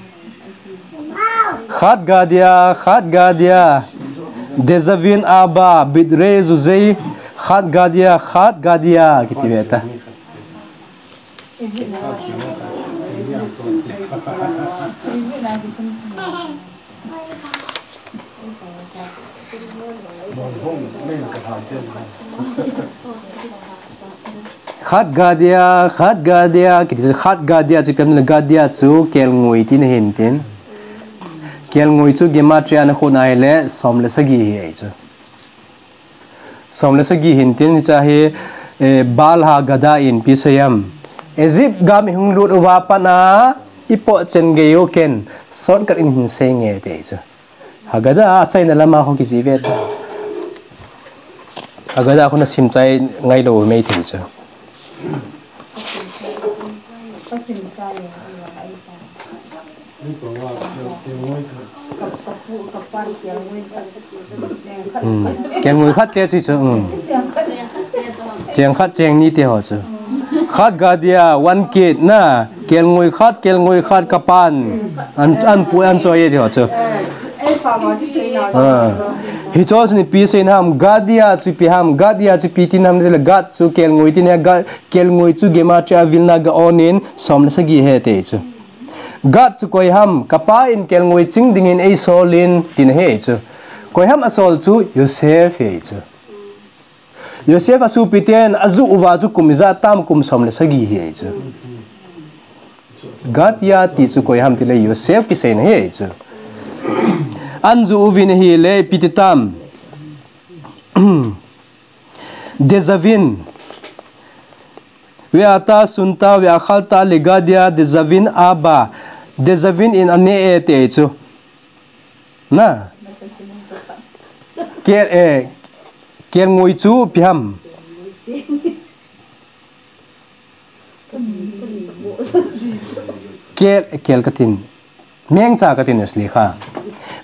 Chet Gadya, Chet Gadya. Dezavin Abba, Bidre Zuzei, Chet Gadya, Chet Gadya, kiti ve ta. Chet Gadya, Chet Gadya, kiti chu Chet Gadya chu ipi ham le Gadya chu kelngoi tina hin tin. Kelngoi chu Gematria na khu na hile som le sagi hi ahi chu. Som le sagi hin tin hicha hi, eh, Baal HaGadah in ipi sei ham. Egypt gam i hung lut uva pat a i po chen gei u ken shortcut in hin sei nge te chu. Haggadah a achaina lama khu kiji ve ta. Haggadah khu na sim chai ngai lou mei thei chu. Hmm. Kelngoi khat te chu chu. Hmm. Cheng khat cheng ni te ho chu. Chet Gadya, one kid na. Kelngoi khat, kelngoi khat kapan. An, an pu, an choi e te ho chu. Ah. Hicho chu ipi sei na ham, Gadya chu ipi ham, Gadya chu ipi tin ham le Gad chu kelngoi tin he, Gad, kelngoi chu Gematria Vilna Gaon in som le sagi he te chu. Gad chu koi ham, kapa in kelngoi ching dingin ei sol in tin he chu. Koi ham asol chu Yosef he chu. Yosef asopi ten aju uva chu kum ijat tam, kum som le sagi hi ahi chu. Gadya ti chu koi ham tile Yosef kiseina hi ahi chu. An ju uvin ahile ipi ti tam. Dezavin. Ve'ata shunta ve'achalta legadya dezavin abba. Dezavin in ane e ti ahi chu. Na. Kel, eh, kelngoi chu ipi ham. Kel, kel katin. Mengcha katin, slicha.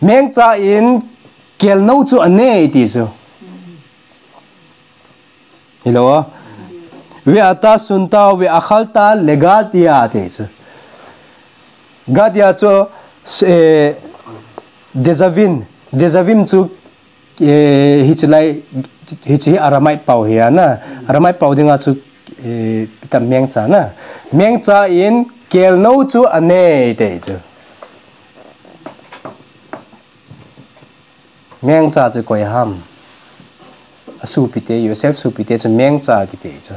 Mengcha in kelnou chu ane ti chu. Hilou. Ve'ata shunta ve'achalta legadya ti chu. Gadya chu, eh, dezavin, dezavin chu, eh, hiche lai, hiche hi Aramaic pau hi ana. Aramaic pau dinga chu, eh, ipi tam mengcha na. Mengcha in kelnou chu ane ti chu. Mengcha chu koi ham. Asopi te, Yosef sopi te chu mengcha kiti chu.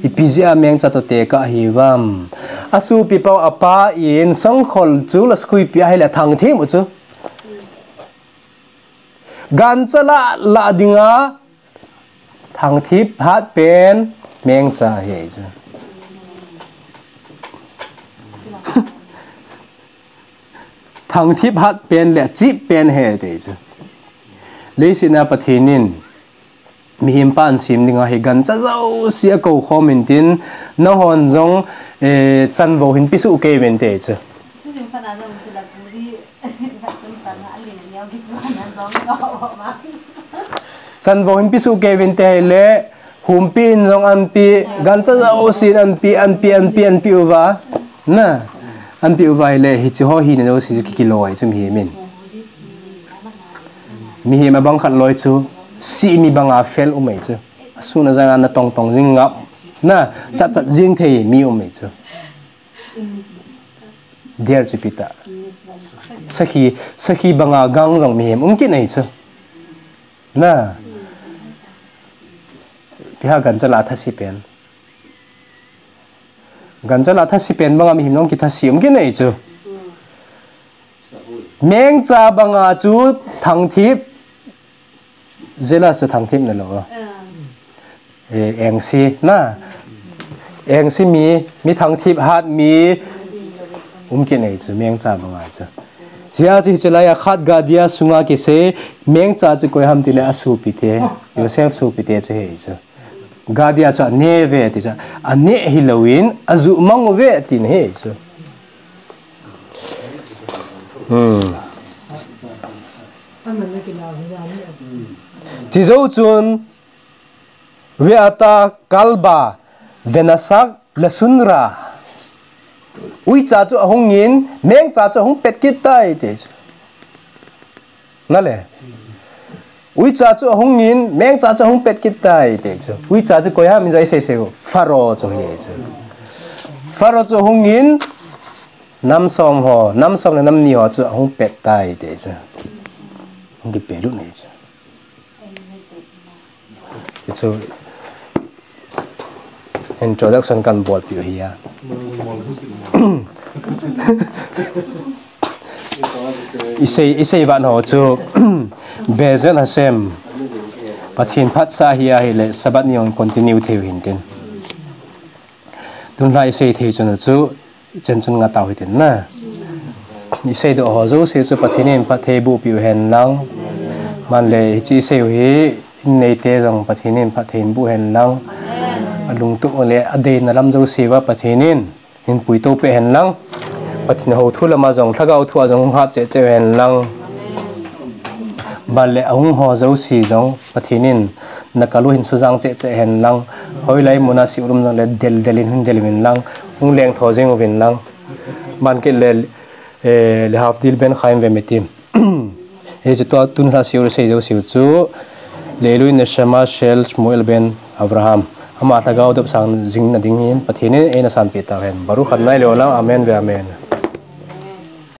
Ipi jeh a mengcha toh tekah ahi uvam. Asopi pau apa in sangkhol chu la sakhuipi ahile athangthip u chu. Gancha lah, lah dinga thangthip hat pen mengcha ahi chu. Thangthip hat pen le chip pen ahi ti chu. Leiset a Pathen in mihem pan sem dinga hi gancha jouse akou khom in tin, nahon jong Eh, chanvo hin pesuh kei uvin te chu. Chuchun phatna jong chu la puri. Khat chun chan a lim neo kichuan a jong ko ma. Chanvo hin pesuh kei uvin te hile, humpi in jong anpi, gancha jousen anpi, anpi, anpi, anpi uva. Na, anpi uva hile, hiche ho hina jouse chu kikiloi chu mihem in. Mihem abang khat loi chu, simi banga fel um ahi chu. Asun ajang a natong tong jing ngap. Na, chat chat jing thei mi um ahi chu. Dear chu ipi ta. Sakhi, sakhi banga gang jong mihem um kit ahi chu. Na. Ipi ham, gancha lah a thase pen. Gancha lah a thase pen banga mihem jong kithase um kit ahi chu. Mengcha banga chu thangthip. Jealous chu thangthip na lou. Eh, engse na. Engse mi, mi thangthip hat mi. Um kit ahi chu, mengcha banga chu. Hijeh chun hiche laiya khat Gadia sunga kisei, mengcha chu koi ham tile asopi te. Joseph sopi te chu ahi chu. Gadia chu ane uve ti chu. Ane hilouvin, aju mang uve tina ahi chu. Hmm. Chujou chun, Ve'ata kalba venasak lashon ra. Uicha chu ahungin, mengcha chu ahung pet kit tai ti chu. Nale. Uicha chu ahungin, mengcha chu ahung pet kit tai ti chu. Uicha chu koi ham, min jai sei sei u. Pharaoh chu ahi chu. Pharaoh chu ahungin, nam som ho, nam som le nam ni ho chu ahung pet tai ti chu. Hung kipet lut ahi chu. Hichu introduction kahin bolpeh u ahi a. Isei, isei vat ho chu, Be'ezrat Hashem, Pathen phatsah ahi a, ahile, Sabbath ni jong continue thei u hintin. Tunlha isei thei chun chu, Chen chun nga tau hitin na. Isei doh ho jouse chu Pathen in phatthei boh peh u hen lang. Amen. Aban le hiche isei u hi in neite jong Pathen in phatthei in boh hen lang. Amen. Alungtup le adeina lam jouse uva Pathen in hin puitou peh hen lang. Pathen hou thu lama jong, lhagao thu a jong hat cheh cheh u hen lang. Aban le ahung ho jouse jong Pathen in nakal u hin sujang cheh cheh hen lang. Hoilai mun a sih u um jong le del del in hin del uvin lang. Hung lengtho jing uvin lang. Aban kit le, eh, להבדיל בין חיים ומתים. Hiche tua tunlha sih u le sei jouse u chu, לעילוי נשמה של שמואל בן אברהם. Ama lhagao dopsang jing na ding hin Pathen in eina sanpeh tau hen. Baruch Adonai leolam, amen ve'amen.